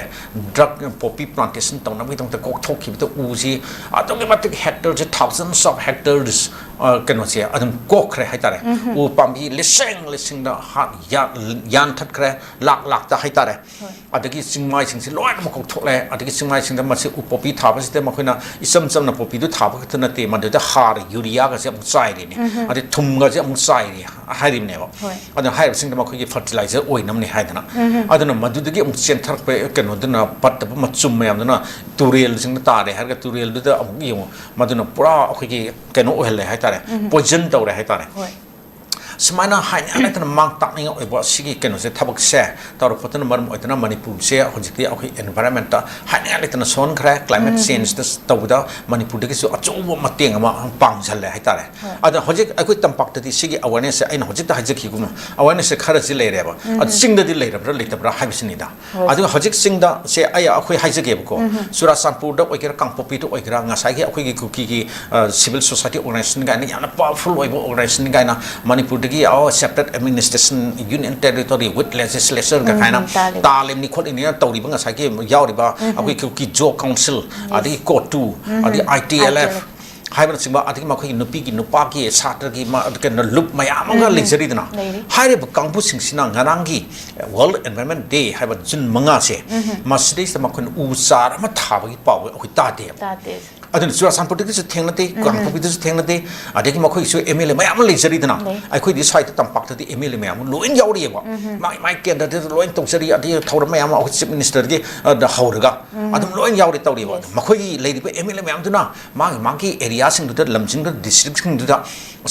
ꯗ꯭ꯔꯛ ꯄꯣꯄꯤ ꯄ꯭ꯂꯥꯟꯇꯦꯁꯟ ꯇꯧꯅꯕꯒꯤꯗꯃꯛꯇ ꯀꯣꯛꯊꯣꯛꯈꯤꯕꯗ ꯎꯁꯤ ꯑꯗꯨꯛꯀꯤ ꯃꯇꯤꯛ ꯍꯦꯛꯇꯔꯁꯦ, thousands of hectares, ꯑ, ꯀꯩꯅꯣꯁꯦ ꯑꯗꯨꯝ ꯀꯣꯛꯈ꯭ꯔꯦ ꯍꯥꯏꯇꯥꯔꯦ꯫ ꯎꯝ꯫ ꯎ ꯄꯥꯝꯕꯤ ꯂꯤꯁꯤꯡ ꯂꯤꯁꯤꯡꯗ ꯍꯥꯠ-, ꯌꯥ-, ꯌꯥꯟꯊꯠꯈ꯭ꯔꯦ, ꯂꯥꯛ ꯂꯥꯛꯇ ꯍꯥꯏꯇꯥꯔꯦ꯫ ꯍꯣꯏ꯫ ꯑꯗꯒꯤ ꯆꯤꯡꯃꯥꯏꯁꯤꯡꯁꯦ ꯂꯣꯏꯅꯃꯛ ꯀꯣꯛꯊꯣꯛꯂꯦ꯫ ꯑꯗꯒꯤ ꯆꯤꯡꯃꯥꯏꯁꯤꯡꯗ ꯃꯁꯤ ꯎ ꯄꯥꯝꯕꯤ ꯊꯥꯕꯁꯤꯗ ꯃꯈꯣꯏꯅ ꯏꯆꯝ ꯆꯝꯅ ꯄꯥꯝꯕꯤꯗꯨ ꯊꯥꯕ ꯈꯛꯇ ꯅꯠꯇꯦ, ꯃꯗꯨꯗ ꯍꯥꯔ, ꯌꯨꯔꯤꯌꯥꯒꯁꯦ ꯑꯃꯨꯛ ꯆꯥꯏꯔꯤꯅꯤ꯫ ꯎꯝ꯫ ꯑꯗꯩ ꯊꯨꯝꯒꯁꯦ ꯑꯃꯨꯛ ꯆꯥꯏꯔꯤ ꯍꯥꯏꯔꯤꯕꯅꯦꯕ꯫ ꯍꯣꯏ꯫ ꯑꯗꯨꯅ ꯍꯥꯏꯔꯤꯕꯁꯤꯡꯗꯣ ꯃꯈꯣꯏꯒꯤ ꯐꯔꯇꯤꯂꯥꯏꯖꯔ ꯑꯣꯏꯅꯕꯅꯤ ꯍꯥꯏꯗꯅ꯫ ꯎꯝ꯫ ꯑꯗꯨꯅ ꯃꯗꯨꯗꯒꯤ ꯑꯃꯨꯛ ꯆꯦꯟꯊꯔꯛꯄ ꯀꯩꯅꯣꯗꯨꯅ, ꯐꯠꯇꯕ ꯃꯆꯨꯝ ꯃꯌꯥꯝꯗꯨꯅ ꯇꯨꯔꯦꯜꯁꯤꯡꯗ ꯇꯥꯔꯦ ꯍꯥꯏꯔꯒ, ꯇꯨꯔꯦꯜꯗꯨꯗ ꯑꯃꯨꯛ ꯌꯦꯡꯉꯨ, ꯃꯗꯨꯅ ꯄꯨꯔꯥ ꯑꯩꯈꯣꯏꯒꯤ ꯀꯩꯅꯣ ꯑꯣꯏꯍꯜꯂꯦ ꯍꯥꯏꯇꯥꯔꯦ, ꯎꯝ꯫ ꯄꯣꯏꯖꯟ ꯇꯧꯔꯦ ꯍꯥꯏꯇꯥꯔꯦ꯫ ꯍꯣꯏ꯫ ꯁꯨꯃꯥꯏꯅ ꯍꯥꯏꯅꯤꯡꯉꯥꯏ ꯂꯩꯇꯅ ꯃꯥꯡ ꯇꯥꯛꯅꯤꯡꯉꯥꯏ ꯑꯣꯏꯕ ꯁꯤꯒꯤ ꯀꯩꯅꯣꯁꯦ, ꯊꯕꯛꯁꯦ ꯇꯧꯔꯛꯄꯗꯨꯅ ꯃꯔꯝ ꯑꯣꯏꯗꯨꯅ ꯃꯅꯤꯄꯨꯔꯁꯦ ꯍꯧꯖꯤꯛꯇꯤ ꯑꯩꯈꯣꯏ environment ꯍꯥꯏꯅꯤꯡꯉꯥꯏ ꯂꯩꯇꯅ ꯁꯣꯟꯈ꯭ꯔꯦ꯫ Climate change ꯇ ꯇꯧꯕꯗ ꯃꯅꯤꯄꯨꯔꯗꯒꯤꯁꯨ ꯑꯆꯧꯕ ꯃꯇꯦꯡ ꯑꯃ ꯄꯥꯡꯁꯤꯜꯂꯦ ꯍꯥꯏꯇꯥꯔꯦ꯫ ꯑꯗ ꯍꯧꯖꯤꯛ ꯑꯩꯈꯣꯏ ꯇꯝꯄꯥꯛꯇꯗꯤ ꯁꯤꯒꯤ awareness ꯁꯦ ꯑꯩꯅ ꯍꯧꯖꯤꯛꯇ ꯍꯥꯏꯖꯈꯤꯒꯨꯝꯅ awareness ꯁꯦ ꯈꯔꯗꯤ ꯂꯩꯔꯦꯕ꯫ ꯑꯗꯨ ꯆꯤꯡꯗꯗꯤ ꯂꯩꯔꯕ꯭ꯔꯥ ꯂꯩꯇꯕ꯭ꯔꯥ ꯍꯥꯏꯕꯁꯤꯅꯤꯗ꯫ ꯑꯗꯨꯒ ꯍꯧꯖꯤꯛ ꯆꯤꯡꯗ ꯁꯦ ꯑꯩ, ꯑꯩꯈꯣꯏ ꯍꯥꯏꯖꯒꯦꯕꯀꯣ, ꯆꯨꯔꯥꯆꯥꯟꯄꯨꯔꯗ ꯑꯣꯏꯒꯦꯔꯥ, ꯀꯥꯡꯄꯣꯛꯄꯤꯗ ꯑꯣꯏꯒꯦꯔꯥ, ꯉꯁꯥꯏꯒꯤ ꯑꯩꯈꯣꯏꯒꯤ ꯀꯨꯀꯤꯒꯤ, ꯑ, civil society organization ꯀꯥꯏꯅ ꯌꯥꯝꯅ powerful ꯑꯣꯏꯕ organization ꯀꯥꯏꯅ ꯃꯅꯤꯄꯨꯔꯗꯒꯤ, ꯑꯣ, separate administration, union territory with legislature ꯀ ꯀꯥꯏꯅ ꯇꯥꯜꯂꯤꯕꯅꯤ ꯈꯣꯠꯂꯤꯅꯤꯅ ꯇꯧꯔꯤꯕ ꯉꯁꯥꯏꯒꯤ ꯌꯥꯎꯔꯤꯕ ꯑꯩꯈꯣꯏ ꯀꯨꯀꯤ ꯖꯣ ꯀꯥꯎꯟꯁꯤꯜ, ꯑꯗꯒꯤ ꯀꯣꯇꯨ, ꯑꯗꯒꯤ I T L F ꯍꯥꯏꯕꯅꯆꯤꯡꯕ, ꯑꯗꯒꯤ ꯃꯈꯣꯏꯒꯤ ꯅꯨꯄꯤꯒꯤ, ꯅꯨꯄꯥꯒꯤ, ꯁꯥꯇ꯭ꯔꯒꯤ ꯃ-, ꯀꯩꯅꯣ, ꯂꯨꯞ ꯃꯌꯥꯝ ꯑꯃꯒ ꯂꯩꯖꯔꯤꯗꯅ꯫ ꯍꯥꯏꯔꯤꯕ ꯀꯥꯡꯕꯨꯁꯤꯡꯁꯤꯅ ꯉꯔꯥꯡꯒꯤ World Environment Day ꯍꯥꯏꯕ ꯖꯨꯟ ꯃꯉꯥꯁꯦ, ꯃꯁꯤꯗꯩꯁꯤꯗ ꯃꯈꯣꯏꯅ ꯎ ꯆꯥꯔ ꯑꯃ ꯊꯥꯕꯒꯤ ꯄꯥꯎ ꯑꯩꯈꯣꯏ ꯇꯥꯗꯦꯕ꯫ ꯇꯥꯗꯦ꯫ ꯑꯗꯨꯅ ꯆꯨꯔꯥꯆꯥꯟꯄꯨꯔꯗꯒꯤꯁꯨ ꯊꯦꯡꯅꯗꯦ, ꯀꯥꯡꯄꯣꯛꯄꯤꯗꯁꯨ ꯊꯦꯡꯅꯗꯦ, ꯑꯗꯒꯤ ꯃꯈꯣꯏꯒꯤꯁꯨ M L A ꯃꯌꯥꯝ ꯑꯃ ꯂꯩꯖꯔꯤꯗꯅ꯫ ꯂꯩ꯫ ꯑꯩꯈꯣꯏꯗꯤ ꯁ꯭ꯋꯥꯏꯗ ꯇꯝꯄꯥꯛꯇꯗꯤ M L A ꯃꯌꯥꯝ ꯑꯃ ꯂꯣꯏꯅ ꯌꯥꯎꯔꯤꯑꯕ꯫ ꯃꯥꯏ ꯃꯥꯏ ꯀꯦꯟꯗ꯭ꯔꯗ ꯂꯣꯏꯅ ꯇꯧꯖꯔꯤ, ꯑꯗꯒꯤ ꯊꯧꯔꯝ ꯃꯌꯥꯝ ꯑꯃ ꯑꯩꯈꯣꯏ Chief Minister ꯗꯒꯤ, ꯑ, ꯗ ꯍꯧꯔꯒ ꯑꯗꯨꯝ ꯂꯣꯏꯅ ꯌꯥꯎꯔꯤ ꯇꯧꯔꯤꯕ꯫ ꯑꯗꯨ ꯃꯈꯣꯏꯒꯤ ꯂꯩꯔꯤꯕ M L A ꯃꯌꯥꯝꯗꯨꯅ ꯃꯥꯒꯤ ꯃꯥꯒꯤ area ꯁꯤꯡꯗꯨꯗ, ꯂꯝꯁꯤꯡꯗꯨꯗ, district ꯁꯤꯡꯗꯨꯗ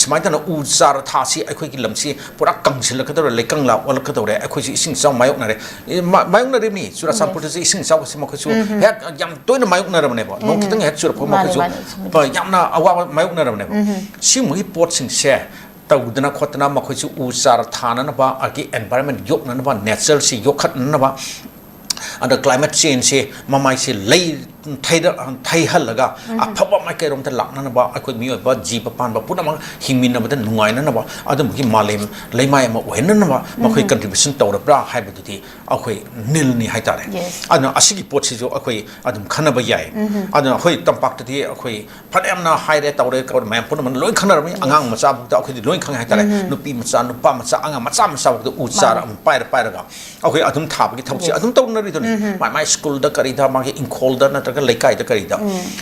ꯁꯨꯃꯥꯏꯅ ꯇꯧꯅ ꯎ ꯆꯥꯔ ꯊꯥꯁꯤ, ꯑꯩꯈꯣꯏꯒꯤ ꯂꯝꯁꯤ ꯄꯨꯔꯥ ꯀꯪꯁꯤꯜꯂꯛꯀꯗꯧꯔꯦ, ꯂꯩꯀꯪꯂꯥ ꯑꯣꯜꯂꯛꯀꯗꯧꯔꯦ, ꯑꯩꯈꯣꯏꯁꯤ ꯏꯁꯤꯡ ꯏꯆꯥꯎ ꯃꯥꯌꯣꯛꯅꯔꯦ꯫ ꯑꯦ, ꯃꯥ-, ꯃꯥꯌꯣꯛꯅꯔꯤꯕꯅꯤ꯫ ꯆꯨꯔꯥꯆꯥꯟꯄꯨꯔꯗꯁꯨ ꯏꯁꯤꯡ ꯏꯆꯥꯎꯕꯁꯤ ꯃꯈꯣꯏꯁꯨ ꯍꯦꯛ ꯌꯥꯝ ꯇꯣꯏꯅ ꯃꯥꯌꯣꯛꯅꯔꯕꯅꯦꯕ꯫ ꯅꯣꯡ ꯈꯤꯇꯪ ꯍꯦꯛ ꯆꯨꯔꯛꯄ ꯃꯥꯅꯦ, ꯃꯈꯣꯏꯁꯨ ꯃꯥꯅꯦ, ꯆꯨꯝꯃꯤ꯫ ꯄ-, ꯌꯥꯝꯅ ꯑꯋꯥꯕ ꯃꯥꯌꯣꯛꯅꯔꯕꯅꯦꯕ꯫ ꯁꯤꯒꯨꯝꯕꯒꯤ ꯄꯣꯠꯁꯤꯡꯁꯦ ꯇꯧꯗꯅ ꯈꯣꯠꯇꯅ ꯃꯈꯣꯏꯁꯨ ꯎ ꯆꯥꯔ ꯊꯥꯅꯅꯕ, ꯑꯗꯒꯤ environment ꯌꯣꯛꯅꯅꯕ, nature ꯁꯤ ꯌꯣꯛꯈꯠꯅꯅꯕ, ꯑꯗ climate change ꯁꯦ ꯃꯃꯥꯏꯁꯦ ꯂꯩ ꯊꯩꯗ-, ꯊꯩꯍꯜꯂꯒ ꯑꯐꯕ ꯃꯥꯏꯀꯩꯔꯣꯝꯗ ꯂꯥꯛꯅꯅꯕ, ꯑꯩꯈꯣꯏ ꯃꯤꯑꯣꯏꯕ ꯖꯤꯕ ꯄꯥꯟꯕ ꯄꯨꯝꯅꯃꯛ ꯍꯤꯡꯃꯤꯟꯅꯕꯗ ꯅꯨꯡꯉꯥꯏꯅꯅꯕ, ꯑꯗꯨꯝꯕꯒꯤ ꯃꯥꯂꯦꯝ ꯂꯩꯃꯥꯏ ꯑꯃ ꯑꯣꯏꯍꯟꯅꯅꯕ ꯃꯈꯣꯏ contribution ꯇꯧꯔꯕ꯭ꯔꯥ ꯍꯥꯏꯕꯗꯨꯗꯤ ꯑꯩꯈꯣꯏ ꯅꯤꯜꯅꯤ ꯍꯥꯏꯇꯥꯔꯦ꯫ Yes. ꯑꯗꯨꯅ ꯑꯁꯤꯒꯤ ꯄꯣꯠꯁꯤꯁꯨ ꯑꯩꯈꯣꯏ ꯑꯗꯨꯝ ꯈꯟꯅꯕ ꯌꯥꯏ꯫ ꯑꯗꯨꯅ ꯑꯩꯈꯣꯏ ꯇꯝꯄꯥꯛꯇꯗꯤ ꯑꯩꯈꯣꯏ ꯐꯅꯌꯥꯝꯅ ꯍꯥꯏꯔꯦ ꯇꯧꯔꯦ, ꯃꯌꯥꯝ ꯄꯨꯝꯅꯃꯛꯅ ꯂꯣꯏ ꯈꯟꯅꯔꯕꯅꯤ꯫ ꯑꯉꯥꯡ ꯃꯆꯥ ꯐꯥꯎꯗ ꯑꯩꯈꯣꯏꯗꯤ ꯂꯣꯏ ꯈꯪꯉꯦ ꯍꯥꯏꯇꯥꯔꯦ꯫ ꯅꯨꯄꯤ ꯃꯆꯥ, ꯅꯨꯄꯥ ꯃꯆꯥ, ꯑꯉꯥꯡ ꯃꯆꯥ ꯃꯆꯥ ꯐꯥꯎꯗ ꯎ ꯆꯥꯔ ꯃꯥꯅꯦ꯫ ꯑꯃ ꯄꯥꯏꯔ ꯄꯥꯏꯔꯒ ꯑꯩꯈꯣꯏ ꯑꯗꯨꯝ ꯊꯥꯕꯒꯤ ꯊꯕꯛꯁꯦ Yes. ꯑꯗꯨꯝ ꯇꯧꯅꯔꯤꯗꯨꯅꯤ꯫ ꯃꯥꯏ ꯃꯥꯏ ꯁ꯭ꯀꯨꯜꯗ ꯀꯔꯤꯗ ꯃꯥꯒꯤ ꯏꯪꯈꯣꯜꯗ ꯅꯠꯇ꯭ꯔꯒ ꯂꯩꯀꯥꯏꯗ ꯀꯔꯤꯗ꯫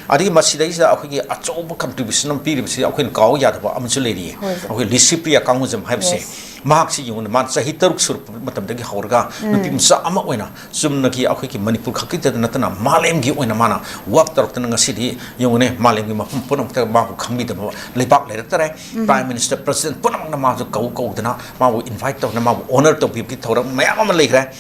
ꯑꯗꯒꯤ ꯃꯁꯤꯗꯩꯁꯤꯗ ꯑꯩꯈꯣꯏꯒꯤ ꯑꯆꯧꯕ contribution ꯑꯃ ꯄꯤꯔꯤꯕꯁꯤ ꯑꯩꯈꯣꯏꯅ ꯀꯥꯎ ꯌꯥꯗꯕ ꯑꯃꯁꯨ ꯂꯩꯔꯤꯌꯦ꯫ ꯍꯣꯏ, ꯁꯥꯔ꯫ ꯑꯩꯈꯣꯏ ꯂꯤꯁꯤꯄ꯭ꯔꯤꯌꯥ ꯀꯥꯡꯉꯨꯖꯝ ꯍꯥꯏꯕꯁꯦ, ꯌꯦꯁ꯫ ꯃꯍꯥꯛꯁꯤ ꯌꯦꯡꯉꯨꯅꯦ, ꯃꯥꯅ ꯆꯍꯤ ꯇꯔꯨꯛ ꯁꯨꯔꯛꯄ ꯃꯇꯝꯗꯒꯤ ꯍꯧꯔꯒ ꯅꯨꯄꯤ ꯃꯆꯥ ꯑꯃ ꯑꯣꯏꯅ ꯆꯨꯝꯅꯒꯤ ꯑꯩꯈꯣꯏꯒꯤ ꯃꯅꯤꯄꯨꯔ ꯈꯛꯀꯤꯗ ꯅꯠꯇꯅ ꯃꯥꯂꯦꯝꯒꯤ ꯑꯣꯏꯅ ꯃꯥꯅ work ꯇꯧꯔꯛꯇꯅ ꯉꯁꯤꯗꯤ ꯌꯦꯡꯉꯨꯅꯦ, ꯃꯥꯂꯦꯝꯒꯤ ꯃꯐꯝ ꯄꯨꯝꯅꯃꯛꯇ ꯃꯥꯕꯨ ꯈꯪꯕꯤꯗꯕ ꯂꯩꯕꯥꯛ ꯂꯩꯔꯛꯇꯔꯦ꯫ Prime Minister, President ꯄꯨꯝꯅꯃꯛꯅ ꯃꯥꯁꯨ ꯀꯧ ꯀꯧꯗꯅ ꯃꯥꯕꯨ invite ꯇꯧꯗꯅ ꯃꯥꯕꯨ honour ꯇꯧꯕꯤꯕꯒꯤ ꯊꯧꯔꯝ ꯃꯌꯥꯝ ꯑꯃ ꯂꯩꯈ꯭ꯔꯦ꯫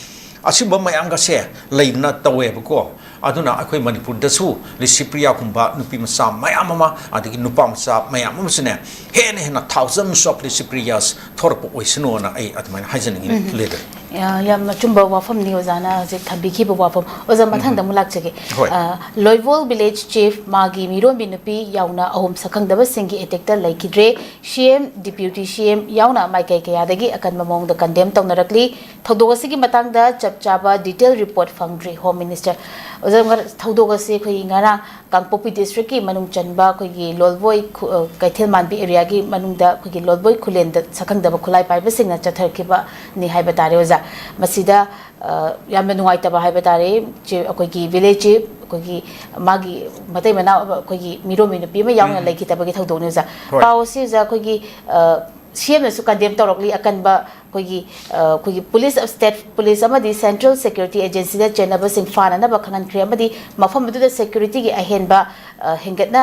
ꯑꯁꯤꯒꯨꯝꯕ ꯃꯌꯥꯝꯒꯁꯦ ꯂꯩꯗꯅ ꯇꯧꯋꯦꯕꯀꯣ꯫ ꯑꯗꯨꯅ ꯑꯩꯈꯣꯏ ꯃꯅꯤꯄꯨꯔꯗꯁꯨ ꯂꯤꯁꯤꯄ꯭ꯔꯤꯌꯥꯒꯨꯝꯕ ꯅꯨꯄꯤ ꯃꯆꯥ ꯃꯌꯥꯝ ꯑꯃ, ꯑꯗꯒꯤ ꯅꯨꯄꯥ ꯃꯆꯥ ꯃꯌꯥꯝ ꯑꯃꯁꯨꯅꯦ, ꯍꯦꯟꯅ ꯍꯦꯟꯅ thousands of ꯂꯤꯁꯤꯄ꯭ꯔꯤꯌꯥꯁ ꯊꯣꯔꯛꯄ ꯑꯣꯏꯁꯅꯨꯅ ꯑꯩ ꯑꯗꯨꯃꯥꯏꯅ ꯍꯥꯏꯖꯅꯤꯡꯉꯤ, ꯂꯤꯗꯔ꯫ ꯌꯥ-, ꯌꯥꯝ ꯑꯆꯨꯝꯕ ꯋꯥꯐꯝꯅꯤ ꯑꯣꯖꯥꯅ ꯍꯧꯖꯤꯛ ꯊꯝꯕꯤꯈꯤꯕ ꯋꯥꯐꯝ꯫ ꯑꯣꯖꯥ, ꯃꯊꯪꯗ ꯑꯃꯨꯛ ꯂꯥꯛꯆꯒꯦ꯫ ꯍꯣꯏ꯫ ꯑ, ꯂꯣꯏꯕꯣꯜ village chief, ꯃꯥꯒꯤ ꯃꯤꯔꯣꯟꯕꯤ ꯅꯨꯄꯤ ꯌꯥꯎꯅ ꯑꯍꯨꯝ ꯁꯛꯈꯪꯗꯕꯁꯤꯡꯒꯤ attackꯇ ꯂꯩꯈꯤꯗ꯭ꯔꯦ꯫ CM, Deputy CM ꯌꯥꯎꯅ ꯃꯥꯏꯀꯩ ꯀꯌꯥꯗꯒꯤ ꯑꯀꯟꯕ ꯃꯑꯣꯡꯗ condemn ꯇꯧꯅꯔꯛꯂꯤ꯫ ꯊꯧꯗꯣꯛ ꯑꯁꯤꯒꯤ ꯃꯇꯥꯡꯗ ꯆꯞ ꯆꯥꯕ detail report ꯐꯪꯗ꯭ꯔꯤ, Home Minister꯫ ꯑꯣꯖꯥ, ꯉ-, ꯊꯧꯗꯣꯛ ꯑꯁꯤ ꯑꯩꯈꯣꯏꯒꯤ ꯉꯔꯥꯡ ꯀꯥꯡꯄꯣꯛꯄꯤ districtꯀꯤ ꯃꯅꯨꯡ ꯆꯟꯕ ꯑꯩꯈꯣꯏꯒꯤ ꯂꯣꯜꯕꯣꯏ ꯈꯨ-, ꯑ, ꯀꯩꯊꯦꯜ ꯃꯥꯟꯕꯤ areaꯒꯤ ꯃꯅꯨꯡꯗ ꯑꯩꯈꯣꯏꯒꯤ ꯂꯣꯜꯕꯣꯏ ꯈꯨꯂꯦꯟꯗ ꯁꯛꯈꯪꯗꯕ ꯈꯨꯠꯂꯥꯏ ꯄꯥꯏꯕꯁꯤꯡꯅ ꯆꯠꯊꯔꯛꯈꯤꯕꯅꯤ ꯍꯥꯏꯕ ꯇꯥꯔꯦ, ꯑꯣꯖꯥ꯫ ꯃꯁꯤꯗ, ꯑ, ꯌꯥꯝꯅ ꯅꯨꯡꯉꯥꯏꯇꯕ ꯍꯥꯏꯕ ꯇꯥꯔꯦ, ꯆꯦ-, ꯑꯩꯈꯣꯏꯒꯤ village chief, ꯑꯩꯈꯣꯏꯒꯤ ꯃꯥꯒꯤ ꯃꯇꯩ ꯃꯅꯥꯎ, ꯑꯩꯈꯣꯏꯒꯤ ꯃꯤꯔꯣꯟꯕꯤ ꯅꯨꯄꯤ ꯑꯃ ꯌꯥꯎꯅ ꯂꯩꯈꯤꯗꯕꯒꯤ ꯊꯧꯗꯣꯛꯅꯤ, ꯑꯣꯖꯥ꯫ ꯍꯣꯏ꯫ ꯄꯥꯎ ꯑꯁꯤ, ꯑꯣꯖꯥ, ꯑꯩꯈꯣꯏꯒꯤ, ꯑ, CMꯅꯁꯨ condemn ꯇꯧꯔꯛꯂꯤ, ꯑꯀꯟꯕ ꯑꯩꯈꯣꯏꯒꯤ, ꯑ, ꯑꯩꯈꯣꯏꯒꯤ police of state police ꯑꯃꯗꯤ central security agencyꯗ ꯆꯦꯟꯅꯕꯁꯤꯡ ꯐꯥꯅꯅꯕ ꯈꯪꯍꯟꯈ꯭ꯔꯦ ꯑꯃꯗꯤ ꯃꯐꯝ ꯑꯗꯨꯗ securityꯒꯤ ꯑꯍꯦꯟꯕ, ꯑ, ꯍꯦꯟꯒꯠꯅ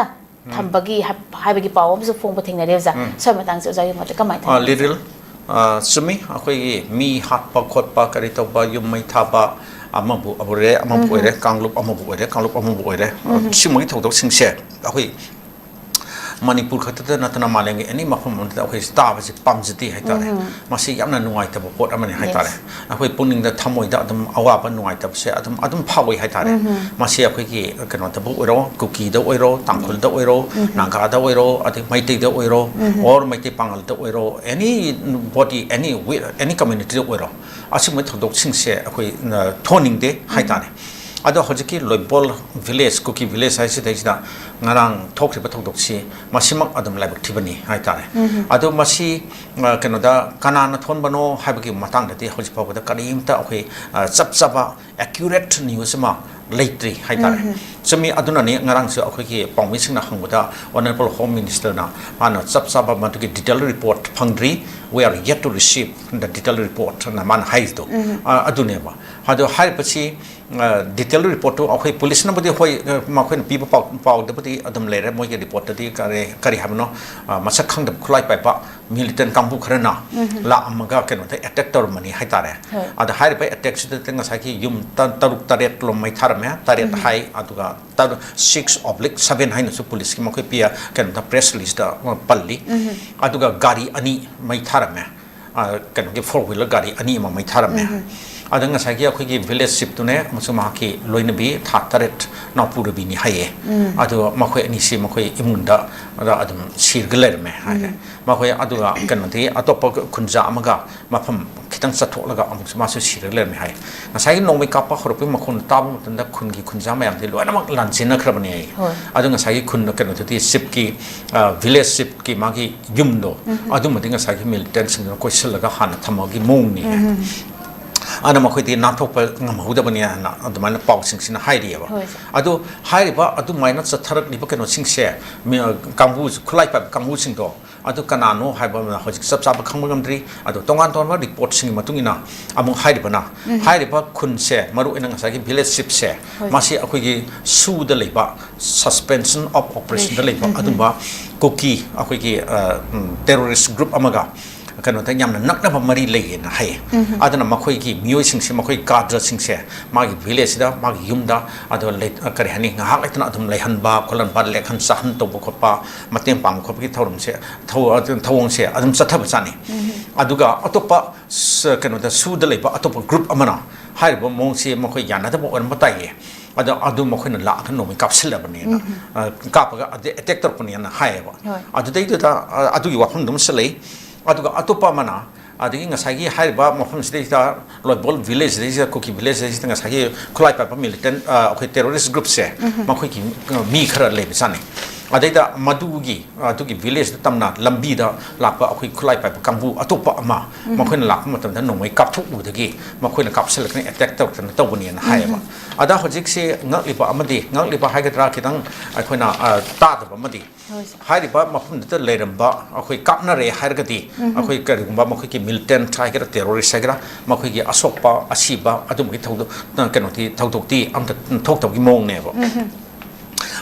ꯊꯝꯕꯒꯤ ꯍꯥꯏ-, ꯍꯥꯏꯕꯒꯤ ꯄꯥꯎ ꯑꯃꯁꯨ ꯐꯣꯡꯕ ꯊꯦꯡꯅꯔꯦ, ꯑꯣꯖꯥ꯫ ꯁ꯭ꯋꯥꯏ ꯃꯇꯥꯡꯁꯦ ꯑꯣꯖꯥꯒꯤ ꯃꯣꯠꯇ ꯀꯃꯥꯏꯅ ꯑ, ꯊꯝꯕꯤꯒꯦ? ꯂꯤꯔꯤꯜ, ꯑ, ꯆꯨꯝꯃꯤ, ꯑꯩꯈꯣꯏꯒꯤ ꯃꯤ ꯍꯥꯠꯄ ꯈꯣꯠꯄ, ꯀꯔꯤ ꯇꯧꯕ, ꯌꯨꯝ ꯃꯩ ꯊꯥꯕ, ꯑꯃꯕꯨ ꯑꯣꯏꯔꯦ, ꯑꯃꯕꯨ ꯑꯣꯏꯔꯦ, ꯀꯥꯡꯂꯨꯞ ꯑꯃꯕꯨ ꯑꯣꯏꯔꯦ, ꯀꯥꯡꯂꯨꯞ ꯑꯃꯕꯨ ꯑꯣꯏꯔꯦ, ꯑ, ꯁꯤꯒꯨꯝꯕꯒꯤ ꯊꯧꯗꯣꯛꯁꯤꯡꯁꯦ ꯑꯩꯈꯣꯏ ꯃꯅꯤꯄꯨꯔ ꯈꯛꯇꯗ ꯅꯠꯇꯅ ꯃꯥꯂꯦꯝꯒꯤ any ꯃꯐꯝ ꯑꯃꯗ ꯑꯩꯈꯣꯏ ꯇꯥꯕꯁꯤ ꯄꯥꯝꯖꯗꯦ ꯍꯥꯏꯇꯥꯔꯦ꯫ ꯃꯁꯤ ꯌꯥꯝꯅ ꯅꯨꯡꯉꯥꯏꯇꯕ ꯄꯣꯠ ꯑꯃꯅꯤ ꯍꯥꯏꯇꯥꯔꯦ꯫ ꯌꯦꯁ꯫ ꯑꯩꯈꯣꯏ ꯄꯨꯛꯅꯤꯡꯗ, ꯊꯃꯣꯏꯗ ꯑꯗꯨꯝ ꯑꯋꯥꯕ, ꯅꯨꯡꯉꯥꯏꯇꯕꯁꯦ ꯑꯗꯨꯝ, ꯑꯗꯨꯝ ꯐꯥꯎꯏ ꯍꯥꯏꯇꯥꯔꯦ꯫ ꯃꯁꯤ ꯑꯩꯈꯣꯏꯒꯤ ꯀꯩꯅꯣꯗꯕꯨ ꯑꯣꯏꯔꯣ, ꯀꯨꯀꯤꯗ ꯑꯣꯏꯔꯣ, ꯇꯥꯡꯈꯨꯜꯗ ꯑꯣꯏꯔꯣ, ꯅꯥꯒꯥꯗ ꯑꯣꯏꯔꯣ, ꯑꯗꯩ ꯃꯩꯇꯩꯗ ꯑꯣꯏꯔꯣ, or ꯃꯩꯇꯩ ꯄꯥꯉꯜꯗ ꯑꯣꯏꯔꯣ, anybody, any, any communityꯗ ꯑꯣꯏꯔꯣ, ꯑꯁꯤꯒꯨꯝꯕ ꯊꯧꯗꯣꯛꯁꯤꯡꯁꯦ ꯑꯩꯈꯣꯏ, ꯑ, ꯊꯣꯛꯍꯟꯅꯤꯡꯗꯦ ꯍꯥꯏꯇꯥꯔꯦ꯫ ꯑꯗꯣ ꯍꯧꯖꯤꯛꯀꯤ ꯂꯣꯏꯕꯣꯜ village, ꯀꯨꯀꯤ village ꯍꯥꯏꯁꯤꯗꯩꯁꯤꯗ ꯉꯔꯥꯡ ꯊꯣꯛꯈꯤꯕ ꯊꯧꯗꯣꯛꯁꯤ ꯃꯁꯤꯃꯛ ꯑꯗꯨꯝ ꯂꯥꯏꯕꯛ ꯊꯤꯕꯅꯤ ꯍꯥꯏꯇꯥꯔꯦ꯫ ꯑꯗꯣ ꯃꯁꯤ, ꯑ, ꯀꯩꯅꯣꯗ ꯀꯅꯥꯅ ꯊꯣꯟꯕꯅꯣ ꯍꯥꯏꯕꯒꯤ ꯃꯇꯥꯡꯗꯗꯤ ꯍꯧꯖꯤꯛ ꯐꯥꯎꯕꯗ ꯀꯔꯤꯝꯇ ꯑꯩꯈꯣꯏ, ꯑ, ꯆꯞ ꯆꯥꯕ accurate news ꯑꯃ ꯂꯩꯇ꯭ꯔꯤ ꯍꯥꯏꯇꯥꯔꯦ꯫ ꯆꯨꯝꯃꯤ, ꯑꯗꯨꯅꯅꯤ ꯉꯔꯥꯡꯁꯨ ꯑꯩꯈꯣꯏꯒꯤ ꯄꯥꯎꯃꯤꯁꯤꯡꯅ ꯍꯪꯕꯗ Honourable Home Ministerꯅ ꯃꯥꯅ ꯆꯞ ꯆꯥꯕ ꯃꯗꯨꯒꯤ detail report ꯐꯪꯗ꯭ꯔꯤ, "We are yet to receive the detail reportꯅ ꯃꯥꯅ ꯍꯥꯏꯔꯤꯗꯣ꯫ ꯑ, ꯑꯗꯨꯅꯦꯕ꯫ ꯑꯗꯣ ꯍꯥꯏꯔꯤꯕꯁꯤ, ꯑ, detail reportꯇꯨ ꯑꯩꯈꯣꯏ ꯄꯨꯂꯤꯁꯅꯕꯨꯗꯤ ꯍꯣꯏ, ꯑ, ꯃꯈꯣꯏꯅ ꯄꯤꯕ ꯄꯥꯎ, ꯄꯥꯎꯗꯕꯨꯗꯤ ꯑꯗꯨꯝ ꯂꯩꯔꯦ, ꯃꯣꯏꯒꯤ reportꯇꯗꯤ ꯀꯔꯤ, ꯀꯔꯤ ꯍꯥꯏꯕꯅꯣ, ꯑ, ꯃꯁꯛ ꯈꯪꯗꯕ ꯈꯨꯠꯂꯥꯏ ꯄꯥꯏꯕ militant ꯀꯥꯡꯕꯨ ꯈꯔꯅ ꯂꯥꯛꯑꯝꯃꯒ ꯀꯩꯅꯣꯗ attack ꯇꯧꯔꯝꯕꯅꯤ ꯍꯥꯏꯇꯥꯔꯦ꯫ ꯍꯣꯏ꯫ ꯑꯗ ꯍꯥꯏꯔꯤꯕ attackꯁꯤꯗ ꯉꯁꯥꯏꯒꯤ ꯌꯨꯝ ꯇ-, ꯇꯔꯨꯛ ꯇꯔꯦꯠ ꯂꯣꯝ ꯃꯩ ꯊꯥꯔꯝꯃꯦ, ꯇꯔꯦꯠ ꯍꯥꯏ, ꯑꯗꯨꯒ ꯇꯔꯨꯛ, six oblique seven ꯍꯥꯏꯅꯁꯨ ꯄꯨꯂꯤꯁꯀꯤ ꯃꯈꯣꯏ ꯄꯤꯌ-, ꯀꯩꯅꯣꯗ press releaseꯇ ꯄꯜꯂꯤ꯫ ꯑꯗꯨꯒ ꯒꯥꯔꯤ ꯑꯅꯤ ꯃꯩ ꯊꯥꯔꯝꯃꯦ꯫ ꯑ, ꯀꯩꯅꯣꯒꯤ four wheeler ꯒꯥꯔꯤ ꯑꯅꯤ ꯑꯃ ꯃꯩ ꯊꯥꯔꯝꯃꯦ꯫ ꯑꯗ ꯉꯁꯥꯏꯒꯤ ꯑꯩꯈꯣꯏꯒꯤ village chiefꯇꯨꯅꯦ ꯑꯃꯁꯨꯡ ꯃꯍꯥꯛꯀꯤ ꯂꯣꯏꯅꯕꯤ ꯊꯥ ꯇꯔꯦꯠ ꯅꯥꯎꯄꯨ ꯔꯕꯤꯅꯤ ꯍꯥꯏꯌꯦ꯫ ꯑꯗꯣ ꯃꯈꯣꯏ ꯑꯅꯤꯁꯤ ꯃꯈꯣꯏ ꯏꯃꯨꯡꯗ ꯑꯗ ꯑꯗꯨꯝ ꯁꯤꯔꯒ ꯂꯩꯔꯝꯃꯦ ꯍꯥꯏꯔꯦ꯫ ꯃꯈꯣꯏ ꯑꯗꯨꯒ ꯀꯩꯅꯣꯗꯤ ꯑꯇꯣꯞꯄ ꯈꯨꯟꯖꯥ ꯑꯃꯒ ꯃꯐꯝ ꯈꯤꯇꯪ ꯆꯠꯊꯣꯛꯂꯒ ꯑꯃꯨꯛꯁꯨ ꯃꯥꯁꯨ ꯁꯤꯔꯒ ꯂꯩꯔꯝꯃꯦ ꯍꯥꯏ꯫ ꯉꯁꯥꯏꯒꯤ ꯅꯣꯡꯃꯩ ꯀꯥꯞꯄ ꯍꯧꯔꯛꯄꯒꯤ ꯃꯈꯣꯟ ꯇꯥꯕ ꯃꯇꯝꯗ ꯈꯨꯟꯒꯤ ꯈꯨꯟꯖꯥ ꯃꯌꯥꯝꯗꯤ ꯂꯣꯏꯅꯃꯛ ꯂꯥꯟꯖꯦꯟꯅꯈ꯭ꯔꯕꯅꯦ ꯍꯥꯏ꯫ ꯍꯣꯏ꯫ ꯑꯗꯣ ꯉꯁꯥꯏꯒꯤ ꯈꯨꯟ ꯀꯩꯅꯣꯗꯨꯗꯤ chiefꯀꯤ, ꯑ, village chiefꯀꯤ ꯃꯥꯒꯤ ꯌꯨꯝꯗꯣ, ꯑꯗꯨꯃꯗꯤ ꯉꯁꯥꯏꯒꯤ militantꯁꯤꯡꯗꯨꯅ ꯀꯣꯏꯁꯤꯜꯂꯒ ꯍꯥꯟꯅ ꯊꯝꯃꯒꯤ ꯃꯑꯣꯡꯅꯤ ꯍꯥꯏ꯫ ꯑꯗꯨꯅ ꯃꯈꯣꯏꯗꯤ ꯅꯥꯟꯊꯣꯛꯄ ꯉꯝꯍꯧꯗꯕꯅꯤ ꯍꯥꯏꯅ ꯑꯗꯨꯃꯥꯏꯅ ꯄꯥꯎꯁꯤꯡꯁꯤꯅ ꯍꯥꯏꯔꯤꯑꯕ꯫ ꯍꯣꯏ, ꯁꯥꯔ꯫ ꯑꯗꯣ ꯍꯥꯏꯔꯤꯕ ꯑꯗꯨꯃꯥꯏꯅ ꯆꯠꯊꯔꯛꯂꯤꯕ ꯀꯩꯅꯣꯁꯤꯡꯁꯦ, ꯃꯤ, ꯑ, ꯀꯥꯡꯕꯨ, ꯈꯨꯠꯂꯥꯏ ꯄꯥꯏꯕ ꯀꯥꯡꯕꯨꯁꯤꯡꯗꯣ ꯑꯗꯨ ꯀꯅꯥꯅꯣ ꯍꯥꯏꯕ ꯑꯃ ꯍꯧꯖꯤꯛ ꯆꯞ ꯆꯥꯕ ꯈꯪꯕ ꯉꯝꯗ꯭ꯔꯤ꯫ ꯑꯗꯣ ꯇꯣꯉꯥꯟ ꯇꯣꯉꯥꯟꯕ reportꯁꯤꯡꯒꯤ ꯃꯇꯨꯡ ꯏꯟꯅ ꯑꯃꯨꯛ ꯍꯥꯏꯔꯤꯕꯅ, ꯍꯥꯏꯔꯤꯕ ꯈꯨꯟꯁꯦ, ꯃꯔꯨꯑꯣꯏꯅ ꯉꯁꯥꯏꯒꯤ village chiefꯁꯦ, ꯍꯣꯏ꯫ ꯃꯁꯤ ꯑꯩꯈꯣꯏꯒꯤ ꯁꯨꯗ ꯂꯩꯕ, suspension of operationꯗ ꯂꯩꯕ ꯑꯗꯨꯝꯕ ꯀꯨꯀꯤ ꯑꯩꯈꯣꯏꯒꯤ, ꯑ, ꯎꯝ, terrorist group ꯑꯃꯒ ꯀꯩꯅꯣꯗ ꯌꯥꯝꯅ ꯅꯛꯅꯕ ꯃꯔꯤ ꯂꯩꯌꯦꯅ ꯍꯥꯏꯌꯦ꯫ ꯑꯗꯨꯅ ꯃꯈꯣꯏꯒꯤ ꯃꯤꯑꯣꯏꯁꯤꯡꯁꯦ, ꯃꯈꯣꯏ cadreꯁꯤꯡꯁꯦ ꯃꯥꯒꯤ villageꯁꯤꯗ, ꯃꯥꯒꯤ ꯌꯨꯝꯗ, ꯑꯗꯣ ꯂꯩ-, ꯀꯔꯤ ꯍꯥꯏꯅꯤ, ꯉꯥꯏꯍꯥꯛ ꯂꯩꯇꯅ ꯑꯗꯨꯝ ꯂꯩꯍꯟꯕ ꯈꯣꯠꯍꯟꯕ, ꯂꯦꯛꯍꯟ ꯆꯥꯍꯟ ꯇꯧꯕ ꯈꯣꯠꯄ, ꯃꯇꯦꯡ ꯄꯥꯡꯕ ꯈꯣꯠꯄꯒꯤ ꯊꯧꯔꯝꯁꯦ, ꯊꯧ-, ꯊꯧꯑꯣꯡꯁꯦ ꯑꯗꯨꯝ ꯆꯠꯊꯕ ꯖꯥꯠꯅꯤ꯫ ꯑꯗꯨꯒ ꯑꯇꯣꯞꯄ ꯁ-, ꯀꯩꯅꯣꯗ ꯁꯨꯗ ꯂꯩꯕ ꯑꯇꯣꯞꯄ group ꯑꯃꯅ ꯍꯥꯏꯔꯤꯕ ꯃꯑꯣꯡꯁꯤ ꯃꯈꯣꯏ ꯌꯥꯅꯗꯕ ꯑꯣꯏꯔꯝꯕ ꯇꯥꯏꯌꯦ꯫ ꯑꯗꯣ ꯑꯗꯨ ꯃꯈꯣꯏꯅ ꯂꯥꯛꯑꯒ ꯅꯣꯡꯃꯩ ꯀꯥꯞꯁꯤꯜꯂꯕꯅꯦꯅ, ꯑ, ꯀꯥꯞꯄꯒ ꯑꯗꯩ attack ꯇꯧꯔꯛꯄꯅꯦꯅ ꯍꯥꯏꯌꯦꯕ꯫ ꯍꯣꯏ꯫ ꯑꯗꯨꯗꯩꯗꯨꯗ, ꯑ, ꯑꯗꯨꯒꯤ ꯋꯥꯐꯝꯗꯨꯃꯁꯨ ꯂꯩ꯫ ꯑꯗꯨꯒ ꯑꯇꯣꯞꯄ ꯑꯃꯅ, ꯑꯗꯒꯤ ꯉꯁꯥꯏꯒꯤ ꯍꯥꯏꯔꯤꯕ ꯃꯐꯝꯁꯤꯗꯩꯁꯤꯗ ꯂꯣꯏꯕꯣꯜ villageꯁꯤꯗꯩꯁꯤꯗ, ꯀꯨꯀꯤ villageꯁꯤꯗꯩꯁꯤꯗ ꯉꯁꯥꯏꯒꯤ ꯈꯨꯠꯂꯥꯏ ꯄꯥꯏꯕ militant, ꯑ, ꯑꯩꯈꯣꯏ terrorist groupꯁꯦ, ꯃꯈꯣꯏꯒꯤ, ꯑ, ꯃꯤ ꯈꯔ ꯂꯩꯕꯖꯥꯠꯅꯤ꯫ ꯑꯗꯩꯗ ꯃꯗꯨꯒꯤ, ꯑꯗꯨꯒꯤ ꯚꯤꯂꯦꯖꯇ ꯇꯝꯅ ꯂꯝꯕꯤꯗ ꯂꯥꯛꯄ ꯑꯩꯈꯣꯏ ꯈꯨꯠꯂꯥꯏ ꯄꯥꯏꯕ ꯀꯥꯡꯕꯨ ꯑꯇꯣꯞꯄ ꯑꯃ, ꯎꯝ꯫ ꯃꯈꯣꯏꯅ ꯂꯥꯛꯄ ꯃꯇꯝꯗ ꯅꯣꯡꯃꯩ ꯀꯥꯞꯊꯣꯛꯎꯕꯗꯒꯤ ꯃꯈꯣꯏꯅ ꯀꯥꯞꯁꯤꯜꯂꯛꯇꯅ, ꯑꯦꯇꯦꯛ ꯇꯧꯔꯛꯇꯅ ꯇꯧꯕꯅꯦꯅ ꯍꯥꯏꯌꯦꯕ꯫ ꯎꯝ꯫ ꯑꯗ ꯍꯧꯖꯤꯛꯁꯤ ꯉꯛꯂꯤꯕ ꯑꯃꯗꯤ, ꯉꯛꯂꯤꯕ ꯍꯥꯏꯒꯗ꯭ꯔꯥ, ꯈꯤꯇꯪ ꯑꯩꯈꯣꯏꯅ, ꯑ, ꯇꯥꯗꯕ ꯑꯃꯗꯤ, ꯍꯣꯏ, ꯁꯥꯔ꯫ ꯍꯥꯏꯔꯤꯕ ꯃꯐꯝꯗꯨꯗ ꯂꯩꯔꯝꯕ ꯑꯩꯈꯣꯏ ꯀꯥꯞꯅꯔꯦ ꯍꯥꯏꯔꯒꯗꯤ, ꯎꯝ꯫ ꯑꯩꯈꯣꯏ ꯀꯔꯤꯒꯨꯝꯕ ꯃꯈꯣꯏꯒꯤ ꯃꯤꯂꯤꯇꯦꯟꯠ ꯍꯥꯏꯒꯦꯔꯥ, ꯇꯦꯔꯣꯔꯤꯁ ꯍꯥꯏꯒꯦꯔꯥ, ꯃꯈꯣꯏꯒꯤ ꯑꯁꯣꯛꯄ, ꯑꯁꯤꯕ ꯑꯗꯨꯝꯕꯒꯤ ꯊꯧꯗꯣꯛ, ꯀꯩꯅꯣꯗꯤ, ꯊꯧꯗꯣꯛꯇꯤ ꯑꯝꯇ ꯊꯣꯛꯇꯕꯒꯤ ꯃꯑꯣꯡꯅꯦꯕ꯫ ꯎꯝ꯫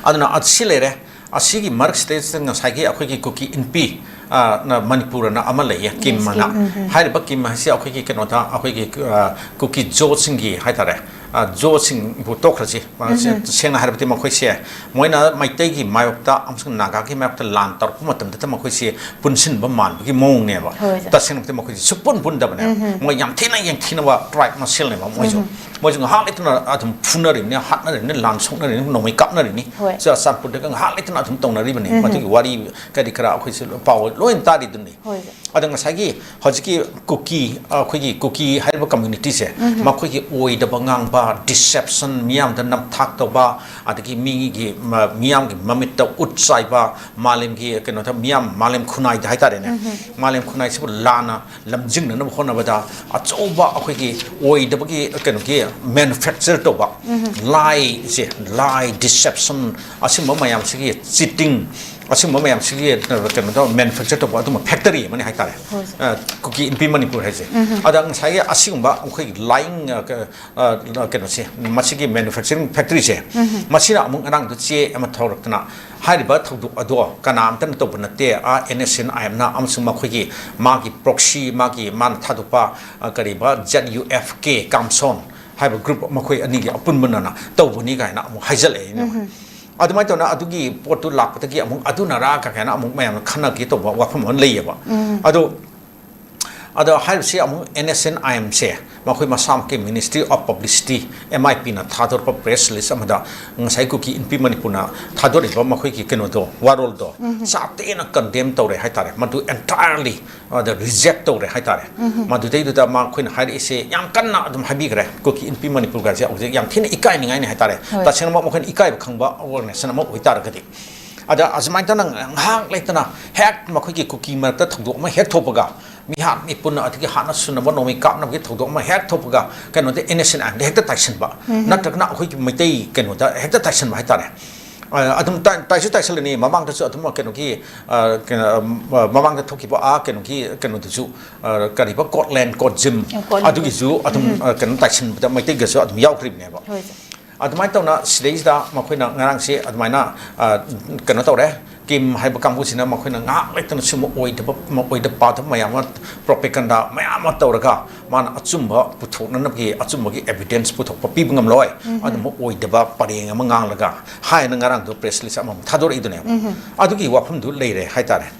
ꯑꯗꯨꯅ ꯑ-, ꯁꯤ ꯂꯩꯔꯦ꯫ ꯑꯁꯤꯒꯤ ꯃꯔꯛꯁꯤꯗꯩꯁꯤꯗ ꯉꯁꯥꯏꯒꯤ ꯑꯩꯈꯣꯏꯒꯤ ꯀꯨꯀꯤ ꯏꯟꯄꯤ, ꯑ, ꯅ ꯃꯅꯤꯄꯨꯔ ꯑꯅ ꯑꯃ ꯂꯩꯌꯦ, ꯀꯤꯝ ꯌꯦꯁ, ꯑꯅ꯫ ꯀꯤꯝ, ꯎꯝ, ꯎꯝ꯫ ꯍꯥꯏꯔꯤꯕ ꯀꯤꯝ ꯑꯁꯤ ꯑꯩꯈꯣꯏꯒꯤ ꯀꯩꯅꯣꯗ, ꯑꯩꯈꯣꯏꯒꯤ, ꯑ, ꯀꯨꯀꯤ ꯖꯣꯁꯤꯡꯒꯤ ꯍꯥꯏꯇꯥꯔꯦ, ꯑ, ꯖꯣꯁꯤꯡꯕꯨ ꯇꯣꯛꯈ꯭ꯔꯁꯤ꯫ ꯑ, ꯎꯝ, ꯁꯦ-, ꯎꯝ꯫ ꯁꯦꯡꯅ ꯍꯥꯏꯔꯕꯗꯤ ꯃꯈꯣꯏꯁꯦ, ꯃꯣꯏꯅ ꯃꯩꯇꯩꯒꯤ ꯃꯥꯌꯣꯛꯇ ꯑꯃꯁꯨꯡ ꯅꯥꯒꯥꯒꯤ ꯃꯥꯌꯣꯛꯇ ꯂꯥꯟ ꯇꯧꯔꯛꯄ ꯃꯇꯝꯗꯇ ꯃꯈꯣꯏꯁꯦ ꯄꯨꯟꯁꯤꯟꯕ ꯃꯥꯟꯕꯒꯤ ꯃꯑꯣꯡꯅꯦꯕ꯫ ꯍꯣꯏ, ꯁꯥꯔ꯫ ꯇꯁꯦꯡꯅꯃꯛꯇꯤ ꯃꯈꯣꯏꯁꯦ ꯁꯨꯛꯄꯨꯟ ꯄꯨꯟꯗꯕꯅꯦꯕ꯫ ꯎꯝ, ꯎꯝ꯫ ꯃꯣꯏ ꯌꯥꯝ ꯊꯤꯅ ꯌꯦꯡꯊꯤꯅꯕ ꯇ꯭ꯔꯥꯏꯕ ꯃꯁꯦꯜꯅꯦꯕ ꯃꯣꯏꯁꯨ꯫ ꯎꯝ, ꯎꯝ꯫ ꯃꯣꯏꯁꯨ ꯉꯥꯏꯍꯥꯛ ꯂꯩꯇꯅ ꯑꯗꯨꯝ ꯐꯨꯅꯔꯤꯕꯅꯤ, ꯍꯥꯠꯅꯔꯤꯕꯅꯤ, ꯂꯥꯟ ꯁꯣꯛꯅꯔꯤꯕꯅꯤ, ꯅꯣꯡꯃꯩ ꯀꯥꯞꯅꯔꯤꯕꯅꯤ꯫ ꯍꯣꯏ꯫ ꯆꯨꯔꯆꯥꯟꯄꯨꯔꯗꯒ ꯉꯥꯏꯍꯥꯛ ꯂꯩꯇꯅ ꯑꯗꯨꯝ ꯇꯧꯅꯔꯤꯕꯅꯤ꯫ ꯎꯝ, ꯎꯝ꯫ ꯃꯗꯨꯒꯤ ꯋꯥꯔꯤ ꯀꯔꯤ ꯀꯔꯥ ꯑꯩꯈꯣꯏꯁꯨ ꯄꯥꯎ ꯂꯣꯏꯅ ꯇꯥꯔꯤꯗꯨꯅꯤ꯫ ꯍꯣꯏ, ꯁꯥꯔ꯫ ꯑꯗꯣ ꯉꯁꯥꯏꯒꯤ ꯍꯧꯖꯤꯛꯀꯤ ꯀꯨꯀꯤ, ꯑꯩꯈꯣꯏꯒꯤ ꯀꯨꯀꯤ ꯍꯥꯏꯔꯤꯕ ꯀꯝꯃ꯭ꯌꯨꯅꯤꯇꯤꯁꯦ, ꯎꯝ꯫ ꯃꯈꯣꯏꯒꯤ ꯑꯣꯏꯗꯕ ꯉꯥꯡꯕ, ꯗꯤꯁꯦꯞꯁꯟ, ꯃꯤꯌꯥꯝꯗ ꯅꯝꯊꯥꯛ ꯇꯧꯕ, ꯑꯗꯒꯤ ꯃꯤꯒꯤ ꯃ-, ꯃꯤꯌꯥꯝꯒꯤ ꯃꯃꯤꯠꯇ ꯎꯠ ꯆꯥꯏꯕ, ꯃꯥꯂꯦꯝꯒꯤ ꯀꯩꯅꯣꯗ, ꯃꯤꯌꯥꯝ, ꯃꯥꯂꯦꯝ ꯈꯨꯟꯅꯥꯏꯗ ꯍꯥꯏꯇꯥꯔꯦꯅꯦ, ꯎꯝ꯫ ꯃꯥꯂꯦꯝ ꯈꯨꯟꯅꯥꯏꯁꯤꯕꯨ ꯂꯥꯟꯅ ꯂꯝꯖꯤꯡꯅꯅꯕ ꯍꯣꯠꯅꯕꯗ ꯑꯆꯧꯕ ꯑꯩꯈꯣꯏꯒꯤ ꯑꯣꯏꯗꯕꯒꯤ ꯀꯩꯅꯣꯒꯤ ꯃꯦꯅꯨꯐꯦꯛꯆꯔ ꯇꯧꯕ, ꯎꯝ꯫ ꯂꯥꯏꯁꯦ, ꯂꯥꯏ, ꯗꯤꯁꯦꯞꯁꯟ, ꯑꯁꯤꯒꯨꯝꯕ ꯃꯌꯥꯝꯁꯤꯒꯤ, ꯆꯤꯇꯤꯡ, ꯑꯁꯤꯒꯨꯝꯕ ꯃꯌꯥꯝꯁꯤꯒꯤ, ꯑ, ꯀꯩꯅꯣꯗ ꯃꯦꯅꯨꯐꯦꯛꯆꯔ ꯇꯧꯕ ꯑꯗꯨꯝꯕ ꯐꯦꯛꯇꯔꯤ ꯑꯃꯅꯤ ꯍꯥꯏꯇꯥꯔꯦ꯫ ꯍꯣꯏ, ꯁꯥꯔ꯫ ꯑ, ꯀꯨꯀꯤ ꯏꯟꯄꯤ ꯃꯅꯤꯄꯨꯔ ꯍꯥꯏꯁꯦ꯫ ꯎꯝ꯫ ꯑꯗ ꯉꯁꯥꯏꯒꯤ ꯑꯁꯤꯒꯨꯝꯕ ꯑꯩꯈꯣꯏꯒꯤ ꯂꯥꯏꯌꯤꯡ, ꯑ, ꯀ-, ꯑ, ꯀꯩꯅꯣꯁꯦ, ꯃꯁꯤꯒꯤ ꯃꯦꯅꯨꯐꯦꯛꯆꯔꯤꯡ ꯐꯦꯛꯇꯔꯤꯁꯦ, ꯎꯝ꯫ ꯃꯁꯤꯅ ꯑꯃꯨꯛ ꯉꯔꯥꯡꯗꯣ ꯆꯦ ꯑꯃ ꯊꯣꯔꯛꯇꯅ, ꯍꯥꯏꯔꯤꯕ ꯊꯧꯗꯣꯛ ꯑꯗꯣ ꯀꯅꯥꯝꯇꯅ ꯇꯧꯕ ꯅꯠꯇꯦ, ꯑꯥ, ꯑꯦꯟ ꯑꯦꯁ ꯑꯦꯟ ꯑꯥꯏ ꯑꯦꯝꯅ ꯑꯃꯁꯨꯡ ꯃꯈꯣꯏꯒꯤ, ꯃꯥꯒꯤ ꯄ꯭ꯔꯣꯛꯁꯤ, ꯃꯥꯒꯤ, ꯃꯥꯅ ꯊꯥꯗꯣꯛꯄ, ꯑ, ꯀꯔꯤꯕ, ꯖꯦꯠ ꯌꯨ ꯑꯦꯐ ꯀꯦ ꯀꯥꯝꯁꯣꯟ ꯍꯥꯏꯕ ꯒ꯭ꯔꯨꯞ, ꯃꯈꯣꯏ ꯑꯅꯤꯒꯤ ꯑꯄꯨꯟꯕꯅꯅ ꯇꯧꯕꯅꯤ ꯀꯥꯏꯅ ꯑꯃꯨꯛ ꯍꯥꯏꯖꯜꯂꯛꯑꯦ꯫ ꯎꯝ꯫ ꯑꯗꯨꯃꯥꯏꯅ ꯇꯧꯅ ꯑꯗꯨꯒꯤ ꯄꯣꯠꯇꯨ ꯂꯥꯛꯄꯗꯒꯤ ꯑꯃꯨꯛ ꯑꯗꯨꯅꯔꯥ ꯀꯥꯏꯅ ꯑꯃꯨꯛ ꯃꯌꯥꯝꯅ ꯈꯟꯅꯒꯦ ꯇꯧꯕ ꯋꯥꯐꯝ ꯑꯃ ꯂꯩꯌꯦꯕ꯫ ꯎꯝ꯫ ꯑꯗꯣ, ꯑꯗꯣ ꯍꯥꯏꯔꯤꯕꯁꯤ ꯑꯃꯨꯛ ꯑꯦꯟ ꯑꯦꯁ ꯑꯦꯟ ꯑꯥꯏ ꯑꯦꯝꯁꯦ ꯃꯈꯣꯏ ꯃꯁꯥꯃꯛꯀꯤ Ministry of Publicity, M I ꯄꯤꯅ ꯊꯥꯗꯣꯔꯛꯄ ꯄ꯭ꯔꯦꯁ ꯔꯤꯂꯤꯁ ꯑꯃꯗ ꯉꯁꯥꯏ ꯀꯨꯀꯤ ꯏꯟꯄꯤ ꯃꯅꯤꯄꯨꯔꯅ ꯊꯥꯗꯣꯔꯛꯏꯕ ꯃꯈꯣꯏꯒꯤ ꯀꯩꯅꯣꯗꯣ, ꯋꯥꯔꯣꯜꯗꯣ, ꯎꯝ꯫ ꯆꯥꯛꯇꯦꯅ ꯀꯟꯗꯦꯝ ꯇꯧꯔꯦ ꯍꯥꯏꯇꯥꯔꯦ꯫ ꯃꯗꯨ ꯑꯦꯟꯇꯥꯌꯔꯂꯤ ꯑꯗ ꯔꯤꯖꯦꯛ ꯇꯧꯔꯦ ꯍꯥꯏꯇꯥꯔꯦ꯫ ꯎꯝ꯫ ꯃꯗꯨꯗꯩꯗꯨꯗ ꯃꯈꯣꯏꯅ ꯍꯥꯏꯔꯛꯏꯁꯦ ꯌꯥꯝ ꯀꯟꯅ ꯑꯗꯨꯝ ꯍꯥꯏꯕꯤꯈ꯭ꯔꯦ, ꯀꯨꯀꯤ ꯏꯟꯄꯤ ꯃꯅꯤꯄꯨꯔꯒꯁꯦ ꯍꯧꯖꯤꯛ ꯌꯥꯝ ꯊꯤꯅ ꯏꯀꯥꯏꯅꯤꯡꯉꯥꯏꯅꯤ ꯍꯥꯏꯇꯥꯔꯦ꯫ ꯍꯣꯏ꯫ ꯇꯁꯦꯡꯅꯃꯛ ꯃꯈꯣꯏꯅ ꯏꯀꯥꯏꯕ ꯈꯪꯕ ꯑꯣꯔꯒꯅꯥꯏꯖꯦꯁꯟ ꯑꯃ ꯑꯣꯏꯇꯥꯔꯒꯗꯤ꯫ ꯑꯗ ꯑꯁꯨꯃꯥꯏꯅ ꯇꯧꯅ ꯉꯥꯏꯍꯥꯛ ꯂꯩꯇꯅ ꯍꯦꯛ ꯃꯈꯣꯏꯒꯤ ꯀꯨꯀꯤ ꯃꯔꯛꯇ ꯊꯧꯗꯣꯛ ꯑꯃ ꯍꯦꯛ ꯊꯣꯛꯄꯒ, ꯃꯤꯍꯥꯠ ꯃꯤꯄꯨꯟ ꯑꯗꯒꯤ ꯍꯥꯠꯅ ꯁꯨꯅꯕ ꯅꯣꯡꯃꯩ ꯀꯥꯞꯅꯕꯒꯤ ꯊꯧꯗꯣꯛ ꯑꯃ ꯍꯦꯛ ꯊꯣꯛꯄꯒ, ꯀꯩꯅꯣꯗ ꯏꯟꯅꯣꯁꯦꯟ ꯑꯥꯏꯟꯗ ꯍꯦꯛꯇ ꯇꯥꯏꯁꯟꯕ, ꯎꯝ꯫ ꯅꯠꯇ꯭ꯔꯒꯅ ꯑꯩꯈꯣꯏꯒꯤ ꯃꯩꯇꯩ ꯀꯩꯅꯣꯗ ꯍꯦꯛꯇ ꯇꯥꯏꯁꯟꯕ ꯍꯥꯏꯇꯥꯔꯦ꯫ ꯑ, ꯑꯗꯨꯝ ꯇꯥꯏ-, ꯇꯥꯏꯁꯨ ꯇꯥꯏꯁꯜꯂꯅꯤ꯫ ꯃꯃꯥꯡꯗꯁꯨ ꯑꯗꯨꯝ ꯀꯩꯅꯣꯒꯤ, ꯑ, ꯀꯩꯅꯣ, ꯑ, ꯃꯃꯥꯡꯗ ꯊꯣꯛꯈꯤꯕ ꯑꯥ ꯀꯩꯅꯣꯒꯤ ꯀꯩꯅꯣꯗꯨꯁꯨ, ꯑ, ꯀꯔꯤꯕ, ꯀꯣꯠꯂꯦꯟ ꯀꯣꯠꯖꯤꯝ, ꯑ, ꯀꯣꯠꯂꯦꯟ ꯑꯗꯨꯒꯤꯁꯨ ꯀꯣꯠꯖꯤꯝ꯫ ꯑꯗꯨꯝ, ꯎꯝ꯫ ꯑ, ꯀꯩꯅꯣ ꯇꯥꯏꯁꯟꯕꯗ ꯃꯩꯇꯩꯒꯁꯨ ꯑꯗꯨꯝ ꯌꯥꯎꯈ꯭ꯔꯤꯕꯅꯦꯕ꯫ ꯍꯣꯏ, ꯁꯥꯔ꯫ ꯑꯗꯨꯃꯥꯏꯅ ꯇꯧꯅ ꯁꯤꯗꯩꯁꯤꯗ ꯃꯈꯣꯏꯅ ꯉꯔꯥꯡꯁꯦ ꯑꯗꯨꯃꯥꯏꯅ, ꯑ, ꯀꯩꯅꯣ ꯇꯧꯔꯦ꯫ ꯀꯤꯝ ꯍꯥꯏꯕ ꯀꯥꯡꯕꯨꯁꯤꯅ ꯃꯈꯣꯏꯅ ꯉꯥꯏꯍꯥꯛ ꯂꯩꯇꯅ ꯁꯨꯝꯕ ꯑꯣꯏꯗꯕ, ꯑꯣꯏꯗ ꯄꯥꯗꯕ ꯃꯌꯥꯝ ꯑꯃ, propaganda ꯃꯌꯥꯝ ꯑꯃ ꯇꯧꯔꯒ, ꯃꯥꯅ ꯑꯆꯨꯝꯕ ꯄꯨꯊꯣꯛꯅꯅꯕꯒꯤ, ꯑꯆꯨꯝꯕꯒꯤ evidence ꯄꯨꯊꯣꯛꯄ ꯄꯤꯕ ꯉꯝꯂꯣꯏ꯫ ꯎꯝ꯫ ꯑꯗꯨꯝꯕ ꯑꯣꯏꯗꯕ ꯄꯔꯦꯡ ꯑꯃ ꯉꯥꯡꯂꯒ ꯍꯥꯏꯅ ꯉꯔꯥꯡꯗꯣ press release ꯑꯃꯃꯨꯛ ꯊꯥꯗꯣꯔꯛꯏꯗꯨꯅꯦꯕ꯫ ꯎꯝ꯫ ꯑꯗꯨꯒꯤ ꯋꯥꯐꯝꯗꯨ ꯂꯩꯔꯦ ꯍꯥꯏꯇꯥꯔꯦ꯫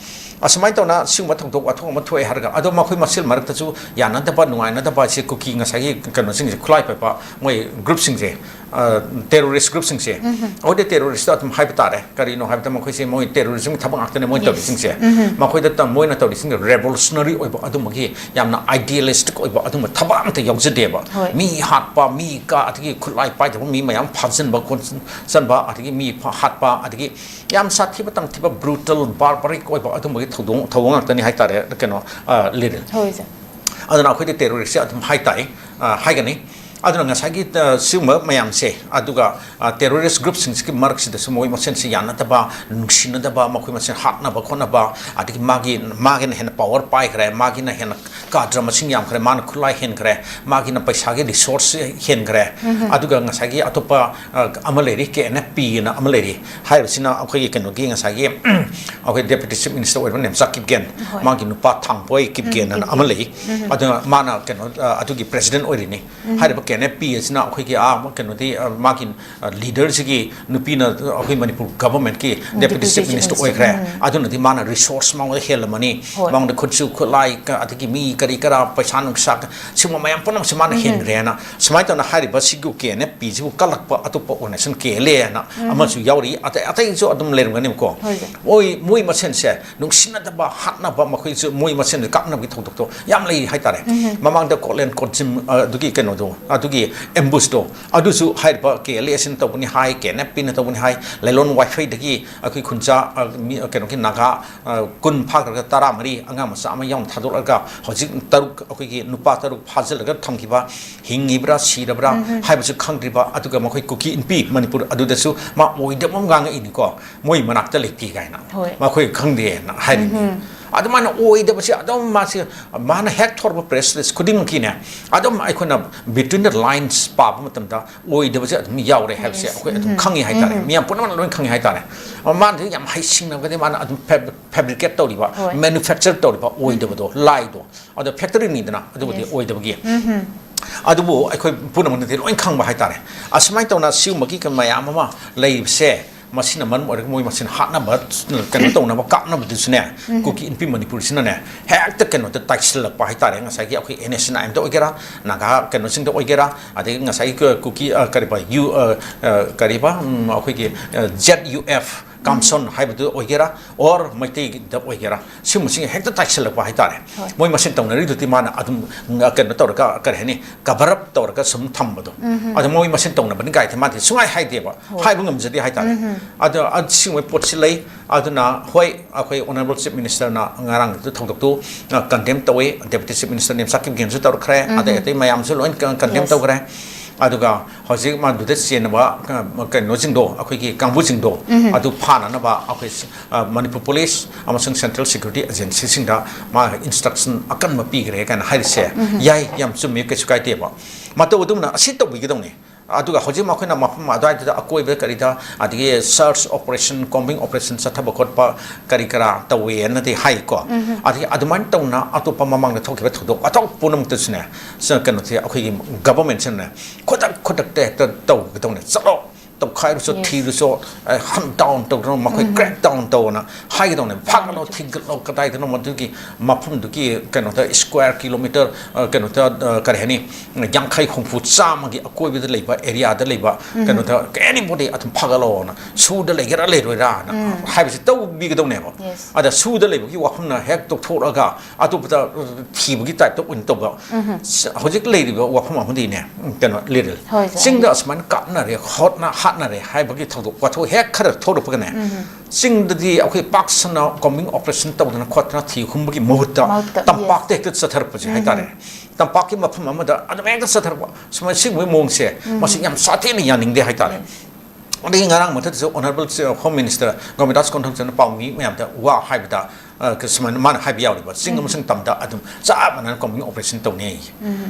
ꯑꯁꯨꯃꯥꯏꯅ ꯇꯧꯅ ꯁꯤꯒꯨꯝꯕ ꯊꯧꯗꯣꯛ ꯋꯥꯊꯣꯛ ꯑꯃ ꯊꯣꯛꯑꯦ ꯍꯥꯏꯔꯒ, ꯑꯗꯣ ꯃꯈꯣꯏ ꯃꯁꯦꯜ ꯃꯔꯛꯇꯁꯨ ꯌꯥꯅꯗꯕ, ꯅꯨꯡꯉꯥꯏꯅꯗꯕ ꯑꯁꯤ ꯀꯨꯀꯤ ꯉꯁꯥꯏꯒꯤ ꯀꯩꯅꯣꯁꯤꯡꯁꯦ, ꯈꯨꯠꯂꯥꯏ ꯄꯥꯏꯕ ꯃꯣꯏ groupꯁꯤꯡꯁꯦ, ꯑ, terrorist groupꯁꯤꯡꯁꯦ, ꯎꯝ꯫ ꯑꯩꯈꯣꯏꯗꯤ terrorist ꯑꯗꯨꯝ ꯍꯥꯏꯕ ꯇꯥꯔꯦ꯫ ꯀꯔꯤꯅꯣ ꯍꯥꯏꯕꯗ, ꯃꯈꯣꯏꯁꯦ ꯃꯣꯏ terrorismꯒꯤ ꯊꯕꯛ ꯉꯥꯛꯇꯅꯦ ꯃꯣꯏꯅ Yes꯫ ꯇꯧꯔꯤꯁꯤꯡꯁꯦ꯫ ꯎꯝ꯫ ꯃꯈꯣꯏꯗ ꯇ-, ꯃꯣꯏꯅ ꯇꯧꯔꯤꯁꯤꯡꯁꯦ revolutionary ꯑꯣꯏꯕ, ꯑꯗꯨꯝꯕꯒꯤ ꯌꯥꯝꯅ idealistic ꯑꯣꯏꯕ ꯑꯗꯨꯝꯕ ꯊꯕꯛ ꯑꯝꯇ ꯌꯥꯎꯖꯗꯦꯕ꯫ ꯍꯣꯏ꯫ ꯃꯤ ꯍꯥꯠꯄ, ꯃꯤ ꯀꯥ, ꯑꯗꯒꯤ ꯈꯨꯠꯂꯥꯏ ꯄꯥꯏꯗꯕ ꯃꯤ ꯃꯌꯥꯝ ꯐꯥꯖꯤꯟꯕ, ꯈꯣꯠꯆꯟꯕ, ꯑꯗꯒꯤ ꯃꯤ ꯐ-, ꯍꯥꯠꯄ, ꯑꯗꯒꯤ ꯌꯥꯝ ꯁꯥꯊꯤꯕ ꯇꯪꯊꯤꯕ, brutal, barbaric ꯑꯣꯏꯕ ꯑꯗꯨꯝꯕꯒꯤ ꯊꯧꯗꯣꯛ, ꯊꯧꯑꯣꯡ ꯉꯥꯛꯇꯅꯤ ꯍꯥꯏꯇꯥꯔꯦ, ꯀꯩꯅꯣ, ꯑ, ꯂꯤꯔꯦ꯫ ꯍꯣꯏ, ꯁꯥꯔ꯫ ꯑꯗꯨꯅ ꯑꯩꯈꯣꯏꯗꯤ terroristꯁꯦ ꯑꯗꯨꯝ ꯍꯥꯏ ꯇꯥꯏ, ꯑ, ꯍꯥꯏꯒꯅꯤ꯫ ꯑꯗꯨꯅ ꯉꯁꯥꯏꯒꯤ, ꯑ, ꯁꯤꯒꯨꯝꯕ ꯃꯌꯥꯝꯁꯦ, ꯑꯗꯨꯒ, ꯑ, terrorist groupꯁꯤꯡꯁꯤꯒꯤ ꯃꯔꯛꯁꯤꯗꯁꯨ ꯃꯣꯏ ꯃꯁꯦꯟꯁꯤ ꯌꯥꯅꯗꯕ, ꯅꯨꯡꯁꯤꯅꯗꯕ, ꯃꯈꯣꯏ ꯃꯁꯦꯟ ꯍꯥꯠꯅꯕ ꯈꯣꯠꯅꯕ, ꯑꯗꯒꯤ ꯃꯥꯒꯤ, ꯃꯥꯒꯤꯅ ꯍꯦꯟꯅ power ꯄꯥꯏꯈ꯭ꯔꯦ, ꯃꯥꯒꯤꯅ ꯍꯦꯟꯅ cadre ꯃꯁꯤꯡ ꯌꯥꯝꯈ꯭ꯔꯦ, ꯃꯥꯅ ꯈꯨꯠꯂꯥꯏ ꯍꯦꯟꯈ꯭ꯔꯦ, ꯃꯥꯒꯤꯅ ꯄꯩꯁꯥꯒꯤ resource ꯍꯦꯟꯈ꯭ꯔꯦ꯫ ꯎꯝ꯫ ꯑꯗꯨꯒ ꯉꯁꯥꯏꯒꯤ ꯑꯇꯣꯞꯄ, ꯑ, ꯑꯃ ꯂꯩꯔꯤ, KNFP ꯑꯅ ꯑꯃ ꯂꯩꯔꯤ꯫ ꯍꯥꯏꯔꯤꯕꯁꯤꯅ ꯑꯩꯈꯣꯏꯒꯤ ꯀꯩꯅꯣꯒꯤ ꯉꯁꯥꯏꯒꯤ, ꯑꯩꯈꯣꯏ Deputy Chief Minister ꯑꯣꯏꯔꯤꯕ ꯅꯦꯝꯆꯥ ꯀꯤꯞꯒꯦꯟ, ꯍꯣꯏ꯫ ꯃꯥꯒꯤ ꯅꯨꯄꯥ ꯊꯥꯡꯄꯣꯏ ꯀꯤꯞꯒꯦꯟ ꯑꯅ ꯑꯃ ꯂꯩ꯫ ꯎꯝ꯫ ꯑꯗꯨꯅ ꯃꯥꯅ ꯀꯩꯅꯣ, ꯑ, ꯑꯗꯨꯒꯤ president ꯑꯣꯏꯔꯤꯅꯤ꯫ ꯎꯝ꯫ ꯍꯥꯏꯔꯤꯕ KNFP ꯑꯁꯤꯅ ꯑꯩꯈꯣꯏꯒꯤ, ꯑꯥ, ꯀꯩꯅꯣꯗꯤ, ꯑ, ꯃꯥꯒꯤ, ꯑ, leaderꯁꯤꯒꯤ ꯅꯨꯄꯤꯅ ꯑꯩꯈꯣꯏ Manipur governmentꯀꯤ Deputy Deputy Chief Chief Minister Minister꯫ ꯑꯣꯏꯈ꯭ꯔꯦ꯫ ꯎꯝ꯫ ꯑꯗꯨꯅꯗꯤ ꯃꯥꯅ resource ꯃꯉꯣꯟꯗ ꯍꯦꯜꯂꯝꯃꯅꯤ꯫ ꯍꯣꯏ꯫ ꯃꯉꯣꯟꯗ ꯈꯨꯠꯁꯨ ꯈꯨꯠꯂꯥꯏ, ꯀ-, ꯑꯗꯒꯤ ꯃꯤ ꯀꯔꯤ ꯀꯔꯥ, ꯄꯩꯁꯥ ꯅꯨꯡꯁꯥ, ꯁꯤꯒꯨꯝꯕ ꯃꯌꯥꯝ ꯄꯨꯝꯅꯃꯛꯁꯦ ꯃꯥꯅ ꯎꯝ꯫ ꯍꯦꯟꯈ꯭ꯔꯦꯅ꯫ ꯁꯨꯃꯥꯏꯅ ꯇꯧꯅ ꯍꯥꯏꯔꯤꯕ ꯁꯤꯒꯤ KNFPꯁꯤꯕꯨ ꯀꯜꯂꯛꯄ ꯑꯇꯣꯞꯄ organization KLA ꯍꯥꯏꯅ ꯎꯝ꯫ ꯑꯃꯁꯨ ꯌꯥꯎꯔꯤ, ꯑꯇꯩ, ꯑꯇꯩꯁꯨ ꯑꯗꯨꯝ ꯂꯩꯔꯝꯒꯅꯦꯕꯀꯣ꯫ ꯍꯣꯏ, ꯁꯥꯔ꯫ ꯃꯣꯏ, ꯃꯣꯏ ꯃꯁꯦꯟꯁꯦ ꯅꯨꯡꯁꯤꯅꯗꯕ, ꯍꯥꯠꯅꯕ, ꯃꯈꯣꯏꯁꯨ ꯃꯣꯏ ꯃꯁꯦꯟꯁꯦ ꯀꯥꯞꯅꯕꯒꯤ ꯊꯧꯗꯣꯛꯇꯣ ꯌꯥꯝ ꯂꯩ ꯍꯥꯏꯇꯥꯔꯦ꯫ ꯎꯝ꯫ ꯃꯃꯥꯡꯗ ꯀꯣꯠꯂꯦꯟ ꯀꯣꯠꯖꯤꯝ, ꯑ, ꯑꯗꯨꯒꯤ ꯀꯩꯅꯣꯗꯣ, ꯑꯗꯨ ꯑꯗꯨꯒꯤ ꯑꯦꯝꯕꯨꯁꯇꯣ, ꯑꯗꯨꯁꯨ ꯍꯥꯏꯔꯤꯕ ꯀꯦ ꯑꯦꯜ ꯑꯦꯁꯤꯅ ꯇꯧꯕꯅꯤ ꯍꯥꯏ, ꯀꯦ ꯑꯦꯟ ꯑꯦꯐ ꯄꯤꯅ ꯇꯧꯕꯅꯤ ꯍꯥꯏ, ꯂꯩꯂꯣꯟ ꯋꯥꯏꯐꯩꯗꯒꯤ ꯑꯩꯈꯣꯏ ꯈꯨꯟꯖꯥ, ꯑ, ꯃꯤ, ꯀꯩꯅꯣꯒꯤ ꯅꯥꯒꯥ, ꯑ, ꯀꯨꯟ ꯐꯥꯈ꯭ꯔꯒ ꯇꯔꯥꯃꯔꯤ ꯑꯉꯥꯡ ꯃꯆꯥ ꯑꯃ ꯌꯥꯎꯅ ꯊꯥꯗꯣꯔꯛꯑꯒ ꯍꯧꯖꯤꯛ ꯇꯔꯨꯛ, ꯑꯩꯈꯣꯏꯒꯤ ꯅꯨꯄꯥ ꯇꯔꯨꯛ ꯐꯥꯖꯤꯜꯂꯒ ꯊꯝꯈꯤꯕ, ꯍꯤꯡꯉꯤꯕ꯭ꯔꯥ ꯁꯤꯔꯕ꯭ꯔꯥ ꯎꯝ, ꯎꯝ꯫ ꯍꯥꯏꯕꯁꯨ ꯈꯪꯗ꯭ꯔꯤꯕ, ꯑꯗꯨꯒ ꯃꯈꯣꯏ ꯀꯨꯀꯤ ꯏꯟꯄꯤ ꯃꯅꯤꯄꯨꯔ ꯑꯗꯨꯗꯁꯨ ꯃꯥ ꯑꯣꯏꯗꯕ ꯑꯃ ꯉꯥꯡꯉꯛꯏꯅꯤꯀꯣ, ꯃꯣꯏ ꯃꯅꯥꯛꯇ ꯂꯩꯇꯦ ꯀꯥꯏꯅ, ꯍꯣꯏ꯫ ꯃꯈꯣꯏ ꯈꯪꯗꯦꯅ ꯍꯥꯏꯔꯤꯅꯤ꯫ ꯎꯝ, ꯎꯝ꯫ ꯑꯗꯨꯃꯥꯏꯅ ꯑꯣꯏꯗꯕꯁꯦ ꯑꯗꯨꯝ ꯃꯥꯁꯦ, ꯃꯥꯅ ꯍꯦꯛ ꯊꯣꯔꯛꯄ ꯄ꯭ꯔꯦꯁ ꯔꯤꯂꯤꯁ ꯈꯨꯗꯤꯡꯃꯛꯀꯤꯅꯦ, ꯑꯗꯨꯝ ꯑꯩꯈꯣꯏꯅ between the lines ꯄꯥꯕ ꯃꯇꯝꯗ ꯑꯣꯏꯗꯕꯁꯦ ꯑꯗꯨꯝ ꯌꯥꯎꯔꯦ ꯍꯥꯏꯕꯁꯦ Yes. ꯑꯩꯈꯣꯏ ꯑꯗꯨꯝ ꯎꯝ, ꯈꯪꯉꯤ ꯍꯥꯏꯇꯥꯔꯦ꯫ ꯎꯝ꯫ ꯃꯤꯌꯥꯝ ꯄꯨꯝꯅꯃꯛꯅ ꯂꯣꯏꯅ ꯈꯪꯉꯤ ꯍꯥꯏꯇꯥꯔꯦ꯫ ꯃꯥꯅꯗꯤ ꯌꯥꯝ ꯍꯩꯁꯤꯡꯅꯒꯗꯤ ꯃꯥꯅ ꯑꯗꯨꯝ ꯐꯦꯕ꯭ꯔꯤꯀꯦꯠ ꯇꯧꯔꯤꯕ, ꯍꯣꯏ꯫ ꯃꯦꯅꯨꯐꯦꯛꯆꯔ ꯇꯧꯔꯤꯕ ꯑꯣꯏꯗꯕꯗꯣ, ꯂꯥꯏꯗꯣ꯫ ꯑꯗꯣ ꯐꯦꯛꯇꯔꯤꯅꯤꯗꯅ, ꯑꯗꯨꯕꯨꯗꯤ Yes. ꯑꯣꯏꯗꯕꯒꯤ꯫ ꯎꯝ, ꯎꯝ꯫ ꯑꯗꯨꯕꯨ ꯑꯩꯈꯣꯏ ꯄꯨꯝꯅꯃꯛꯅꯗꯤ ꯂꯣꯏ ꯈꯪꯕ ꯍꯥꯏꯇꯥꯔꯦ꯫ ꯑꯁꯨꯃꯥꯏꯅ ꯇꯧꯅ ꯁꯤꯒꯨꯝꯕꯒꯤ ꯀ-, ꯃꯌꯥꯝ ꯑꯃ ꯂꯩꯕꯁꯦ, ꯃꯁꯤꯅ ꯃꯔꯝ ꯑꯣꯏꯔꯒ ꯃꯣꯏ ꯃꯁꯤꯅ ꯍꯥꯠꯅꯕ, ꯀꯩꯅꯣ ꯇꯧꯅꯕ, ꯀꯥꯞꯅꯕꯗꯨꯁꯨꯅꯦ, ꯎꯝ꯫ ꯀꯨꯀꯤ ꯏꯟꯄꯤ ꯃꯅꯤꯄꯨꯔꯁꯤꯅꯅꯦ, ꯍꯦꯛꯇ ꯀꯩꯅꯣꯗ ꯇꯥꯏꯁꯤꯜꯂꯛꯄ ꯍꯥꯏꯇꯥꯔꯦ꯫ ꯉꯁꯥꯏꯒꯤ ꯑꯩꯈꯣꯏ ꯑꯦꯟ ꯑꯦꯁ ꯑꯦꯟ ꯑꯥꯏ ꯑꯦꯝꯗ ꯑꯣꯏꯒꯦꯔꯥ, ꯅꯥꯒꯥ ꯀꯩꯅꯣꯁꯤꯡꯗ ꯑꯣꯏꯒꯦꯔꯥ, ꯑꯗꯒꯤ ꯉꯁꯥꯏꯒꯤ ꯀ-, ꯀꯨꯀꯤ, ꯑ, ꯀꯔꯤꯕ, ꯌꯨ-, ꯑ, ꯑ, ꯀꯔꯤꯕ, ꯎꯝ, ꯑꯩꯈꯣꯏꯒꯤ, ꯑ, ꯖꯦꯠ ꯌꯨ ꯑꯦꯐ, ꯎꯝ꯫ ꯀꯥꯝꯁꯣꯟ ꯍꯥꯏꯕꯗꯨ ꯑꯣꯏꯒꯦꯔꯥ, or ꯃꯩꯇꯩꯗ ꯑꯣꯏꯒꯦꯔꯥ, ꯁꯤꯒꯨꯝꯕꯁꯤꯡ ꯍꯦꯛꯇ ꯇꯥꯏꯁꯤꯜꯂꯛꯄ ꯍꯥꯏꯇꯥꯔꯦ꯫ ꯍꯣꯏ꯫ ꯃꯣꯏ ꯃꯁꯦꯟ ꯇꯧꯅꯔꯤꯗꯨꯗꯤ ꯃꯥꯅ ꯑꯗꯨꯝ, ꯎꯝ, ꯀꯩꯅꯣ ꯇꯧꯔꯒ, ꯀꯔꯤ ꯍꯥꯏꯅꯤ, ꯀꯕꯔ ꯑꯞ ꯇꯧꯔꯒ ꯁꯨꯝ ꯊꯝꯕꯗꯣ꯫ ꯎꯝ, ꯎꯝ꯫ ꯑꯗꯣ ꯃꯣꯏ ꯃꯁꯦꯟ ꯇꯧꯅꯕꯅꯤ ꯀꯥꯏꯗꯤ ꯃꯥꯗꯤ ꯁꯨꯡꯍꯥꯏ ꯍꯥꯏꯗꯦꯕ, ꯍꯣꯏ꯫ ꯍꯥꯏꯕ ꯉꯝꯖꯗꯦ ꯍꯥꯏꯇꯥꯔꯦ꯫ ꯎꯝ, ꯎꯝ꯫ ꯑꯗꯣ, ꯑ, ꯁꯤꯒꯨꯝꯕ ꯄꯣꯠꯁꯤ ꯂꯩ꯫ ꯑꯗꯨꯅ ꯍꯣꯏ, ꯑꯩꯈꯣꯏ Honourable Chief Minister ꯅ ꯉꯔꯥꯡꯒꯤꯗꯨ ꯊꯧꯗꯣꯛꯇꯨ, ꯑ, ꯀꯟꯗꯦꯝ ꯇꯧꯏ, Deputy Chief Minister ꯅꯦꯝꯆꯥꯛ ꯀꯤꯞꯒꯦꯟꯁꯨ ꯇꯧꯔꯛꯈ꯭ꯔꯦ, ꯎꯝ, ꯑꯇꯩ ꯎꯝ꯫ ꯑꯇꯩ ꯃꯌꯥꯝꯁꯨ ꯂꯣꯏ ꯀ-, ꯀꯟꯗꯦꯝ Yes. ꯇꯧꯈ꯭ꯔꯦ꯫ ꯑꯗꯨꯒ ꯍꯧꯖꯤꯛ ꯃꯗꯨꯗ ꯆꯦꯟꯅꯕ, ꯑ, ꯀꯩꯅꯣꯁꯤꯡꯗꯣ, ꯑꯩꯈꯣꯏꯒꯤ ꯀꯥꯡꯕꯨꯁꯤꯡꯗꯣ, ꯎꯝ꯫ ꯑꯗꯨ ꯐꯥꯅꯅꯕ ꯑꯩꯈꯣꯏ, ꯑ, ꯃꯅꯤꯄꯨꯔ ꯄꯨꯂꯤꯁ ꯑꯃꯁꯨꯡ Central Security Agency ꯁꯤꯡꯗ ꯃꯥ instruction ꯑꯀꯟꯕ ꯄꯤꯈ꯭ꯔꯦ ꯀꯥꯏꯅ ꯍꯥꯏꯔꯤꯁꯦ, ꯎꯝ꯫ ꯌꯥꯏ, ꯌꯥꯝ ꯆꯨꯝꯃꯤ, ꯀꯩꯁꯨ ꯀꯥꯏꯗꯦꯕ꯫ ꯃꯇꯧ ꯑꯗꯨꯝꯅ ꯑꯁꯤ ꯇꯧꯕꯤꯒꯗꯧꯅꯤ꯫ ꯑꯗꯨꯒ ꯍꯧꯖꯤꯛ ꯃꯈꯣꯏꯅ ꯃꯐꯝ ꯑꯗꯨꯋꯥꯏꯗꯨꯗ ꯑꯀꯣꯏꯕ ꯀꯔꯤꯗ, ꯑꯗꯒꯤ search operation, combing operation ꯆꯠꯊꯕ ꯈꯣꯠꯄ ꯀꯔꯤ ꯀꯔꯥ ꯇꯧꯋꯦꯅꯗꯤ ꯍꯥꯏꯀꯣ꯫ ꯎꯝ꯫ ꯑꯗꯒꯤ ꯑꯗꯨꯃꯥꯏꯅ ꯇꯧꯅ ꯑꯇꯣꯞꯄ ꯃꯃꯥꯡꯗ ꯊꯣꯛꯈꯤꯕ ꯊꯧꯗꯣꯛ ꯋꯥꯊꯣꯛ ꯄꯨꯝꯅꯃꯛꯇꯁꯨꯅꯦ, ꯁ-, ꯀꯩꯅꯣꯁꯦ, ꯑꯩꯈꯣꯏꯒꯤ government ꯁꯤꯅꯅꯦ ꯈꯨꯗꯛ ꯈꯨꯗꯛꯇ ꯍꯦꯛꯇ ꯇꯧꯒꯗꯧꯅꯦ꯫ ꯆꯠꯂꯣ, ꯇꯧꯈꯥꯏꯔꯨꯆꯣ, ꯊꯤꯔꯨꯆꯣ, ꯍꯟ ꯗꯥꯎꯟ ꯇꯧꯗꯅ ꯃꯈꯣꯏ ꯀ꯭ꯔꯦꯛ ꯗꯥꯎꯟ ꯇꯧꯅ ꯍꯥꯏꯒꯗꯧꯅꯦꯕ꯫ ꯐꯥꯒꯠꯂꯣ, ꯊꯤꯒꯠꯂꯣ, ꯀꯗꯥꯏꯗꯅꯣ ꯃꯗꯨꯒꯤ ꯃꯐꯝꯗꯨꯒꯤ ꯀꯩꯅꯣꯗ, ꯁ꯭ꯀ꯭ꯋꯥꯔ ꯀꯤꯂꯣꯃꯤꯇꯔ, ꯑ, ꯀꯩꯅꯣꯗ, ꯑ, ꯀꯔꯤ ꯍꯥꯏꯅꯤ, ꯌꯥꯡꯈꯩ, ꯍꯨꯝꯐꯨ, ꯆꯥꯝꯃꯒꯤ ꯑꯀꯣꯏꯕꯗ ꯂꯩꯕ ꯑꯦꯔꯤꯌꯥꯗ ꯂꯩꯕ ꯀꯩꯅꯣꯗ, ꯑꯦꯅꯤꯕꯣꯗꯤ ꯑꯗꯨꯝ ꯐꯥꯒꯠꯂꯣꯅ, ꯁꯨꯗ ꯂꯩꯒꯦꯔꯥ ꯂꯩꯔꯣꯏꯔꯥꯅ ꯍꯥꯏꯕꯁꯤ ꯇꯧꯕꯤꯒꯗꯧꯅꯦꯕ꯫ ꯑꯗ ꯁꯨꯗ ꯂꯩꯕꯒꯤ ꯋꯥꯐꯝꯅ ꯍꯦꯛ ꯇꯣꯛꯊꯣꯛꯑꯒ ꯑꯇꯣꯞꯄꯗ, ꯑ, ꯊꯤꯕꯒꯤ ꯇꯥꯏꯞꯇ ꯑꯣꯏꯅ ꯇꯧꯕ꯫ ꯁ-, ꯍꯧꯖꯤꯛ ꯂꯩꯔꯤꯕ ꯋꯥꯐꯝ ꯑꯃꯗꯤꯅꯦ, ꯀꯩꯅꯣ, ꯂꯤꯔꯦꯜ꯫ ꯍꯣꯏ, ꯁꯥꯔ꯫ ꯆꯤꯡꯗ ꯑꯁꯨꯃꯥꯏꯅ ꯀꯥꯞꯅꯔꯦ, ꯍꯣꯠꯅ-, ꯍꯥꯠꯅꯔꯦ ꯍꯥꯏꯕꯒꯤ ꯊꯧꯗꯣꯛ ꯋꯥꯊꯣꯛ ꯍꯦꯛ ꯈꯔ ꯊꯣꯛꯂꯛꯄꯒꯅꯦ, ꯆꯤꯡꯗꯗꯤ ꯑꯩꯈꯣꯏ ꯄꯥꯛ ꯁꯟꯅ ꯀꯣꯝꯕꯤꯡ ꯑꯣꯄꯔꯦꯁꯟ ꯇꯧꯗꯅ ꯈꯣꯠꯇꯅ ꯊꯤ ꯍꯨꯝꯕꯒꯤ ꯃꯍꯨꯠꯇ ꯃꯍꯨꯠꯇ, ꯇꯝꯄꯥꯛꯇ ꯍꯦꯛꯇ ꯆꯠꯊꯔꯛꯄꯁꯦ ꯍꯥꯏꯇꯥꯔꯦ꯫ ꯇꯝꯄꯥꯛꯀꯤ ꯃꯐꯝ ꯑꯃꯗ ꯑꯗꯨꯝ ꯍꯦꯛꯇ ꯆꯠꯊꯔꯛꯄ, ꯁꯨꯃꯥꯏꯅ ꯁꯤꯒꯨꯝꯕꯒꯤ ꯃꯑꯣꯡꯁꯦ, ꯃꯁꯤ ꯌꯥꯝ ꯁꯥꯊꯤꯅ ꯌꯥꯅꯤꯡꯗꯦ ꯍꯥꯏꯇꯥꯔꯦ꯫ ꯑꯗꯒꯤ ꯉꯔꯥꯡ ꯃꯊꯛꯇꯁꯨ ꯑꯣꯅꯔꯦꯕꯜ ꯍꯣꯝ ꯃꯤꯅꯤꯁꯇꯔ ꯒꯣꯃꯤꯗꯥꯁ ꯀꯣꯟꯊꯧꯖꯝꯅ ꯄꯥꯎꯃꯤ ꯃꯌꯥꯝꯗ ꯋꯥ ꯍꯥꯏꯕꯗ, ꯑ, ꯁꯨꯃꯥꯏꯅ ꯃꯥꯅ ꯍꯥꯏꯕ ꯌꯥꯎꯔꯤꯕ, ꯆꯤꯡ ꯑꯃꯁꯨꯡ ꯇꯝꯗ ꯑꯗꯨꯝ ꯆꯞ ꯃꯥꯟꯅꯅ ꯀꯣꯝꯕꯤꯡ ꯑꯣꯄꯔꯦꯁꯟ ꯇꯧꯅꯤ꯫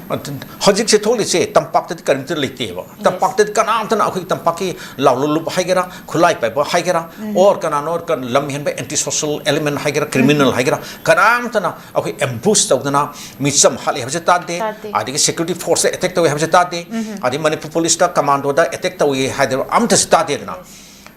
ꯑꯗꯨ ꯍꯧꯖꯤꯛꯁꯦ ꯊꯣꯛꯂꯤꯁꯦ ꯇꯝꯄꯥꯛꯇꯗꯤ ꯀꯔꯤꯝꯇ ꯂꯩꯇꯦꯕ꯫ ꯇꯝꯄꯥꯛꯇꯗꯤ ꯀꯅꯥꯝꯇꯅ ꯑꯩꯈꯣꯏꯒꯤ ꯇꯝꯄꯥꯛꯀꯤ ꯂꯥꯎꯂꯨꯞ ꯍꯥꯏꯒꯦꯔꯥ, ꯈꯨꯠꯂꯥꯏ ꯄꯥꯏꯕ ꯍꯥꯏꯒꯦꯔꯥ, or ꯀꯅꯥꯅꯣ, ꯀ-, ꯂꯝ ꯍꯦꯟꯕ ꯑꯦꯟꯇꯤ ꯁꯣꯁꯦꯜ ꯑꯦꯂꯤꯃꯦꯟ ꯍꯥꯏꯒꯦꯔꯥ, ꯀ꯭ꯔꯤꯃꯤꯅꯦꯜ ꯍꯥꯏꯒꯦꯔꯥ, ꯀꯅꯥꯝꯇꯅ ꯑꯩꯈꯣꯏ ꯑꯦꯝꯕꯨꯁ ꯇꯧꯗꯅ ꯃꯤꯆꯝ ꯍꯥꯠꯂꯦ ꯍꯥꯏꯕꯁꯦ ꯇꯥꯗꯦ, ꯇꯥꯗꯦ꯫ ꯑꯗꯒꯤ ꯁꯦꯀ꯭ꯌꯨꯔꯤꯇꯤ ꯐꯣꯔꯁꯇ ꯑꯦꯇꯦꯛ ꯇꯧꯋꯦ ꯍꯥꯏꯕꯁꯦ ꯇꯥꯗꯦ, ꯑꯗꯩ ꯃꯅꯤꯄꯨꯔ ꯄꯨꯂꯤꯁꯇ, ꯀꯃꯥꯟꯗꯣꯗ ꯑꯦꯇꯦꯛ ꯇꯧꯋꯦ ꯍꯥꯏꯗꯅ ꯑꯝꯇꯁꯨ ꯇꯥꯗꯦꯗꯅ꯫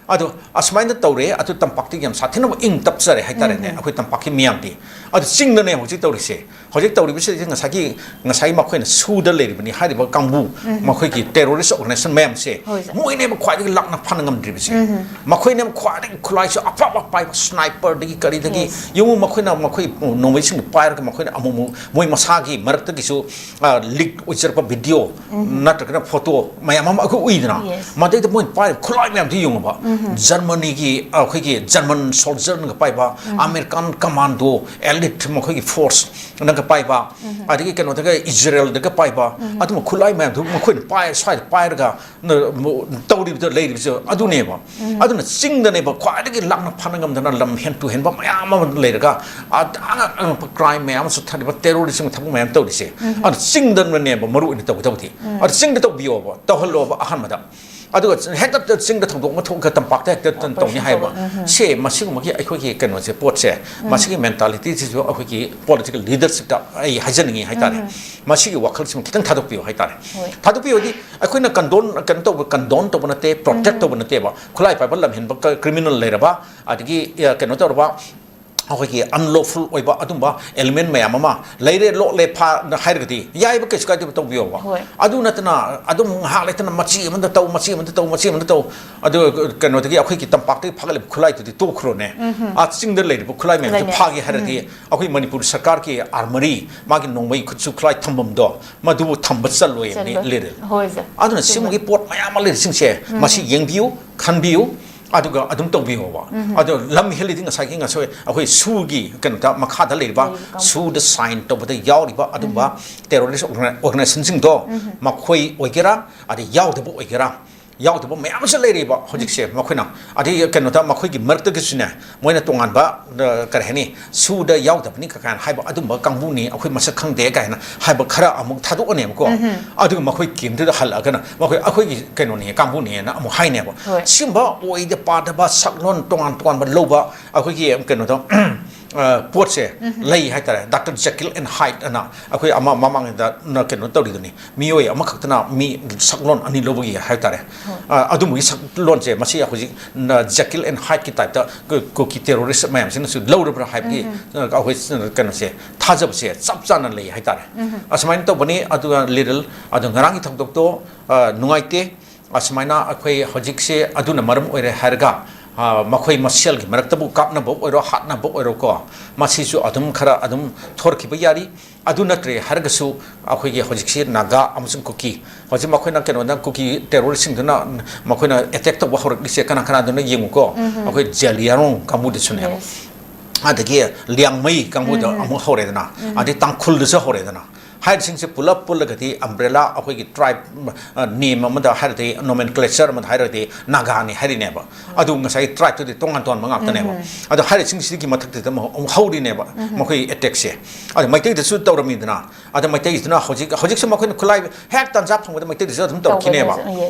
ꯑꯗꯣ ꯑꯁꯨꯃꯥꯏꯅ ꯇꯧꯔꯦ, ꯑꯗꯨ ꯇꯝꯄꯥꯛꯇ ꯌꯥꯝ ꯁꯥꯊꯤꯅ ꯏꯪ ꯇꯞꯆꯔꯦ ꯍꯥꯏꯇꯥꯔꯦꯅꯦ, ꯑꯩꯈꯣꯏ ꯇꯝꯄꯥꯛꯀꯤ ꯃꯤꯌꯥꯝꯗꯤ꯫ ꯑꯗꯨ ꯆꯤꯡꯗꯅꯦ ꯍꯧꯖꯤꯛ ꯇꯧꯔꯤꯁꯦ꯫ ꯍꯧꯖꯤꯛ ꯇꯧꯔꯤꯕꯁꯤꯗ ꯉꯁꯥꯏꯒꯤ, ꯉꯁꯥꯏ ꯃꯈꯣꯏꯅ ꯁꯨꯗ ꯂꯩꯔꯤꯕꯅꯤ ꯍꯥꯏꯔꯤꯕ ꯀꯥꯡꯕꯨ, ꯃꯈꯣꯏꯒꯤ ꯇꯦꯔꯣꯔꯤꯁ ꯑꯣꯔꯒꯅꯥꯏꯖꯦꯁꯟ ꯃꯌꯥꯝꯁꯦ, ꯍꯣꯏ, ꯁꯥꯔ꯫ ꯃꯣꯏꯅꯦꯕ ꯈ꯭ꯋꯥꯏꯗꯒꯤ ꯂꯥꯛꯅ ꯐꯥꯅ ꯉꯝꯗ꯭ꯔꯤꯕꯁꯦ꯫ ꯃꯈꯣꯏꯅꯦꯕ ꯈ꯭ꯋꯥꯏꯗꯒꯤ ꯈꯨꯠꯂꯥꯏꯁꯨ ꯑꯐꯕ ꯄꯥꯏꯕ, ꯁ꯭ꯅꯥꯏꯄꯔꯗꯒꯤ ꯀꯔꯤꯗꯒꯤ, ꯌꯦꯡꯉꯨ, ꯃꯈꯣꯏꯅ, ꯃꯈꯣꯏ ꯅꯣꯡꯃꯩꯁꯤꯡꯗꯨ ꯄꯥꯏꯔꯒ ꯃꯈꯣꯏꯅ ꯑꯃꯨꯛ ꯑꯃꯨꯛ ꯃꯣꯏ ꯃꯁꯥꯒꯤ ꯃꯔꯛꯇꯒꯤꯁꯨ, ꯑ, ꯂꯤꯛ ꯑꯣꯏꯖꯔꯛꯄ ꯚꯤꯗꯤꯑꯣ ꯅꯠꯇ꯭ꯔꯒꯅ ꯐꯣꯇꯣ ꯃꯌꯥꯝ ꯑꯃ ꯑꯩꯈꯣꯏ ꯎꯏꯗꯅ, ꯃꯗꯩꯗ ꯃꯣꯏꯅ ꯄꯥꯏꯔꯤꯕ ꯈꯨꯠꯂꯥꯏ ꯃꯌꯥꯝꯗꯨ ꯌꯦꯡꯉꯨꯕ꯫ ꯖꯔꯃꯅꯤꯒꯤ, ꯑꯩꯈꯣꯏꯒꯤ ꯖꯔꯃꯟ ꯁꯣꯜꯖꯔꯅꯒ ꯄꯥꯏꯕ, ꯑꯃꯦꯔꯤꯀꯥꯟ ꯀꯃꯥꯟꯗꯣ ꯑꯦꯂꯤꯠ ꯃꯈꯣꯏꯒꯤ ꯐꯣꯔꯁꯅꯒ ꯄꯥꯏꯕ, ꯑꯗꯒꯤ ꯀꯩꯅꯣꯗꯒ ꯏꯖꯔꯦꯜꯗꯒ ꯄꯥꯏꯕ, ꯑꯗꯨꯝꯕ ꯈꯨꯠꯂꯥꯏ ꯃꯌꯥꯝꯗꯨ ꯃꯈꯣꯏꯅ ꯄꯥꯏ, ꯁ꯭ꯋꯥꯏꯗ ꯄꯥꯏꯔꯒ ꯅ-, ꯃꯣ-, ꯇꯧꯔꯤꯕꯗ ꯂꯩꯔꯤꯕꯁꯦ ꯑꯗꯨꯅꯦꯕ꯫ ꯑꯗꯨꯅ ꯆꯤꯡꯗꯅꯦꯕ ꯈ꯭ꯋꯥꯏꯗꯒꯤ ꯂꯥꯛꯅ ꯐꯥꯅ ꯉꯝꯗꯅ ꯂꯝ ꯍꯦꯟ ꯇꯨ ꯍꯦꯟꯕ ꯃꯌꯥꯝ ꯑꯃ ꯂꯩꯔꯒ, ꯑ-, ꯑꯉꯛ ꯑꯉꯛꯄ ꯀ꯭ꯔꯥꯏꯝ ꯃꯌꯥꯝ ꯑꯃ ꯆꯠꯊꯔꯤꯕ, ꯇꯦꯔꯣꯔꯤꯖꯝ ꯊꯕꯛ ꯃꯌꯥꯝ ꯇꯧꯔꯤꯁꯦ꯫ ꯑꯗꯨ ꯆꯤꯡꯗꯅꯦꯕ ꯃꯔꯨ ꯑꯣꯏꯅ ꯇꯧꯒꯗꯕꯗꯤ꯫ ꯑꯗꯨ ꯆꯤꯡꯗ ꯇꯧꯕꯤꯌꯣꯕ, ꯇꯧꯍꯜꯂꯣꯕ ꯑꯍꯥꯟꯕꯗ꯫ ꯑꯗꯨꯒ ꯍꯦꯛꯇ ꯆꯤꯡꯗ ꯊꯧꯗꯣꯛ ꯑꯃ ꯊꯣꯛꯑꯒ ꯇꯝꯄꯥꯛꯇ ꯍꯦꯛꯇ ꯇꯧꯅꯤ ꯍꯥꯏꯕ꯫ ꯁꯦ, ꯃꯁꯤꯒꯨꯝꯕꯒꯤ ꯑꯩꯈꯣꯏꯒꯤ ꯀꯩꯅꯣꯁꯦ, ꯄꯣꯠꯁꯦ, ꯃꯁꯤꯒꯤ ꯃꯦꯟꯇꯥꯂꯤꯇꯤꯁꯤꯁꯨ ꯑꯩꯈꯣꯏꯒꯤ ꯄꯣꯂꯤꯇꯤꯀꯦꯜ ꯂꯤꯗꯔꯁꯤꯞꯇ ꯑꯩ ꯍꯥꯏꯖꯅꯤꯡꯉꯤ ꯍꯥꯏꯇꯥꯔꯦ꯫ ꯃꯁꯤꯒꯤ ꯋꯥꯈꯜꯁꯤꯃ ꯈꯤꯇꯪ ꯊꯥꯗꯣꯛꯄꯤꯌꯨ ꯍꯥꯏꯇꯥꯔꯦ꯫ ꯊꯥꯗꯣꯛꯄꯤꯌꯨꯗꯤ ꯑꯩꯈꯣꯏꯅ ꯀꯟꯗꯣꯟ ꯀꯩꯅꯣ ꯇꯧꯕ, ꯀꯟꯗꯣꯟ ꯇꯧꯕ ꯅꯠꯇꯦ, ꯄ꯭ꯔꯣꯇꯦꯛ ꯇꯧꯕ ꯅꯠꯇꯦꯕ꯫ ꯈꯨꯠꯂꯥꯏ ꯄꯥꯏꯕ ꯂꯝꯍꯦꯟꯕ, ꯀ꯭ꯔꯤꯃꯤꯅꯦꯜ ꯂꯩꯔꯕ, ꯑꯗꯒꯤ, ꯑ, ꯀꯩꯅꯣ ꯇꯧꯔꯕ, ꯑꯩꯈꯣꯏꯒꯤ ꯑꯟꯂꯣꯐꯨꯜ ꯑꯣꯏꯕ ꯑꯗꯨꯝꯕ ꯑꯦꯂꯤꯃꯦꯟ ꯃꯌꯥꯝ ꯑꯃ ꯂꯩꯔꯦ, ꯂꯣꯠꯂꯦ, ꯐꯥ-, ꯍꯥꯏꯔꯒꯗꯤ ꯌꯥꯏꯕ, ꯀꯩꯁꯨ ꯀꯥꯏꯗꯦꯕ, ꯇꯧꯕꯤꯌꯣꯕ꯫ ꯑꯗꯨ ꯅꯠꯇꯅ ꯑꯗꯨꯝ ꯉꯥꯏꯍꯥꯛ ꯂꯩꯇꯅ ꯃꯆꯤ ꯑꯃꯗ ꯇꯧ, ꯃꯆꯤ ꯑꯃꯗ ꯇꯧ, ꯃꯆꯤ ꯑꯃꯗ ꯇꯧ꯫ ꯑꯗꯨ ꯀꯩꯅꯣꯗꯒꯤ, ꯑꯩꯈꯣꯏꯒꯤ ꯇꯝꯄꯥꯛꯇꯒꯤ ꯐꯥꯒꯠꯂꯤꯕ ꯈꯨꯠꯂꯥꯏꯗꯨꯗꯤ ꯇꯣꯛꯈ꯭ꯔꯣꯅꯦ꯫ ꯑꯥ, ꯆꯤꯡꯗ ꯂꯩꯔꯤꯕ ꯈꯨꯠꯂꯥꯏ ꯃꯌꯥꯝꯁꯦ ꯐꯥꯒꯦ ꯍꯥꯏꯔꯗꯤ ꯑꯩꯈꯣꯏ ꯃꯅꯤꯄꯨꯔ ꯁꯔꯀꯥꯔꯒꯤ ꯑꯥꯔꯃꯔꯤ, ꯃꯥꯒꯤ ꯅꯣꯡꯃꯩ ꯈꯨꯠꯁꯨ ꯈꯨꯠꯂꯥꯏ ꯊꯝꯐꯝꯗꯣ, ꯃꯗꯨꯕꯨ ꯊꯝꯕ ꯆꯜꯂꯣꯏꯕꯅꯤ ꯂꯤꯔꯦ꯫ ꯑꯗꯨꯅ ꯁꯤꯒꯨꯝꯕꯒꯤ ꯄꯣꯠ ꯃꯌꯥꯝ ꯑꯃ ꯂꯩꯔꯤꯁꯤꯡꯁꯦ, ꯃꯁꯤ ꯌꯦꯡꯕꯤꯌꯨ, ꯈꯟꯕꯤꯌꯨ꯫ ꯑꯗꯨꯒ ꯑꯗꯨꯝ ꯇꯧꯕꯤꯌꯣꯕ꯫ ꯑꯗꯣ ꯂꯝ ꯍꯦꯜꯂꯤꯗꯤ ꯉꯁꯥꯏꯒꯤ, ꯉꯁꯥꯏ ꯑꯩꯈꯣꯏ ꯁꯨꯒꯤ ꯀꯩꯅꯣꯗ, ꯃꯈꯥꯗ ꯂꯩꯔꯤꯕ, ꯁꯨꯗ ꯁꯥꯏꯟ ꯇꯧꯕꯗ ꯌꯥꯎꯔꯤꯕ ꯑꯗꯨꯝꯕ ꯇꯦꯔꯣꯔꯤꯁ ꯑꯣꯔꯒꯅꯥꯏꯖꯦꯁꯟꯁꯤꯡꯗꯣ, ꯃꯈꯣꯏ ꯑꯣꯏꯒꯦꯔꯥ, ꯑꯗꯩ ꯌꯥꯎꯗꯕ ꯑꯣꯏꯒꯦꯔꯥ, ꯌꯥꯎꯗꯕ ꯃꯌꯥꯝ ꯑꯃꯁꯨ ꯂꯩꯔꯤꯕ ꯍꯧꯖꯤꯛꯁꯦ꯫ ꯃꯈꯣꯏꯅ, ꯑꯗꯩ ꯀꯩꯅꯣꯗ, ꯃꯈꯣꯏꯒꯤ ꯃꯔꯛꯇꯒꯤꯁꯨꯅꯦ, ꯃꯣꯏꯅ ꯇꯣꯉꯥꯟꯕ, ꯑ, ꯀꯔꯤ ꯍꯥꯏꯅꯤ, ꯁꯨꯗ ꯌꯥꯎꯗꯕꯅꯤ ꯀꯥꯏꯅ ꯍꯥꯏꯕ ꯑꯗꯨꯝꯕ ꯀꯥꯡꯕꯨꯅꯤ, ꯑꯩꯈꯣꯏ ꯃꯁꯛ ꯈꯪꯗꯦ ꯀꯥꯏꯅ ꯍꯥꯏꯕ ꯈꯔ ꯑꯃꯨꯛ ꯊꯥꯗꯣꯛꯑꯅꯦꯕꯀꯣ꯫ ꯑꯗꯨꯒ ꯃꯈꯣꯏ ꯀꯦꯝꯗꯨꯗ ꯍꯜꯂꯛꯑꯒꯅ ꯃꯈꯣꯏ ꯑꯩꯈꯣꯏꯒꯤ ꯀꯩꯅꯣꯅꯤ, ꯀꯥꯡꯕꯨꯅꯦꯅ ꯑꯃꯨꯛ ꯍꯥꯏꯅꯦꯕ꯫ ꯁꯤꯒꯨꯝꯕ ꯑꯣꯏꯗ ꯄꯥꯗꯕ ꯁꯛꯂꯣꯟ ꯇꯣꯉꯥꯟ ꯇꯣꯉꯥꯟꯕ ꯂꯧꯕ ꯑꯩꯈꯣꯏꯒꯤ ꯀꯩꯅꯣꯗꯣ, ꯑ, ꯄꯣꯠꯁꯦ ꯂꯩ ꯍꯥꯏꯇꯥꯔꯦ꯫ ꯗꯥꯛꯇꯔ ꯖꯦꯀꯤꯜ ꯑꯦꯟ ꯍꯥꯏꯠ ꯑꯅ ꯑꯩꯈꯣꯏ ꯑꯃ ꯃꯃꯥꯡꯗ ꯀꯩꯅꯣ ꯇꯧꯔꯤꯗꯨꯅꯤ, ꯃꯤꯑꯣꯏ ꯑꯃꯈꯛꯇꯅ ꯃꯤ ꯁꯛꯂꯣꯟ ꯑꯅꯤ ꯂꯧꯕꯒꯤ ꯍꯥꯏꯇꯥꯔꯦ꯫ ꯑ, ꯑꯗꯨꯝꯕꯒꯤ ꯁꯛꯂꯣꯟꯁꯦ ꯃꯁꯤ ꯍꯧꯖꯤꯛ ꯖꯦꯀꯤꯜ ꯑꯦꯟ ꯍꯥꯏꯠꯀꯤ ꯇꯥꯏꯞꯇ ꯀꯨ-, ꯀꯨꯀꯤ ꯇꯦꯔꯣꯔꯤꯁ ꯃꯌꯥꯝꯁꯤꯅꯁꯨ ꯂꯧꯔꯕ꯭ꯔꯥ ꯍꯥꯏꯕꯒꯤ, ꯑ, ꯑꯩꯈꯣꯏ ꯀꯩꯅꯣꯁꯦ, ꯊꯥꯖꯕꯁꯦ ꯆꯞ ꯆꯥꯅ ꯂꯩ ꯍꯥꯏꯇꯥꯔꯦ꯫ ꯑꯁꯨꯃꯥꯏꯅ ꯇꯧꯕꯅꯤ꯫ ꯑꯗꯨꯒ ꯂꯤꯔꯜ, ꯑꯗꯣ ꯉꯔꯥꯡꯒꯤ ꯊꯧꯗꯣꯛꯇꯣ, ꯑ, ꯅꯨꯡꯉꯥꯏꯇꯦ꯫ ꯑꯁꯨꯃꯥꯏꯅ ꯑꯩꯈꯣꯏ ꯍꯧꯖꯤꯛꯁꯦ ꯑꯗꯨꯅ ꯃꯔꯝ ꯑꯣꯏꯔꯦ ꯍꯥꯏꯔꯒ, ꯑ, ꯃꯈꯣꯏ ꯃꯁꯦꯜꯒꯤ ꯃꯔꯛꯇꯕꯨ ꯀꯥꯞꯅꯕ ꯑꯣꯏꯔꯣ, ꯍꯥꯠꯅꯕ ꯑꯣꯏꯔꯣꯀꯣ, ꯃꯁꯤꯁꯨ ꯑꯗꯨꯝ ꯈꯔ ꯑꯗꯨꯝ ꯊꯣꯔꯛꯈꯤꯕ ꯌꯥꯔꯤ꯫ ꯑꯗꯨ ꯅꯠꯇ꯭ꯔꯦ ꯍꯥꯏꯔꯒꯁꯨ ꯑꯩꯈꯣꯏꯒꯤ ꯍꯧꯖꯤꯛꯁꯤ ꯅꯥꯒꯥ ꯑꯃꯁꯨꯡ ꯀꯨꯀꯤ, ꯍꯧꯖꯤꯛ ꯃꯈꯣꯏꯅ ꯀꯩꯅꯣꯗ, ꯀꯨꯀꯤ ꯇꯦꯔꯣꯔꯤꯁꯁꯤꯡꯗꯨꯅ ꯃꯈꯣꯏꯅ ꯑꯦꯇꯦꯛ ꯇꯧꯕ ꯍꯧꯔꯛꯂꯤꯁꯦ ꯀꯅꯥ ꯀꯅꯥꯗꯨꯅ ꯌꯦꯡꯉꯨꯀꯣ, ꯑꯩꯈꯣꯏ ꯖꯦꯂꯤꯌꯥꯡꯔꯣꯡ ꯀꯥꯡꯕꯨꯗꯁꯨꯅꯦꯕ꯫ ꯑꯗꯒꯤ ꯂꯤꯌꯥꯡꯃꯩ ꯀꯥꯡꯕꯨꯗ ꯑꯃꯨꯛ ꯍꯧꯔꯦꯗꯅ, ꯑꯗꯩ ꯇꯥꯡꯈꯨꯜꯗꯁꯨ ꯍꯧꯔꯦꯗꯅ꯫ ꯍꯥꯏꯔꯤꯁꯤꯡꯁꯦ ꯄꯨꯂꯞ ꯄꯨꯜꯂꯒꯗꯤ ꯑꯝꯕ꯭ꯔꯦꯂꯥ ꯑꯩꯈꯣꯏꯒꯤ ꯇ꯭ꯔꯥꯏꯕ, ꯑ, ꯅꯦꯝ ꯑꯃꯗ ꯍꯥꯏꯔꯗꯤ, ꯅꯣꯃꯦꯟꯀ꯭ꯂꯦꯆꯔ ꯑꯃꯗ ꯍꯥꯏꯔꯗꯤ ꯅꯥꯒꯥꯅꯤ ꯍꯥꯏꯔꯤꯅꯦꯕ꯫ ꯑꯗꯨ ꯉꯁꯥꯏꯒꯤ ꯇ꯭ꯔꯥꯏꯕꯇꯨꯗꯤ ꯇꯣꯉꯥꯟ ꯇꯣꯉꯥꯟꯕ ꯉꯥꯛꯇꯅꯦꯕ꯫ ꯑꯗꯣ ꯍꯥꯏꯔꯤꯁꯤꯡꯁꯤꯒꯤ ꯃꯊꯛꯇꯨꯗ ꯑꯃꯨꯛ, ꯑꯃꯨꯛ ꯍꯧꯔꯤꯅꯦꯕ ꯃꯈꯣꯏꯒꯤ ꯑꯦꯇꯦꯛꯁꯦ꯫ ꯑꯗꯣ ꯃꯩꯇꯩꯗꯁꯨ ꯇꯧꯔꯝꯃꯤꯗꯅ, ꯑꯗꯣ ꯃꯩꯇꯩꯁꯤꯅ ꯍꯧꯖꯤꯛ, ꯍꯧꯖꯤꯛꯁꯨ ꯃꯈꯣꯏꯅ ꯈꯨꯠꯂꯥꯏ ꯍꯦꯛ ꯇꯥꯟꯖꯥ ꯐꯪꯕꯗ ꯃꯩꯇꯩꯗꯁꯨ ꯑꯗꯨꯝ ꯇꯧꯔꯛꯈꯤꯅꯦꯕ꯫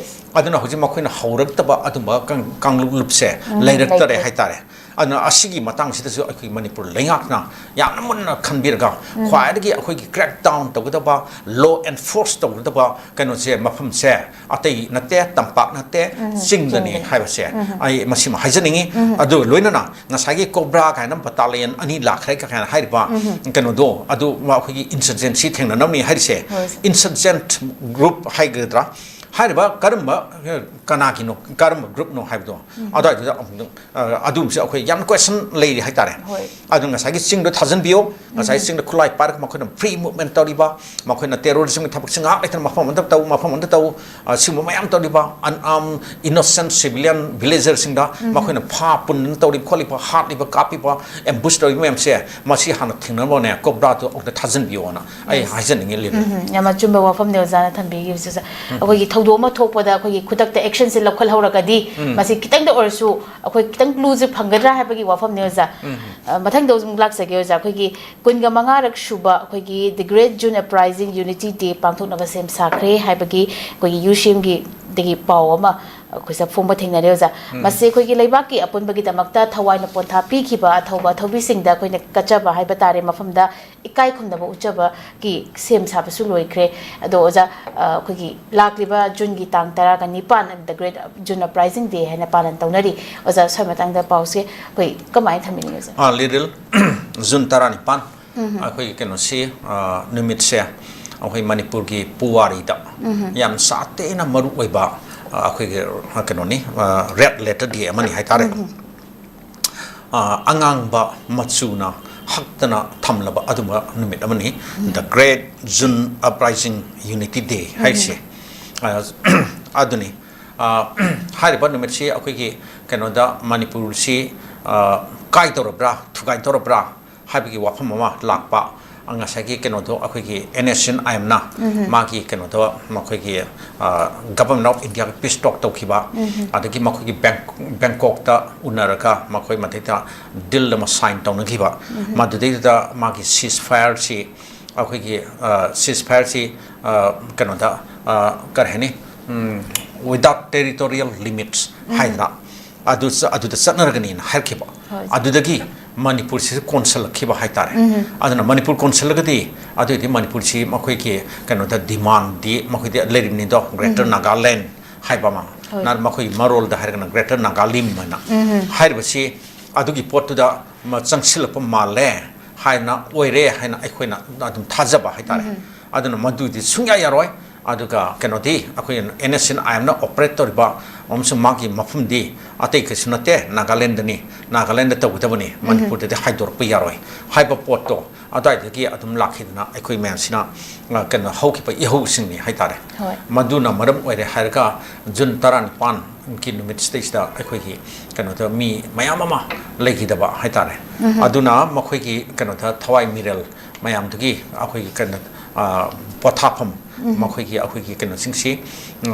ꯑꯗꯨꯅ ꯍꯧꯖꯤꯛ ꯃꯈꯣꯏꯅ ꯍꯧꯔꯛꯇꯕ ꯑꯗꯨꯝꯕ ꯀꯥꯡ-, ꯀꯥꯡꯂꯨꯞꯁꯦ ꯎꯝ, ꯂꯩꯔꯛꯇꯔꯦ ꯂꯩꯇꯦ꯫ ꯍꯥꯏꯇꯥꯔꯦ꯫ ꯑꯗꯨꯅ ꯑꯁꯤꯒꯤ ꯃꯇꯥꯡꯁꯤꯗꯁꯨ ꯑꯩꯈꯣꯏ ꯃꯅꯤꯄꯨꯔ ꯂꯩꯉꯥꯛꯅ ꯌꯥꯝꯅ ꯃꯨꯟꯅ ꯈꯟꯕꯤꯔꯒ, ꯎꯝ꯫ ꯈ꯭ꯋꯥꯏꯗꯒꯤ ꯑꯩꯈꯣꯏꯒꯤ crack down ꯇꯧꯒꯗꯕ, law enforce ꯇꯧꯒꯗꯕ ꯀꯩꯅꯣꯁꯦ, ꯃꯐꯝꯁꯦ ꯑꯇꯩ ꯅꯠꯇꯦ, ꯇꯝꯄꯥꯛ ꯅꯠꯇꯦ, ꯎꯝ, ꯆꯤꯡꯗꯅꯤ ꯆꯤꯡꯗꯅꯤ꯫ ꯍꯥꯏꯕꯁꯦ ꯎꯝ꯫ ꯑꯩ ꯃꯁꯤꯃ ꯍꯥꯏꯖꯅꯤꯡꯉꯤ꯫ ꯎꯝ꯫ ꯑꯗꯨꯒ ꯂꯣꯏꯅꯅ ꯉꯁꯥꯏꯒꯤ ꯀꯣꯕ꯭ꯔꯥ ꯀꯥꯏꯅ battalion ꯑꯅꯤ ꯂꯥꯛꯈ꯭ꯔꯦ ꯀꯥꯏꯅ ꯍꯥꯏꯔꯤꯕ ꯎꯝ꯫ ꯀꯩꯅꯣꯗꯣ, ꯑꯗꯨ ꯑꯩꯈꯣꯏꯒꯤ insurgency ꯊꯦꯡꯅꯅꯕꯅꯤ ꯍꯥꯏꯔꯤꯁꯦ꯫ ꯍꯣꯏ꯫ Insurgent group ꯍꯥꯏꯒꯗ꯭ꯔꯥ, ꯍꯥꯏꯔꯤꯕ ꯀꯔꯝꯕ, ꯀꯅꯥꯒꯤꯅꯣ, ꯀꯔꯝꯕ groupꯅꯣ ꯍꯥꯏꯕꯗꯣ, ꯎꯝ꯫ ꯑꯗꯨꯋꯥꯏꯗꯨꯗ ꯑꯃꯨꯛꯇꯪ, ꯑ, ꯑꯗꯨꯝꯕꯁꯦ ꯑꯩꯈꯣꯏ ꯌꯥꯝꯅ question ꯂꯩꯔꯤ ꯍꯥꯏꯇꯥꯔꯦ꯫ ꯍꯣꯏ꯫ ꯑꯗꯨ ꯉꯁꯥꯏꯒꯤ ꯆꯤꯡꯗꯣ ꯊꯥꯖꯤꯟꯕꯤꯌꯣ, ꯉꯁꯥꯏ ꯎꯝ꯫ ꯆꯤꯡꯗ ꯈꯨꯠꯂꯥꯏ ꯄꯥꯏꯔꯒ ꯃꯈꯣꯏꯅ free movement ꯇꯧꯔꯤꯕ, ꯃꯈꯣꯏꯅ terrorismꯒꯤ ꯊꯕꯛꯁꯦ ꯉꯥꯏꯍꯥꯛ ꯂꯩꯇꯅ ꯃꯐꯝ ꯑꯃꯗ ꯇꯧ, ꯃꯐꯝ ꯑꯃꯗ ꯇꯧ, ꯑ, ꯁꯤꯒꯨꯝꯕ ꯃꯌꯥꯝ ꯇꯧꯔꯤꯕ, unarmed innocent civilian villagerꯁꯤꯡꯗ ꯎꯝ꯫ ꯃꯈꯣꯏꯅ ꯐꯥ ꯄꯨꯟꯗꯅ ꯇꯧꯔꯤꯕ ꯈꯣꯠꯂꯤꯕ, ꯍꯥꯠꯂꯤꯕ, ꯀꯥꯞꯄꯤꯕ, ambush ꯇꯧꯔꯤꯕ ꯃꯌꯥꯝꯁꯦ, ꯃꯁꯤ ꯍꯥꯟꯅ ꯊꯤꯡꯅꯕꯅꯦ, ꯀꯣꯕ꯭ꯔꯥꯗꯣ ꯑꯃꯨꯛꯇ ꯊꯥꯖꯤꯟꯕꯤꯌꯣꯅ ꯑꯩ Yes꯫ ꯍꯥꯏꯖꯅꯤꯡꯉꯤ, ꯂꯤꯂꯥ꯫ ꯎꯝ, ꯌꯥꯝꯅ ꯑꯆꯨꯝꯕ ꯋꯥꯐꯝꯅꯦ ꯑꯣꯖꯥꯅ ꯊꯝꯕꯤꯈꯤꯕꯁꯤꯁꯨ꯫ ꯎꯝ꯫ ꯑꯩꯈꯣꯏꯒꯤ ꯊꯧꯗꯣꯛ ꯑꯃ ꯊꯣꯛꯄꯗ ꯑꯩꯈꯣꯏꯒꯤ ꯈꯨꯗꯛꯇ actionꯁꯦ ꯂꯧꯈꯠꯍꯧꯔꯒꯗꯤ ꯎꯝ꯫ ꯃꯁꯤ ꯈꯤꯇꯪꯗ ꯑꯣꯏꯔꯁꯨ ꯑꯩꯈꯣꯏ ꯈꯤꯇꯪ clueꯁꯦ ꯐꯪꯒꯗ꯭ꯔꯥ ꯍꯥꯏꯕꯒꯤ ꯋꯥꯐꯝꯅꯦ ꯑꯣꯖꯥ꯫ ꯎꯝ꯫ ꯑ, ꯃꯊꯪꯗ ꯑꯃꯨꯛ ꯂꯥꯛꯆꯒꯦ ꯑꯣꯖꯥ꯫ ꯑꯩꯈꯣꯏꯒꯤ ꯀꯨꯟꯒ ꯃꯉꯥꯔꯛ ꯁꯨꯕ ꯑꯩꯈꯣꯏꯒꯤ The Great June Uprising Unity Day ꯄꯥꯡꯊꯣꯛꯅꯕ ꯁꯦꯝ ꯁꯥꯈ꯭ꯔꯦ ꯍꯥꯏꯕꯒꯤ ꯑꯩꯈꯣꯏꯒꯤ ꯌꯨ ꯁꯤ ꯑꯦꯝꯒꯤꯗꯒꯤ ꯄꯥꯎ ꯑꯃ ꯑꯩꯈꯣꯏꯁꯤꯗ ꯐꯣꯡꯕ ꯊꯦꯡꯅꯔꯦ ꯑꯣꯖꯥ꯫ ꯎꯝ꯫ ꯃꯁꯤ ꯑꯩꯈꯣꯏꯒꯤ ꯂꯩꯕꯥꯛꯀꯤ ꯑꯄꯨꯟꯕꯒꯤꯗꯃꯛꯇ ꯊꯋꯥꯏꯅ ꯄꯣꯟꯊꯥ ꯄꯤꯈꯤꯕ ꯑꯊꯧꯕ ꯑꯊꯧꯕꯤꯁꯤꯡꯗ ꯑꯩꯈꯣꯏꯅ ꯀꯠꯆꯕ ꯍꯥꯏꯕ ꯇꯥꯔꯦ, ꯃꯐꯝꯗ ꯏꯀꯥꯏ ꯈꯨꯝꯅꯕ ꯎꯠꯆꯕꯒꯤ ꯁꯦꯝ ꯁꯥꯕꯁꯨ ꯂꯣꯏꯈ꯭ꯔꯦ꯫ ꯑꯗꯣ ꯑꯣꯖꯥ, ꯑ, ꯑꯩꯈꯣꯏꯒꯤ ꯂꯥꯛꯂꯤꯕ ꯖꯨꯟꯒꯤ ꯇꯥꯡ ꯇꯔꯥꯒ ꯅꯤꯄꯥꯟ, The Great June Uprising Day ꯍꯥꯏꯅ ꯄꯥꯂꯟ ꯇꯧꯅꯔꯤ꯫ ꯑꯣꯖꯥ, ꯁ꯭ꯋꯥꯏ ꯃꯇꯥꯡꯗ ꯄꯥꯎꯁꯦ ꯑꯩꯈꯣꯏ ꯀꯃꯥꯏꯅ ꯊꯝꯕꯤꯅꯤꯡꯉꯤ ꯑꯣꯖꯥ? ꯑꯥ, ꯂꯤꯔꯤꯜ, ꯖꯨꯟ ꯇꯔꯥꯅꯤꯄꯥꯟ, ꯎꯝ꯫ ꯑꯩꯈꯣꯏꯒꯤ ꯀꯩꯅꯣꯁꯤ, ꯑꯥ, ꯅꯨꯃꯤꯠꯁꯦ ꯑꯩꯈꯣꯏ ꯃꯅꯤꯄꯨꯔꯒꯤ ꯄꯨꯋꯥꯔꯤꯗ ꯎꯝ꯫ ꯌꯥꯝ ꯆꯥꯇꯦꯅ ꯃꯔꯨ ꯑꯣꯏꯕ, ꯑꯥ, ꯑꯩꯈꯣꯏꯒꯤ, ꯑꯥ, ꯀꯩꯅꯣꯅꯤ, ꯑꯥ, red letter day ꯑꯃꯅꯤ ꯍꯥꯏꯇꯥꯔꯦ꯫ ꯎꯝ꯫ ꯑꯥ, ꯑꯉꯥꯡꯕ ꯃꯆꯨꯅ ꯍꯛꯇꯅ ꯊꯝꯂꯕ ꯑꯗꯨꯝꯕ ꯅꯨꯃꯤꯠ ꯑꯃꯅꯤ, ꯎꯝ꯫ The Great June Uprising Unity Day ꯎꯝ꯫ ꯍꯥꯏꯁꯦ꯫ ꯑꯥ, ꯑꯗꯨꯅꯤ꯫ ꯑꯥ, ꯍꯥꯏꯔꯤꯕ ꯅꯨꯃꯤꯠꯁꯤ ꯑꯩꯈꯣꯏꯒꯤ ꯀꯩꯅꯣꯗ ꯃꯅꯤꯄꯨꯔꯁꯤ, ꯑꯥ, ꯀꯥꯏꯗꯧꯔꯕ꯭ꯔꯥ, ꯊꯨꯒꯥꯏꯗꯧꯔꯕ꯭ꯔꯥ ꯍꯥꯏꯕꯒꯤ ꯋꯥꯐꯝ ꯑꯃ ꯂꯥꯛꯄ, ꯉꯁꯥꯏꯒꯤ ꯀꯩꯅꯣꯗꯣ ꯑꯩꯈꯣꯏꯒꯤ N S C N I M ꯅ ꯎꯝ꯫ ꯃꯥꯒꯤ ꯀꯩꯅꯣꯗꯣ ꯃꯈꯣꯏꯒꯤ, ꯑ, Government of India ꯒ peace talk ꯇꯧꯈꯤꯕ, ꯎꯝ꯫ ꯑꯗꯒꯤ ꯃꯈꯣꯏꯒꯤ ꯕꯦꯡ-, ꯕꯦꯡꯀꯣꯛꯇ ꯎꯅꯔꯒ ꯃꯈꯣꯏ ꯃꯗꯩꯗ deal ꯑꯃ sign ꯇꯧꯅꯈꯤꯕ, ꯎꯝ꯫ ꯃꯗꯨꯗꯩꯗꯨꯗ ꯃꯥꯒꯤ ceasefire ꯁꯤ ꯑꯩꯈꯣꯏꯒꯤ, ꯑ, ceasefire ꯁꯤ, ꯑ, ꯀꯩꯅꯣꯗ, ꯑ, ꯀꯔꯤ ꯍꯥꯏꯅꯤ, ꯎꯝ, Without territorial limits ꯍꯥꯏꯗꯅ ꯑꯗꯨ ꯆ- ꯑꯗꯨꯗ ꯆꯠꯅꯔꯒꯅꯤꯅ ꯍꯥꯏꯔꯛꯈꯤꯕ꯫ ꯍꯣꯏ꯫ ꯑꯗꯨꯗꯒꯤ ꯃꯅꯤꯄꯨꯔꯁꯤꯁꯨ ꯀꯣꯟꯁꯤꯜꯂꯛꯈꯤꯕ ꯍꯥꯏꯇꯥꯔꯦ꯫ ꯑꯗꯨꯅ ꯃꯅꯤꯄꯨꯔ ꯀꯣꯟꯁꯤꯜꯂꯒꯗꯤ ꯑꯗꯨꯑꯣꯏꯗꯤ ꯃꯅꯤꯄꯨꯔꯁꯤ ꯃꯈꯣꯏꯒꯤ ꯀꯩꯅꯣꯗ demandꯗꯤ ꯃꯈꯣꯏꯗꯤ ꯂꯩꯔꯤꯕꯅꯤꯗꯣ, Greater Nagaland ꯍꯥꯏꯕ ꯑꯃ꯫ ꯍꯣꯏ꯫ ꯅ- ꯃꯈꯣꯏꯒꯤ ꯃꯔꯣꯜꯗ ꯍꯥꯏꯔꯒꯅ Greater Nagalim ꯍꯥꯏꯅ ꯍꯥꯏꯔꯤꯕꯁꯤ ꯑꯗꯨꯒꯤ ꯄꯣꯠꯇꯨꯗ ꯃ- ꯆꯪꯁꯤꯜꯂꯛꯄ ꯃꯥꯜꯂꯦ ꯍꯥꯏꯅ ꯑꯣꯏꯔꯦ ꯍꯥꯏꯅ ꯑꯩꯈꯣꯏꯅ ꯑꯗꯨꯝ ꯊꯥꯖꯕ ꯍꯥꯏꯇꯥꯔꯦ꯫ ꯑꯗꯨꯅ ꯃꯗꯨꯗꯤ ꯁꯨꯡꯌꯥ ꯌꯥꯔꯣꯏ꯫ ꯑꯗꯨꯒ ꯀꯩꯅꯣꯗꯤ ꯑꯩꯈꯣꯏ N S N I M ꯅ operate ꯇꯧꯔꯤꯕ ꯑꯃꯁꯨꯡ ꯃꯥꯒꯤ ꯃꯐꯝꯗꯤ ꯑꯇꯩ ꯀꯩꯁꯨ ꯅꯠꯇꯦ, ꯅꯥꯒꯥꯂꯦꯟꯗꯅꯤ꯫ ꯅꯥꯒꯥꯂꯦꯟꯗ ꯇꯧꯒꯗꯕꯅꯤ, ꯃꯅꯤꯄꯨꯔꯗꯗꯤ ꯍꯥꯏꯗꯣꯔꯛꯄ ꯌꯥꯔꯣꯏ ꯍꯥꯏꯕ ꯄꯣꯠꯇꯣ ꯑꯗꯨꯋꯥꯏꯗꯒꯤ ꯑꯗꯨꯝ ꯂꯥꯛꯈꯤꯗꯅ ꯑꯩꯈꯣꯏ ꯃꯌꯥꯝꯁꯤꯅ, ꯑ, ꯀꯩꯅꯣ, ꯍꯧꯈꯤꯕ ꯏꯍꯧꯁꯤꯡꯅꯤ ꯍꯥꯏꯇꯥꯔꯦ꯫ ꯍꯣꯏ꯫ ꯃꯗꯨꯅ ꯃꯔꯝ ꯑꯣꯏꯔꯦ ꯍꯥꯏꯔꯒ ꯖꯨꯟ ꯇꯔꯥꯅꯤꯄꯥꯟꯒꯤ ꯅꯨꯃꯤꯠꯁꯤꯗꯩꯁꯤꯗ ꯑꯩꯈꯣꯏꯒꯤ ꯀꯩꯅꯣꯗ ꯃꯤ ꯃꯌꯥꯝ ꯑꯃ ꯂꯩꯈꯤꯗꯕ ꯍꯥꯏꯇꯥꯔꯦ꯫ ꯑꯗꯨꯅ ꯃꯈꯣꯏꯒꯤ ꯀꯩꯅꯣꯗ ꯊꯋꯥꯏ ꯃꯤꯔꯦꯜ ꯃꯌꯥꯝꯗꯨꯒꯤ ꯑꯩꯈꯣꯏꯒꯤ ꯀꯩꯅꯣ, ꯑ, ꯄꯣꯊꯥꯐꯝ, ꯃꯈꯣꯏꯒꯤ, ꯑꯩꯈꯣꯏꯒꯤ ꯀꯩꯅꯣꯁꯤꯡꯁꯤ,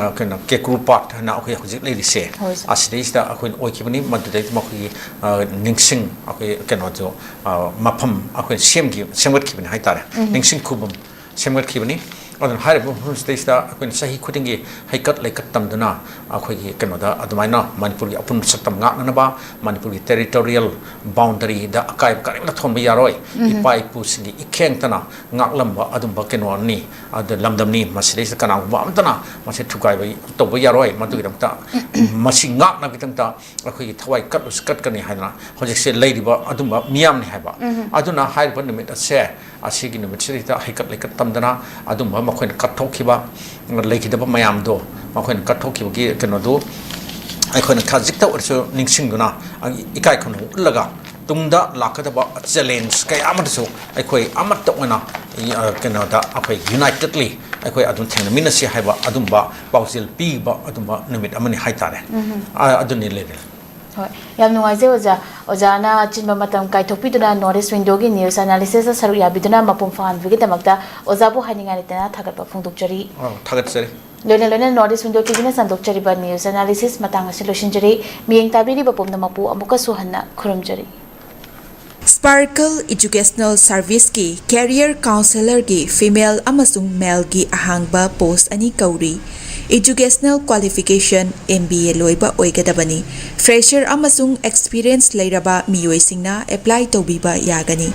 ꯑ, ꯀꯩꯅꯣ, ꯀꯦꯀ꯭ꯔꯨ ꯄꯥꯠ ꯍꯥꯏꯅ ꯑꯩꯈꯣꯏ ꯍꯧꯖꯤꯛ ꯂꯩꯔꯤꯁꯦ, ꯍꯣꯏ, ꯁꯥꯔ꯫ ꯑꯁꯤꯗꯩꯁꯤꯗ ꯑꯩꯈꯣꯏꯅ ꯑꯣꯏꯈꯤꯕꯅꯤ꯫ ꯃꯗꯨꯗꯩ ꯃꯈꯣꯏꯒꯤ, ꯑ, ꯅꯤꯡꯁꯤꯡ, ꯑꯩꯈꯣꯏ ꯀꯩꯅꯣꯁꯨ, ꯑ, ꯃꯐꯝ ꯑꯩꯈꯣꯏ ꯁꯦꯝꯈꯤ-, ꯁꯦꯝꯒꯠꯈꯤꯕꯅꯤ ꯍꯥꯏꯇꯥꯔꯦ꯫ ꯅꯤꯡꯁꯤꯡ ꯈꯨꯕꯝ ꯁꯦꯝꯒꯠꯈꯤꯕꯅꯤ꯫ ꯑꯗꯨꯅ ꯍꯥꯏꯔꯤꯕ ꯃꯐꯝꯁꯤꯗꯩꯁꯤꯗ ꯑꯩꯈꯣꯏꯅ ꯆꯍꯤ ꯈꯨꯗꯤꯡꯒꯤ ꯍꯩꯀꯠ ꯂꯩꯀꯠ ꯇꯝꯗꯨꯅ ꯑꯩꯈꯣꯏꯒꯤ ꯀꯩꯅꯣꯗ ꯑꯗꯨꯃꯥꯏꯅ ꯃꯅꯤꯄꯨꯔꯒꯤ ꯑꯄꯨꯟꯕ ꯁꯛꯇꯝ ꯉꯥꯛꯅꯅꯕ, ꯃꯅꯤꯄꯨꯔꯒꯤ territorial boundaryꯗ ꯑꯀꯥꯏꯕ ꯀꯔꯤꯝꯇ ꯊꯣꯟꯕ ꯌꯥꯔꯣꯏ꯫ ꯏꯄꯥ ꯏꯄꯨꯁꯤꯡꯒꯤ ꯏꯈꯦꯡꯇꯅ ꯉꯥꯛꯂꯝꯕ ꯑꯗꯨꯝꯕ ꯀꯩꯅꯣꯅꯤ, ꯑꯗ ꯂꯝꯗꯝꯅꯤ꯫ ꯃꯁꯤꯗꯩꯁꯤꯗ ꯀꯅꯥꯒꯨꯝꯕ ꯑꯃꯠꯇꯅ ꯃꯁꯤ ꯊꯨꯒꯥꯏꯕ ꯇꯧꯕ ꯌꯥꯔꯣꯏ꯫ ꯃꯗꯨꯒꯤꯗꯃꯛꯇ ꯃꯁꯤ ꯉꯥꯛꯅꯕꯒꯤꯗꯃꯛꯇ ꯑꯩꯈꯣꯏꯒꯤ ꯊꯋꯥꯏ ꯀꯠꯂꯨꯁꯨ ꯀꯠꯀꯅꯤ ꯍꯥꯏꯗꯅ ꯍꯧꯖꯤꯛꯁꯦ ꯂꯩꯔꯤꯕ ꯑꯗꯨꯝꯕ ꯃꯤꯌꯥꯝꯅꯤ ꯍꯥꯏꯕ꯫ ꯑꯗꯨꯅ ꯍꯥꯏꯔꯤꯕ ꯅꯨꯃꯤꯠ ꯑꯁꯦ, ꯑꯁꯤꯒꯤ ꯅꯨꯃꯤꯠꯁꯤꯗꯩꯗ ꯍꯩꯀꯠ ꯂꯩꯀꯠ ꯇꯝꯗꯅ ꯑꯗꯨꯝꯕ ꯃꯈꯣꯏꯅ ꯀꯠꯊꯣꯛꯈꯤꯕ, ꯂꯩꯈꯤꯗꯕ ꯃꯌꯥꯝꯗꯣ, ꯃꯈꯣꯏꯅ ꯀꯠꯊꯣꯛꯈꯤꯕꯒꯤ ꯀꯩꯅꯣꯗꯨ ꯑꯩꯈꯣꯏꯅ ꯈꯖꯤꯛꯇ ꯑꯣꯏꯔꯁꯨ ꯅꯤꯡꯁꯤꯡꯗꯨꯅ, ꯏꯀꯥꯏ ꯈꯨꯝꯅꯕ ꯎꯠꯂꯒ ꯇꯨꯡꯗ ꯂꯥꯛꯀꯗꯕ challenge ꯀꯌꯥ ꯑꯃꯗꯁꯨ ꯑꯩꯈꯣꯏ ꯑꯃꯠꯇ ꯑꯣꯏꯅ, ꯑ, ꯀꯩꯅꯣꯗ ꯑꯩꯈꯣꯏ unitedly ꯑꯩꯈꯣꯏ ꯑꯗꯨꯝ ꯊꯦꯡꯅꯃꯤꯟꯅꯁꯤ ꯍꯥꯏꯕ ꯑꯗꯨꯝꯕ ꯄꯥꯎꯖꯦꯜ ꯄꯤꯕ ꯑꯗꯨꯝꯕ ꯅꯨꯃꯤꯠ ꯑꯃꯅꯤ ꯍꯥꯏꯇꯥꯔꯦ꯫ ꯑ, ꯑꯗꯨꯅꯤ ꯂꯩꯔꯦ꯫ ꯍꯣꯏ, ꯌꯥꯝ ꯅꯨꯡꯉꯥꯏꯖꯩ ꯑꯣꯖꯥ꯫ ꯑꯣꯖꯥꯅ ꯑꯆꯤꯟꯕ ꯃꯇꯝ ꯀꯥꯏꯊꯣꯛꯄꯤꯗꯨꯅ North East Windowꯒꯤ news analysisꯇ ꯁꯔꯨꯛ ꯌꯥꯕꯤꯗꯨꯅ ꯃꯄꯨꯡ ꯐꯥꯍꯟꯕꯤꯕꯒꯤꯗꯃꯛꯇ ꯑꯣꯖꯥꯕꯨ ꯍꯥꯏꯅꯤꯡꯉꯥꯏ ꯂꯩꯇꯅ ꯊꯥꯒꯠꯄ ꯐꯣꯡꯗꯣꯛꯆꯔꯤ꯫ ꯑ, ꯊꯥꯒꯠꯆꯔꯤ꯫ ꯂꯣꯏꯅ ꯂꯣꯏꯅ North East Window TVꯅ ꯁꯟꯗꯣꯛꯆꯔꯤꯕ news analysis ꯃꯇꯥꯡ ꯑꯁꯤ ꯂꯣꯏꯁꯤꯟꯖꯔꯤ꯫ ꯃꯤꯠꯌꯦꯡ ꯇꯥꯕꯤꯔꯤꯕ ꯄꯨꯝꯅꯃꯛꯄꯨ ꯑꯃꯨꯛꯀꯁꯨ ꯍꯟꯅ ꯈꯨꯔꯨꯝꯖꯔꯤ꯫ Sparkle Educational Serviceꯀꯤ career counsellorꯒꯤ female ꯑꯃꯁꯨꯡ maleꯒꯤ ꯑꯍꯥꯡꯕ post ꯑꯅꯤ ꯀꯧꯔꯤ꯫ Educational qualification M B A ꯂꯣꯏꯕ ꯑꯣꯏꯒꯗꯕꯅꯤ꯫ Fresher ꯑꯃꯁꯨꯡ experience ꯂꯩꯔꯕ ꯃꯤꯑꯣꯏꯁꯤꯡꯅ apply ꯇꯧꯕꯤꯕ ꯌꯥꯒꯅꯤ꯫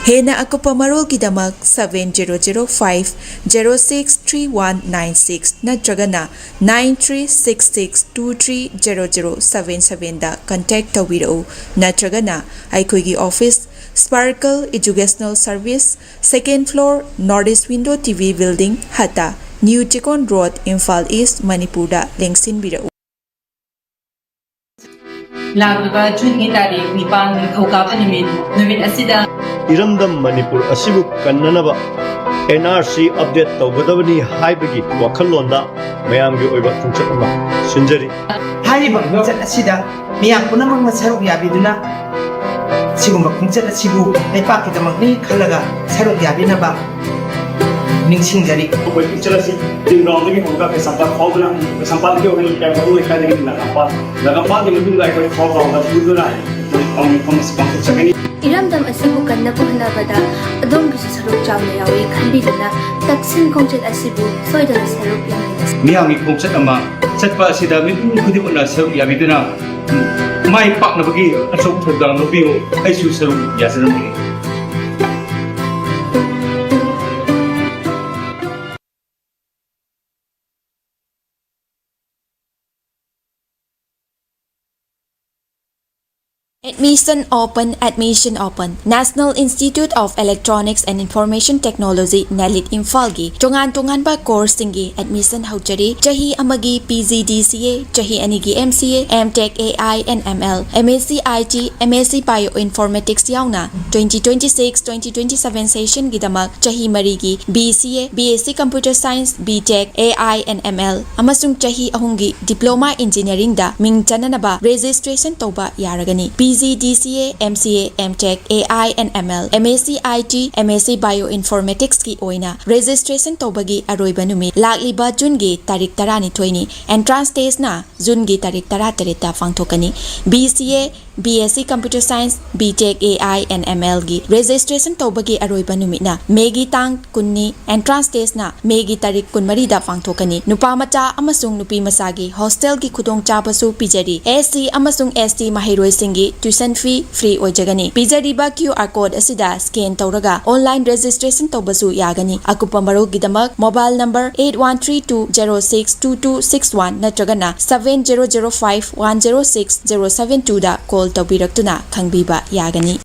ꯍꯦꯟꯅ ꯑꯀꯨꯞꯄ ꯃꯔꯣꯜꯒꯤꯗꯃꯛ seven zero zero five zero six three one nine six ꯅꯠꯇ꯭ꯔꯒꯅ nine three six six two three zero zero seven seven ꯗ contact ꯇꯧꯕꯤꯔꯛꯎ, ꯅꯠꯇ꯭ꯔꯒꯅ ꯑꯩꯈꯣꯏꯒꯤ office, Sparkle Educational Service, second floor, North East Window T V Building, ꯍꯠꯇ, New Chekon Road, Imphal ꯏꯁ, ꯃꯅꯤꯄꯨꯔꯗ ꯂꯦꯡꯁꯤꯟꯕꯤꯔꯛꯎ꯫ ꯂꯥꯛꯂꯤꯕ ꯖꯨꯟꯒꯤ ꯇꯥꯔꯤꯛ ꯅꯤꯄꯥꯟ, ꯅꯤꯡꯊꯧꯀꯥꯕ ꯅꯨꯃꯤꯠ, ꯅꯨꯃꯤꯠ ꯑꯁꯤꯗ ꯏꯔꯝꯗꯝ ꯃꯅꯤꯄꯨꯔ ꯑꯁꯤꯕꯨ ꯀꯟꯅꯅꯕ N R C update ꯇꯧꯒꯗꯕꯅꯤ ꯍꯥꯏꯕꯒꯤ ꯋꯥꯈꯜꯂꯣꯟꯗ ꯃꯌꯥꯝꯒꯤ ꯑꯣꯏꯕ ꯈꯣꯡꯆꯠ ꯑꯃ ꯁꯤꯟꯖꯔꯤ꯫ ꯍꯥꯏꯔꯤꯕ ꯈꯣꯡꯆꯠ ꯑꯁꯤꯗ ꯃꯤꯌꯥꯝ ꯄꯨꯝꯅꯃꯛꯅ ꯁꯔꯨꯛ ꯌꯥꯕꯤꯗꯨꯅ ꯁꯤꯒꯨꯝꯕ ꯈꯣꯡꯆꯠ ꯑꯁꯤꯕꯨ ꯂꯩꯄꯥꯛꯀꯤꯗꯃꯛꯅꯤ ꯈꯜꯂꯒ ꯁꯔꯨꯛ ꯌꯥꯕꯤꯅꯕ ꯅꯤꯡꯁꯤꯡꯖꯔꯤ꯫ ꯑꯩꯈꯣꯏ ꯈꯣꯡꯆꯠ ꯑꯁꯤ ꯇꯤꯝ ꯒ꯭ꯔꯥꯎꯟꯗꯒꯤ ꯍꯧꯔꯒ ꯀꯩꯁꯥꯝꯄꯥꯠ ꯐꯥꯎꯗꯨꯅ, ꯀꯩꯁꯥꯝꯄꯥꯠꯇꯒꯤ ꯍꯧꯔꯒ ꯂꯩꯀꯥꯏ ꯃꯔꯨ ꯂꯩꯀꯥꯏꯗꯒꯤ ꯅꯥꯒꯥꯝꯄꯥꯠ, ꯅꯥꯒꯥꯝꯄꯥꯠꯀꯤ ꯃꯇꯨꯡꯗ ꯑꯩꯈꯣꯏ ꯈꯥꯎ ꯒ꯭ꯔꯥꯎꯟꯗ ꯄꯨꯗꯨꯅ ꯊꯕꯛ ꯊꯧꯔꯝ ꯑꯁꯤ ꯄꯥꯡꯊꯣꯛꯆꯒꯅꯤ꯫ ꯏꯔꯝꯗꯝ ꯑꯁꯤꯕꯨ ꯀꯟꯅꯕ ꯍꯣꯠꯅꯕꯗ ꯑꯗꯣꯝꯒꯤꯁꯨ ꯁꯔꯨꯛ ꯆꯥꯎꯅ ꯌꯥꯎꯏ ꯈꯟꯕꯤꯗꯨꯅ ꯇꯛꯁꯤꯟ ꯈꯣꯡꯆꯠ ꯑꯁꯤꯕꯨ ꯁꯣꯏꯗꯅ ꯁꯔꯨꯛ ꯌꯥꯃꯤꯟꯅꯁꯤ꯫ ꯃꯤꯌꯥꯝꯒꯤ ꯈꯣꯡꯆꯠ ꯑꯃ ꯆꯠꯄ ꯑꯁꯤꯗ ꯃꯤꯄꯨꯝ ꯈꯨꯗꯤꯡꯃꯛꯅ ꯁꯔꯨꯛ ꯌꯥꯕꯤꯗꯨꯅ ꯃꯥꯏ ꯄꯥꯛꯅꯕꯒꯤ ꯑꯆꯧꯕ ꯊꯧꯗꯥꯡ ꯂꯧꯕꯤꯌꯨ꯫ ꯑꯩꯁꯨ ꯁꯔꯨꯛ ꯌꯥꯖꯔꯝꯕꯒꯦ꯫ Admission open, admission open. National Institute of Electronics and Information Technology, NELIT, ꯏꯝꯐꯥꯜꯒꯤ ꯇꯣꯉꯥꯟ ꯇꯣꯉꯥꯟꯕ courseꯁꯤꯡꯒꯤ admission ꯍꯧꯖꯔꯤ꯫ ꯆꯍꯤ ꯑꯃꯒꯤ P G D C A, ꯆꯍꯤ ꯑꯅꯤꯒꯤ M C A, M Tech A I and M L, M S C I T, M S C Bioinformatics ꯌꯥꯎꯅ twenty twenty-six, twenty twenty-seven sessionꯒꯤꯗꯃꯛ ꯆꯍꯤ ꯃꯔꯤꯒꯤ B C A, B S C Computer Science, B Tech, A I and M L ꯑꯃꯁꯨꯡ ꯆꯍꯤ ꯑꯍꯨꯝꯒꯤ Diploma Engineeringꯗ ꯃꯤꯡ ꯆꯟꯅꯅꯕ registration ꯇꯧꯕ ꯌꯥꯔꯒꯅꯤ꯫ ꯄꯤ ꯖꯤ ꯗꯤ ꯁꯤ A, M C A, M tech, A I N M L, M S C I T, M S ꯁꯤ ꯕꯥꯏꯑꯣ ꯏꯟꯐꯣꯔꯃꯦꯇꯤꯛꯁꯀꯤ ꯑꯣꯏꯅ ꯔꯦꯖꯤꯁꯇ꯭ꯔꯦꯁꯟ ꯇꯧꯕꯒꯤ ꯑꯔꯣꯏꯕ ꯅꯨꯃꯤꯠ ꯂꯥꯛꯂꯤꯕ ꯖꯨꯟꯒꯤ ꯇꯥꯔꯤꯛ ꯇꯔꯥꯅꯤꯊꯣꯏꯅꯤ꯫ ꯑꯦꯟꯇ꯭ꯔꯥꯟꯁ ꯇꯦꯁꯅ ꯖꯨꯟꯒꯤ ꯇꯥꯔꯤꯛ ꯇꯔꯥꯇꯔꯦꯠꯇ ꯄꯥꯡꯊꯣꯛꯀꯅꯤ꯫ B C A, B S C Computer Science, B Tech, A I N M ꯑꯦꯜꯒꯤ ꯔꯦꯖꯤꯁꯇ꯭ꯔꯦꯁꯟ ꯇꯧꯕꯒꯤ ꯑꯔꯣꯏꯕ ꯅꯨꯃꯤꯠꯅ ꯃꯦꯒꯤ ꯇꯥꯡ ꯀꯨꯟꯅꯤ꯫ ꯑꯦꯟꯇ꯭ꯔꯥꯟꯁ ꯇꯦꯁꯅ ꯃꯦꯒꯤ ꯇꯥꯔꯤꯛ ꯀꯨꯟꯃꯔꯤꯗ ꯄꯥꯡꯊꯣꯛꯀꯅꯤ꯫ ꯅꯨꯄꯥ ꯃꯆꯥ ꯑꯃꯁꯨꯡ ꯅꯨꯄꯤ ꯃꯆꯥꯒꯤ ꯍꯣꯁꯇꯦꯜꯒꯤ ꯈꯨꯗꯣꯡꯆꯥꯕꯁꯨ ꯄꯤꯖꯔꯤ꯫ ꯑꯦꯁ ꯁꯤ ꯑꯃꯁꯨꯡ ꯑꯦꯁ ꯇꯤ ꯃꯍꯩꯔꯣꯏꯁꯤꯡꯒꯤ tuition fee free ꯑꯣꯏꯖꯒꯅꯤ꯫ ꯄꯤꯖꯔꯤꯕ QR code ꯑꯁꯤꯗ scan ꯇꯧꯔꯒ online registration ꯇꯧꯕꯁꯨ ꯌꯥꯒꯅꯤ꯫ ꯑꯀꯨꯞꯄ ꯃꯔꯣꯜꯒꯤꯗꯃꯛ mobile number eight one three two zero six two two six one ꯅꯠꯇ꯭ꯔꯒꯅ seven zero zero five one zero six zero seven twoꯗ call ꯇꯧꯕꯤꯔꯛꯇꯨꯅ ꯈꯪꯕꯤꯕ ꯌꯥꯒꯅꯤ꯫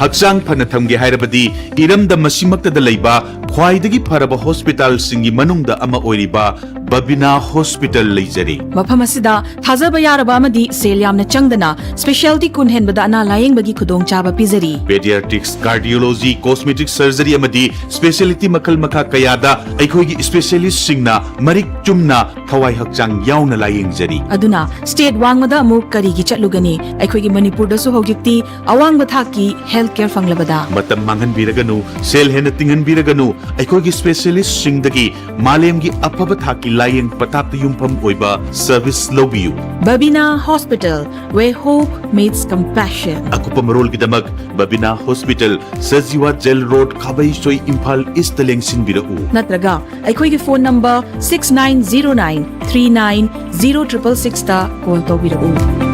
ꯍꯛꯆꯥꯡ ꯐꯅ ꯊꯝꯒꯦ ꯍꯥꯏꯔꯕꯗꯤ ꯏꯔꯝꯗꯝ ꯑꯁꯤꯃꯛꯇꯗ ꯂꯩꯕ ꯈ꯭ꯋꯥꯏꯗꯒꯤ ꯐꯔꯕ ꯍꯣꯁꯄꯤꯇꯥꯜꯁꯤꯡꯒꯤ ꯃꯅꯨꯡꯗ ꯑꯃ ꯑꯣꯏꯔꯤꯕ ꯕꯕꯤꯅꯥ ꯍꯣꯁꯄꯤꯇꯥꯜ ꯂꯩꯖꯔꯤ꯫ ꯃꯐꯝ ꯑꯁꯤꯗ ꯊꯥꯖꯕ ꯌꯥꯔꯕ ꯑꯃꯗꯤ ꯁꯦꯜ ꯌꯥꯝꯅ ꯆꯪꯗꯅ specialty ꯀꯨꯟ ꯍꯦꯟꯕꯗ ꯑꯅꯥ ꯂꯥꯌꯦꯡꯕꯒꯤ ꯈꯨꯗꯣꯡꯆꯥꯕ ꯄꯤꯖꯔꯤ꯫ Pediatrics, cardiology, cosmetic surgery ꯑꯃꯗꯤ specialty ꯃꯈꯜ ꯃꯈꯥ ꯀꯌꯥꯗ ꯑꯩꯈꯣꯏꯒꯤ specialistꯁꯤꯡꯅ ꯃꯔꯤꯛ ꯆꯨꯝꯅ ꯊꯋꯥꯏ ꯍꯛꯆꯥꯡ ꯌꯥꯎꯅ ꯂꯥꯌꯦꯡꯖꯔꯤ꯫ ꯑꯗꯨꯅ state ꯋꯥꯡꯃꯗ ꯑꯃꯨꯛ ꯀꯔꯤꯒꯤ ꯆꯠꯂꯨꯒꯅꯤ? ꯑꯩꯈꯣꯏꯒꯤ ꯃꯅꯤꯄꯨꯔꯗꯁꯨ ꯍꯧꯖꯤꯛꯇꯤ ꯑꯋꯥꯡꯕ ꯊꯥꯛꯀꯤ health care ꯐꯪꯂꯕꯗ꯫ ꯃꯇꯝ ꯃꯥꯡꯍꯟꯕꯤꯔꯒꯅꯨ, ꯁꯦꯜ ꯍꯦꯟꯅ ꯇꯤꯡꯍꯟꯕꯤꯔꯒꯅꯨ, ꯑꯩꯈꯣꯏꯒꯤ specialistꯁꯤꯡꯗꯒꯤ ꯃꯥꯂꯦꯝꯒꯤ ꯑꯐꯕ ꯊꯥꯛꯀꯤ ꯂꯥꯌꯦꯡ ꯄꯊꯥꯞꯇ ꯌꯨꯝꯐꯝ ꯑꯣꯏꯕ service ꯂꯧꯕꯤꯌꯨ꯫ Babina Hospital, where hope meets compassion. ꯑꯀꯨꯞꯄ ꯃꯔꯣꯜꯒꯤꯗꯃꯛ ꯕꯕꯤꯅꯥ hospital, Sajiwa jail road, Khabeisoi, Imphal east ꯂꯦꯡꯁꯤꯟꯕꯤꯔꯛꯎ꯫ ꯅꯠꯇ꯭ꯔꯒ ꯑꯩꯈꯣꯏꯒꯤ phone number six nine zero nine three nine zero triple sixꯇ call ꯇꯧꯕꯤꯔꯛꯎ꯫